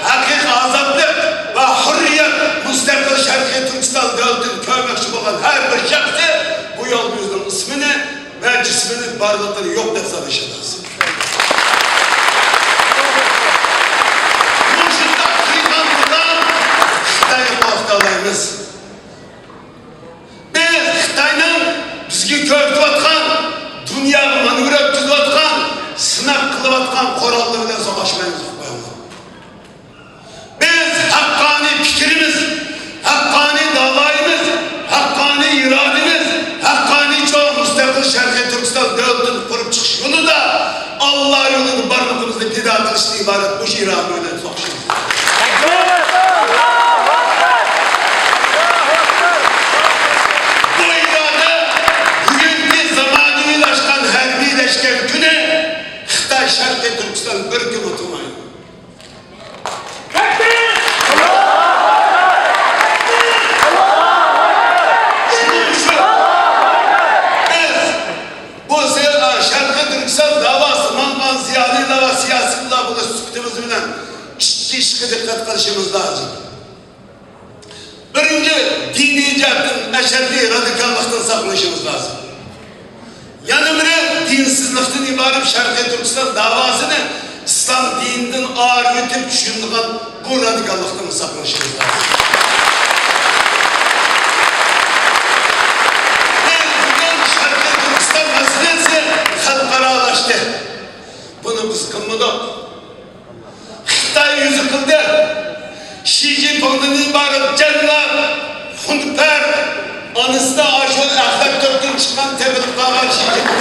ھەقىقىي ئازادلىق ۋە ھۆرىيەت، مۇستەقىل شەرقىي تۈركىستان دۆلىتىنى كۆرمەكچى بولغان ھەر بىر شەخسى بۇ يولدا ئۆزىنىڭ ئىسمىنى ۋە جىسمىنى بارلىقىنى يوق دەپ سانىشى لازىم. مۇشۇنداق قىلغان بولسا خىتاينى توختىتالايمىز. بىز خىتاينىڭ بىزگە كۆرسىتىۋاتقان، دۇنياغا مانېۋىر ئۆتكۈزۈۋاتقان، سىناق قىلىۋاتقان قوراللىرى بىلەن ساۋاشمايمىز، ئۇقمايمىز. بىز ھەققانىي پىكرىمىز، ھەققانىي داۋايىمىز، ھەققانىي ئىرادىمىز، ھەققانىيچە مۇستەقىل شەرقىي تۈركىستان دۆلىتىنى قۇرۇپ چىقىش يولىدا ئاللا يولىدا بارلىقىمىزنى پىدا قىلىشتىن ئىبارەت مۇشۇ ئىرادە بىلەن سوقۇشىمىز. بۇ ئىرادە بۈگۈنكى زامانىۋى دىققەت قىلىشىمىز لازىم. بىرىنچى، دىنىي جەھەتتىن ئەشەددىي رادىكاللىقتىن ساقلىنىشىمىز لازىم. يەنە بىرى، دىنسىزلىقتىن ئىبارەت شەرقىي تۈركىستان داۋاسىنى ئىسلام دىنىدىن ئايرىۋېتىپ چۈشىنىدىغان بۇ رادىكاللىقتىن ساقلىنىشىمىز لازىم. بىز بۈگۈن شەرقىي تۈركىستان مەسىلىسى خەلقئارالاشتى. بۇنى بىز قىلمىدۇق. خىتاي يۈزى قىلدى. شى جىنپىڭدىن ئىبارەت جەللات، خۇنپەر، ئانىسىدا ئاشۇ ئەخلەت تۆپتىن چىققان تېپىلىپ قالغان شى جىنپىڭ.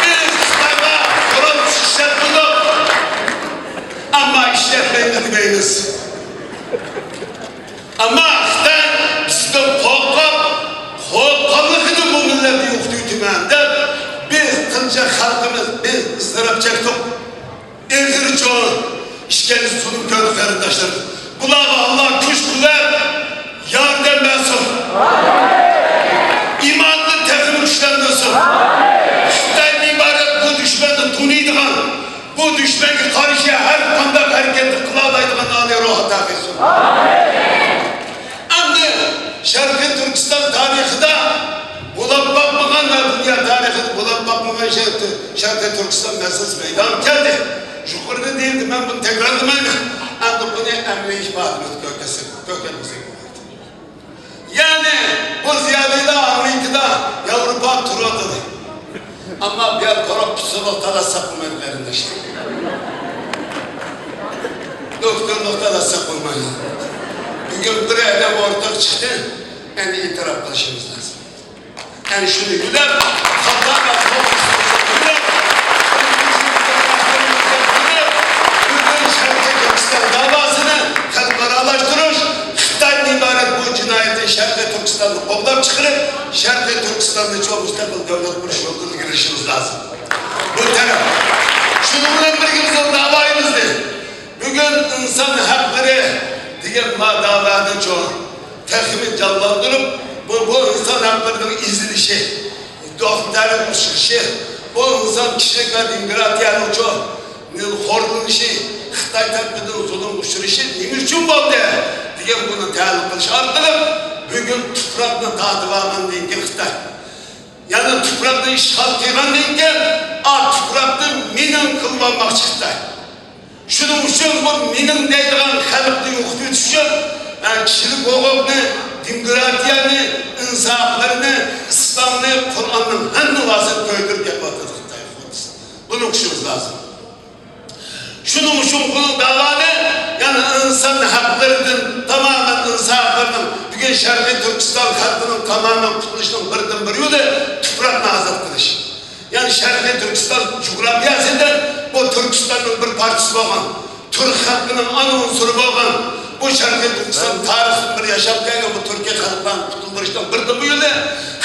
بىز خىتايغا قورال كۈچ ئىشلەتمىدۇق. ئەمما ئىشلەتمەيمىز دېمەيمىز. ئەمما خىتاي بىزدىن قورقۇپ، قورققانلىقىدىن بۇ مىللەتنى يوقىتىۋېتىمەن دەپ، بىز قىلچە خەلقىمىز، بىز ئىزتىراپ چەكتۇق. ئېغىر چوڭ ئىشكەنجە زۇلۇم كۆردۇق، قېرىنداشلار. بۇلارغا ئاللا كۈچ قۇۋۋەت، ياردەم بەرسۇن. ئىماننى تېخىمۇ كۈچلەندۈرسۇن. خىتايدىن ئىبارەت بۇ دۈشمەننى تونۇيدىغان، بۇ دۈشمەنگە قارشى ھەر قانداق ھەرىكەتنى قىلالايدىغان ئالىي روھ ئاتا قىلسۇن. ئەمدى شەرقىي تۈركىستان تارىخىدا بولاپ باقمىغان ۋە دۇنيا تارىخىدا بولاپ باقمىغان شەرقىي، شەرقىي تۈركىستان مەسىلىسى مەيدانغا كەلدى. يۇقىرىدا دېيىلدى، مەن بۇنى تەكرارلىمايمەن. ئەمدى بۇنى ئەمەلىي ئىپادىمىزگە كۆرسەتسەك، كۆرسەتمىسەك بولمايدۇ. يەنى بۇ زىيالىيلار ئامېرىكىدا، ياۋروپا تۇرۇۋاتىدۇ. ئەمما بۇ يەر قاراپ پسىخولوگ تالاشساق بولمايدۇ، قېرىنداشلار. دوكتورلۇق تالاشساق بولمايدۇ. بۈگۈن بىر ئادەم ئورتاق چىقتى، ئەمدى ئېتىراپ قىلىشىمىز لازىم. ئەنە شۇنى يۆلەپ، خاتا ۋە توغرىسىنى يۆلەپ، بۈگۈن شەرقىي تۈركىستان داۋاسىنى خەلقئارالاشتۇرۇش، خىتايدىن ئىبارەت بۇ جىنايەتنى شەرقىي تۈركىستاندا قوغلاپ چىقىرىپ، شەرقىي تۈركىستاننى چوڭ مۇستەقىل دۆلەت قۇرۇش يولىدا ئىلگىرىلىشىمىز لازىم. بۇ تەرەپ. شۇنىڭ بىلەن بىرگە بىزنىڭ داۋايىمىزنى بۈگۈن ئىنسان ھەقلىرى دېگەن ما داۋانى چوڭ تېخىمۇ جانلاندۇرۇپ، بۇ، بۇ ئىنسان ھەقلىرىنىڭ ئېزىلىشى، دوختۇرلارنىڭ ئۇچرىشى، بۇ ئىنسان كىشىلىك ۋە دېموكراتىيەنىڭ چوڭ خورلىنىشى، خىتاي تەرىپىدىن زۇلۇمغا ئۇچرىشى نېمە ئۈچۈن بولدى دېگەن بۇنى تەھلىل قىلىش ئارقىلىق، بۈگۈن تۇپراقنى تارتىپ ئالغاندىن كېيىن خىتاي، يەنى تۇپراقنى ئىشغال قىلغاندىن كېيىن، ئا تۇپراقنى مېنىڭ قىلىۋالماقچى خىتاي. شۇنىڭ ئۈچۈن بۇ مېنىڭ دەيدىغان خەلقنى يوقىتىۋېتىش ئۈچۈن، ھە، كىشىلىك ھوقۇقنى، دېموكراتىيەنى، ئىنسان ھەقلىرىنى، ئىسلامنى، قۇرئاننىڭ ھەممە ۋاسىتە كۆيدۈرۈپ كېتىۋاتىدۇ خىتاي. بۇنى ئۇقۇشىمىز لازىم. شۇنىڭ ئۈچۈن بۇ داۋانى، يەنى ئىنسان ھەقلىرىدىن، تامامەن ئىنسان ھەقلىرىنىڭ، بۈگۈن شەرقىي تۈركىستان خەلقىنىڭ تامامەن قۇتۇلۇشىنىڭ بىردىنبىر يولى تۇپراقنى ئازاد قىلىش. يەنى شەرقىي تۈركىستان جۇغراپىيەسىدە بۇ تۈركىستاننىڭ بىر پارچىسى بولغان، تۈرك خەلقىنىڭ ئانا ئۇنسۇرى بولغان، بۇ شەرقىي تۈركىستان تارىختىن بىر ياشاپ كەلگەن بۇ تۈركىي خەلقلەرنى قۇتۇلدۇرۇشنىڭ بىردىنبىر يولى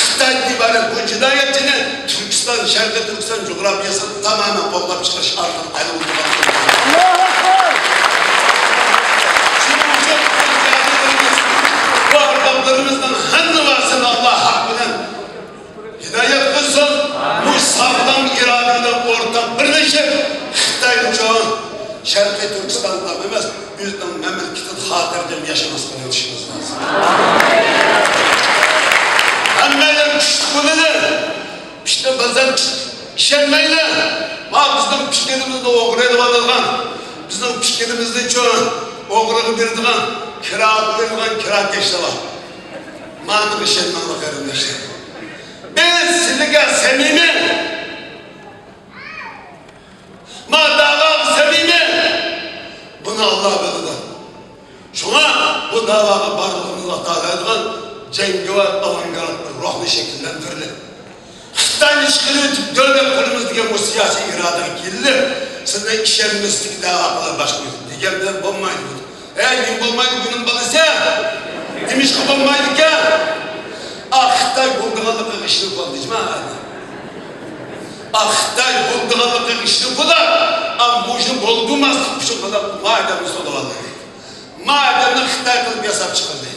خىتايدىن ئىبارەت بۇ جىنايەتچىنى تۈركىستان، شەرقىي تۈركىستان جۇغراپىيەسىنى تامامەن قوغلاپ چىقىرىش ئارقىلىق ھەل قىلىدىغان. شۇنىڭ ئۈچۈن بۇ ئەركەكلىرىمىز، بۇ ئەركەكلىرىمىزنىڭ ھەممىسىنى ئاللا ھەق بىلەن ھىدايەت قىلسۇن. بۇ ساغلام ئىرادە بىلەن ئورتاق بىرلىشىپ، خىتاينى شۇ شەرقىي تۈركىستاندا ئەمەس، ئۆزىنىڭ مەملىكىتىدە خاتىرجەم ياشىماسلىقىنى ئۆتۈشىمىز لازىم. ھەممەيلەن كۈچلۈك بولىلى. ئىشتە بەزەن ئىشەنمەيلى. ما بىزنىڭ پىكرىمىزنى ئوغرى ئېلىۋالىدىغان، بىزنىڭ پىكرىمىزنى چۆ ئوغرىغا بېرىدىغان، كىراغا بېرىدىغان كىراكەشلەر بار. ماڭا ئىشەنمەڭلار، قېرىنداشلار. بىز سىلىگە سەمىمىي. ما داۋاغا سەمىمىي. بۇنى ئاللا بىلىدۇ. شۇڭا بۇ داۋاغا بارلىقىمىزنى ئاتالايدىغان جەڭگىۋار ئاۋانگارت بىر روھنى شەكىللەندۈرىلى. خىتاينى چىقىرىۋېتىپ دۆلەت قۇرىمىز دېگەن بۇ سىياسىي ئىرادىگە كېلىلىپ، سىلەر ئىشەنمەسلىك داۋا قىلىپ باشقا دېگەن بىلەن بولمايدۇ. ئەي، نېمە بولمايدۇ بۇنىڭ بالىسى؟ نېمىشقا بولمايدىكەن؟ ئا، خىتاي بولىدىغانلىقىغا ئىشىنىپ قالدى، جۇما. ئا، خىتاي بولىدىغانلىقىغا ئىشىنىپ قالاپ، ئا، مۇشۇ بولدۇرماسلىق ئۈچۈن قالاپ ما ئادەمنى سولىۋالدى. ما ئادەمنى خىتاي قىلىپ ياساپ چىقىردى.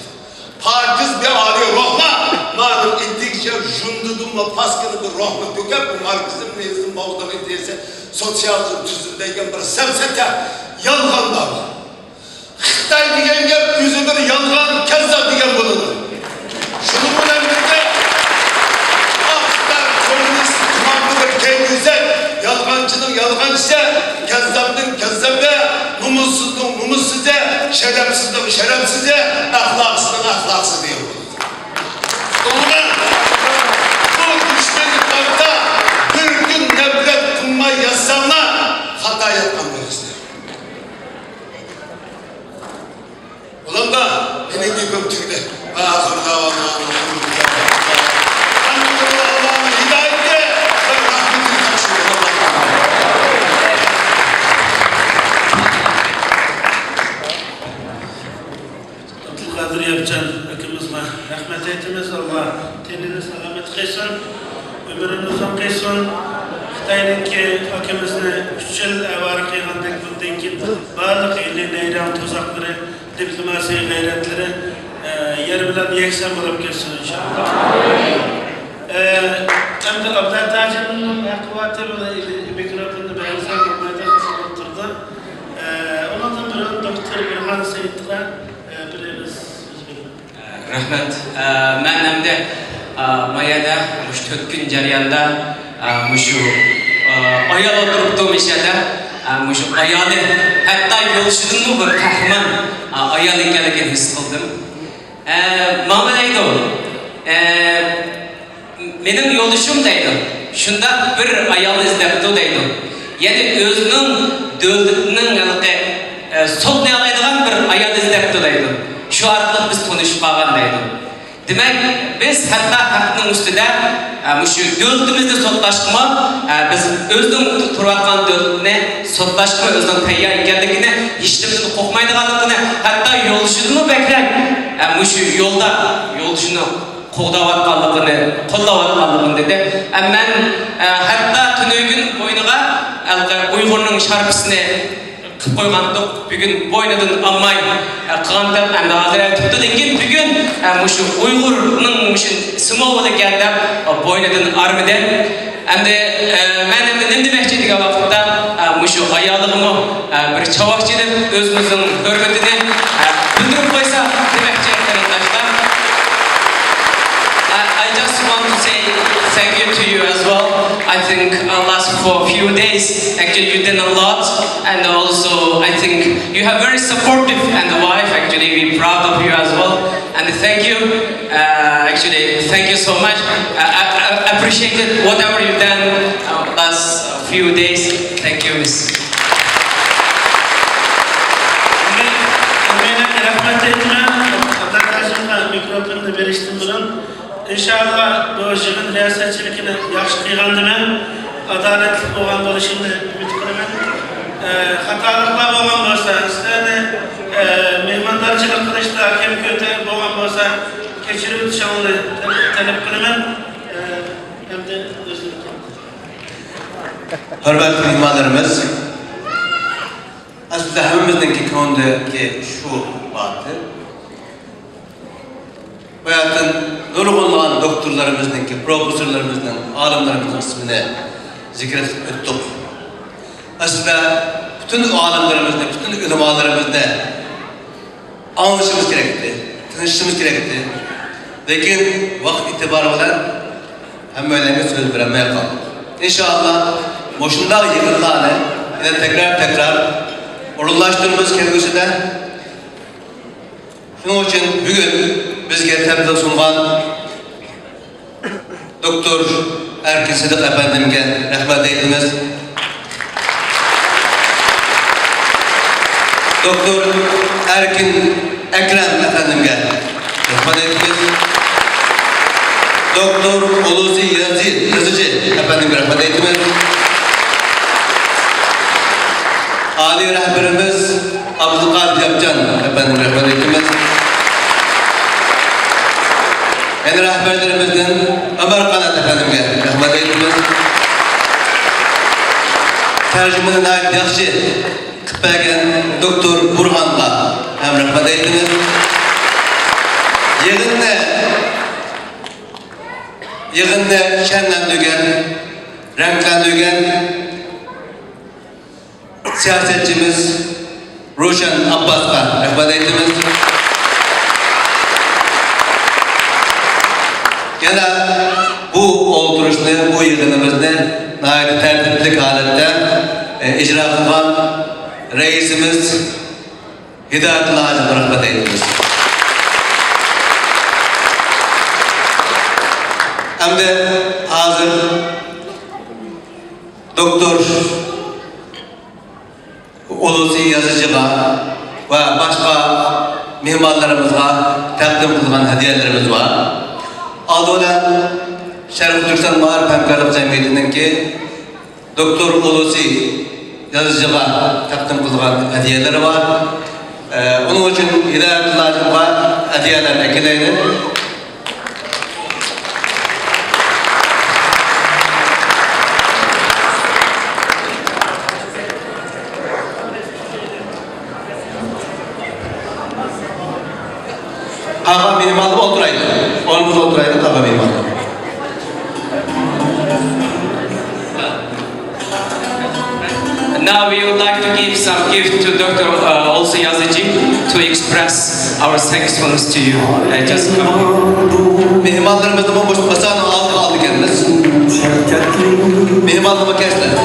پاكىز بىر ئالىي روھلار مانىڭ ئىددىگە ژۇندىدىنمۇ پاسكىنا بىر روھنى كۆكەپ، بۇ ماركسىزم، لېنىنىزم، ماۋدىڭ ئىدىيەسى، سوتسىيالىزم تۈزۈم دېگەن بىر سەپسەتە يالغاندار. خىتاي دېگەن گەپ ئۆزى بىر يالغان، كەززاپ دېگەن بولىدۇ. شۇنىڭ بىلەن بىرگە، ئاق خىتاي كوممۇنىست تۇماردا بىر كەينىيۈزەك، يالغانچىنىڭ يالغانچىسى، كەززاپنىڭ كەززاپى، نومۇسسىزنىڭ نومۇسسىزى، شەرەپسىزنىڭ شەرەپسىزى، ئەخلاقسىزنىڭ ئەخلاقسىزى دېگەن بولىدۇ. ئۇنىڭ بۇ دۈشمەنلىك ۋاقتىدا بىر كۈن نەپرەت قىلماي ياتساڭلار، خاتا ياتقان بولىسىلەر. بولامدا، مېنىڭ گېپىم تۈگىدى. ۋە ئاخىر داۋانا ئاللاھنىڭ ھىدايىتى ۋە رەھمىتىنى تاپشۇرۇپ. ئابدۇلقادىر ياپچان ئاكىمىزغا رەھمەت ئېيتىمىز. ئاللا تېنىنى سالامەت قىلسۇن، ئۆمرىنى ئۇزۇن قىلسۇن. خىتاينىڭكى ئاكىمىزنى ئۈچ يىل ئاۋارە قىلغاندەك، بۇندىن كېيىن بارلىق ئىلى نەيرەڭ تۇزاقلىرى، دىپلوماسىيە غەيرەتلىرى، ئە، يەر بىلەن يەكسان بولۇپ كەتسۇن ئىنشائاللا. ئە، ئەمدى ئابدۇللا تاجىمنىڭ ھەققى بار، مىكروفوننى بەرمىسەم بولمايدۇ، خاپا بولۇپ تۇرىدۇ. ئە، ئۇنىڭدىن بۇرۇن دوكتور بۇرھان سېيىتقا، ئە، بىر ئېغىز سۆز بېرىمەن. رەھمەت. ئە، مەن ئەمدى، ئە، ما يەردە مۇشۇ تۆت كۈن جەريانىدا، ئە، مۇشۇ، ئە، ئايال ئولتۇرۇپتۇ مۇشۇ يەردە. ئە، مۇشۇ ئايالى، ھەتتا يولدىشىدىنمۇ بىر قەھرىمان، ئە، ئايال ئىكەنلىكىنى ھېس قىلدىم. ئە، ماڭا دەيدۇ، ئە، مېنىڭ يولدىشىم دەيدۇ، شۇنداق بىر ئايالنى ئىزدەپتۇ دەيدۇ. يەنى ئۆزىنىڭ دۆلىتىنىڭ ھېلىقى، ئە، سوتلىيالايدىغان بىر ئايال ئىزدەپتۇ دەيدۇ. شۇ ئارقىلىق بىز تونۇشۇپ قالغان دەيدۇ. دېمەك، بىز ھەتتا ھەقنىڭ ئۈستىدە، ئە، مۇشۇ دۆلىتىمىزنى سوتلاشقىمۇ، ئە، بىز ئۆزىنىڭ تۇرۇۋاتقان دۆلىتىنى سوتلاشقىمۇ ئۆزىنىڭ تەييار ئىكەنلىكىنى، ھېچنېمىدىن قورقمايدىغانلىقىنى، ھەتتا يولدىشىدىنمۇ بەكرەك، ئە، مۇشۇ يولدا يولدىشىنى قوغداۋاتقانلىقىنى، قوللاۋاتقانلىقىنى دېدى. ئە، مەن، ئە، ھەتتا تۈنۈگۈن بوينىغا ھېلىقى ئۇيغۇرنىڭ شارپىسىنى قىلىپ قويغانتۇق، بۈگۈن بوينىدىن ئالماي، ئە، قىلغانتىم، ئەمدى ھازىر ئەۋېتىپتۇ، لېكىن بۈگۈن، ئە، مۇشۇ ئۇيغۇرنىڭ مۇشۇ سىمۋولى ئىكەن دەپ، ئە، بوينىدىن ئارمىدى. ئەمدى، ئە، مەن ئەمدى نېمە دېمەكچى دېگەن ۋاقىتتا، ئە، مۇشۇ ئايالىغىمۇ، ئە، بىر چاۋاك چېلىپ، ئۆزىمىزنىڭ ھۆرمىتىنى، ئە، بىلدۈرۈپ قويسا دېمەكچى، قېرىنداشلار. I, I just want to say thank you to you as well. I think, uh, last for a few days, actually, you did a lot, and also I think you have very supportive and wife. Actually, we proud of you as well. And thank you, uh, actually, thank you so much. I, I, I appreciated whatever you've done, uh, last few days. Thank you, Miss. ھەممەيلەنگە رەھمەت ئېيتىمەن. ئابدۇللا تاجىمغا مىكروفوننى بېرىشتىن بۇرۇن، ئىنشائاللا، بۇ يىغىن رىياسەتچىلىكىنى ياخشى قىلغاندىمەن، ئادالەتلىك بولغان بولۇشىنى ئۈمىد قىلىمەن. ئە، خاتالىقلار بولغان بولسا، سىلەرنى، ئە، مېھماندارچىلىق قىلىشتا كەم-كۆتەر بولغان بولسا، كەچۈرۈۋېتىشىڭلارنى تەلەپ قىلىمەن. ئە، ئەمدى ئۆزۈم. ھۆرمەتلىك مېھمانلىرىمىز، ئەسلىدە ھەممىمىزنىڭكى كۆڭلىدىكى شۇ بارتى. باياتىن نۇرغۇنلىغان دوكتورلىرىمىزنىڭكى، پروفېسسورلىرىمىزنىڭ، ئالىملىرىمىزنىڭ ئىسمىنى زىكىر قىلىپ ئۆتتۇق. ئەسلىدە پۈتۈن ئالىملىرىمىزنى، پۈتۈن ئۆلىمالىرىمىزنى ئاڭلىشىمىز كېرەكتى، تىڭشىشىمىز كېرەكتى. لېكىن ۋاقىت ئېتىبارى بىلەن ھەممەيلەنگە سۆز بېرەلمەي قالدۇق. ئىنشائاللا، مۇشۇنداق يىغىنلارنى يەنە تەكرار-تەكرار ئورۇنلاشتۇرىمىز كەلگۈسىدە. شۇنىڭ ئۈچۈن بۈگۈن بىزگە تەبىئەت سۇنغان دوكتور ئەركىن سىدىق ئەپەندىمگە رەھمەت ئېيتىمىز. دوكتور ئەركىن ئەكرەم ئەپەندىمگە رەھمەت ئېيتىمىز. دوكتور ئۇلۇسى يازى-، يېزىچى ئەپەندىمگە رەھمەت ئېيتىمىز. ئالىي رەھبىرىمىز ئابدۇلقادىر ياپچان ئەپەندىمگە رەھمەت ئېيتىمىز. يەنە رەھبەرلىرىمىزدىن ئۆمەر قانات ئەپەندىمگە رەھمەت ئېيتىمىز. تەرجىمىنى ناھايىتى ياخشى قىلىپ بەرگەن دوكتور بۇرھانغا ھەم رەھمەت ئېيتىمىز. يىغىننى، يىغىننى شەنلەندۈرگەن، رەڭلەندۈرگەن سىياسەتچىمىز روشەن ئابباسقا رەھمەت ئېيتىمىز. يەنە بۇ ئولتۇرۇشنى، بۇ يىغىنىمىزنى ناھايىتى تەرتىپلىك ھالەتتە، ئە، ئىجرا قىلغان رەئىسىمىز ھىدايەتۇللا ھاجىمغا رەھمەت ئېيتىمىز. ئەمدى ھازىر دوكتور ئۇلۇسى يازىچىغا ۋە باشقا مېھمانلىرىمىزغا تەقدىم قىلغان ھەدىيەلىرىمىز بار. ئالدى بىلەن شەرقىي تۈركىستان مائارىپ ھەمكارلىق جەمئىيىتىنىڭكى دوكتور ئۇلۇسى يازىچىغا تەقدىم قىلغان ھەدىيەلىرى بار. ئە، ئۇنىڭ ئۈچۈن ھىدايەتۇللا ھاجىمغا ھەدىيەلەرنى ئەكېلەيلى. قالغان مېھمانلار ئولتۇرايلى. ئورنىمىزغا ئولتۇرايلى، قالغان مېھمانلار. Now we would like to give some gift to Doctor uh, Olsun Yazıcı to express our thankfulness to you. Uh, just come. مېھمانلىرىمىزنى بۇ ماسانىڭ ئالدىغا ئالىدىكەنمىز. مېھمانلىرىمىز كەلسىلەر.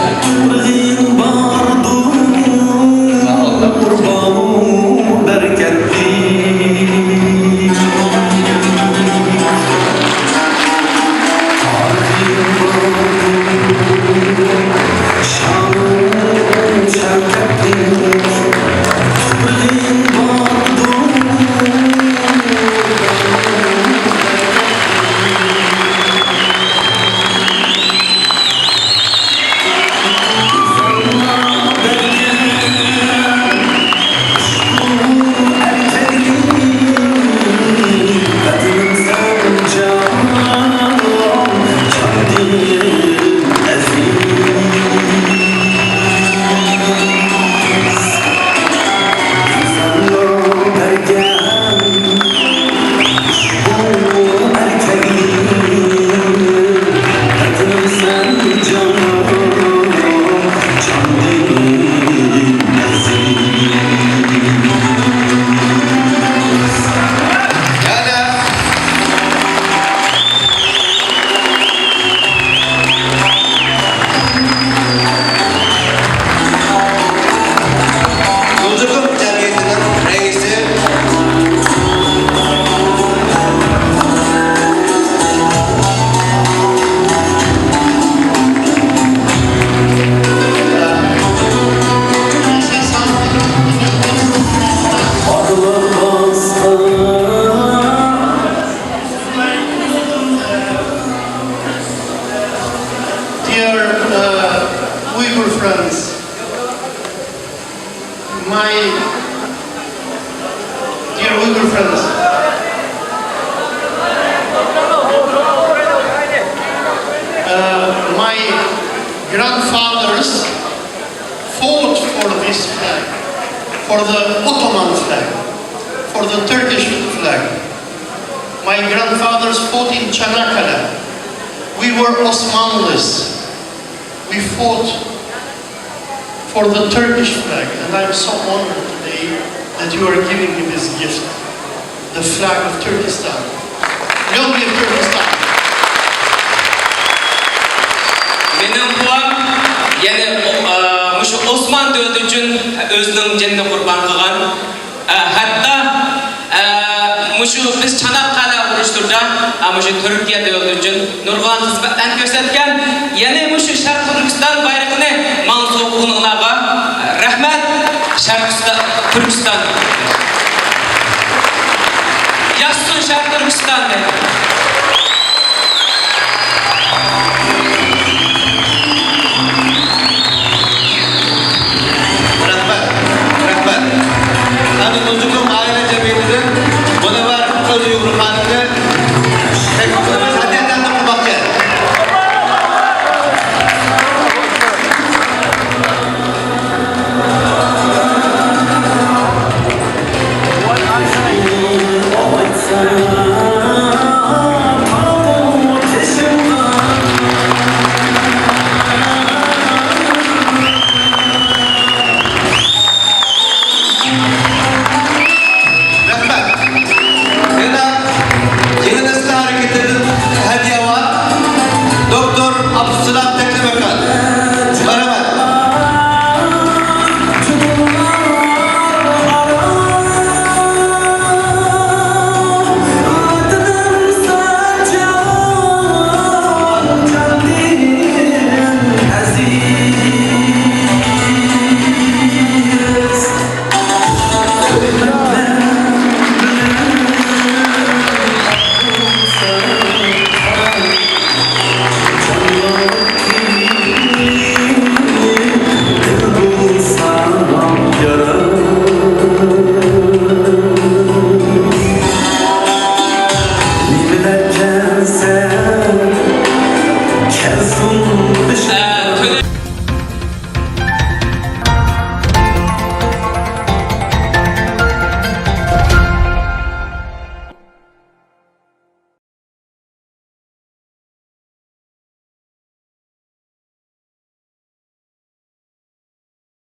Dear uh, Uyghur friends, my dear Uyghur friends, uh, my grandfathers fought for this flag, for the Ottoman flag, for the Turkish flag. My grandfathers fought in Çanakkale. We were Osmanlis. We fought for the Turkish flag, and I'm so honored today that you are giving me this gift, the flag of Turkestan. Long live Turkestan! مېنىڭ بوۋام يەنە ئۇ، ئا، مۇشۇ ئوسمان دۆلىتى ئۈچۈن ئۆزىنىڭ جېنىنى قۇربان قىلغان. ئە، ھەتتا، ئە، مۇشۇ بىز چاناققالە ئۇرۇشلىرىدا، ئە، مۇشۇ تۈركىيە دۆلىتى ئۈچۈن نۇرغۇن خىزمەتلەرنى كۆرسەتكەن. يەنە مۇشۇ شەرقىي تۈركىستان بايرىقىنى ماڭا سوۋغا قىلغىنىڭلارغا، ئە، رەھمەت. شەرقىي تۈركىستان. ياشىسۇن شەرقىي تۈركىستان!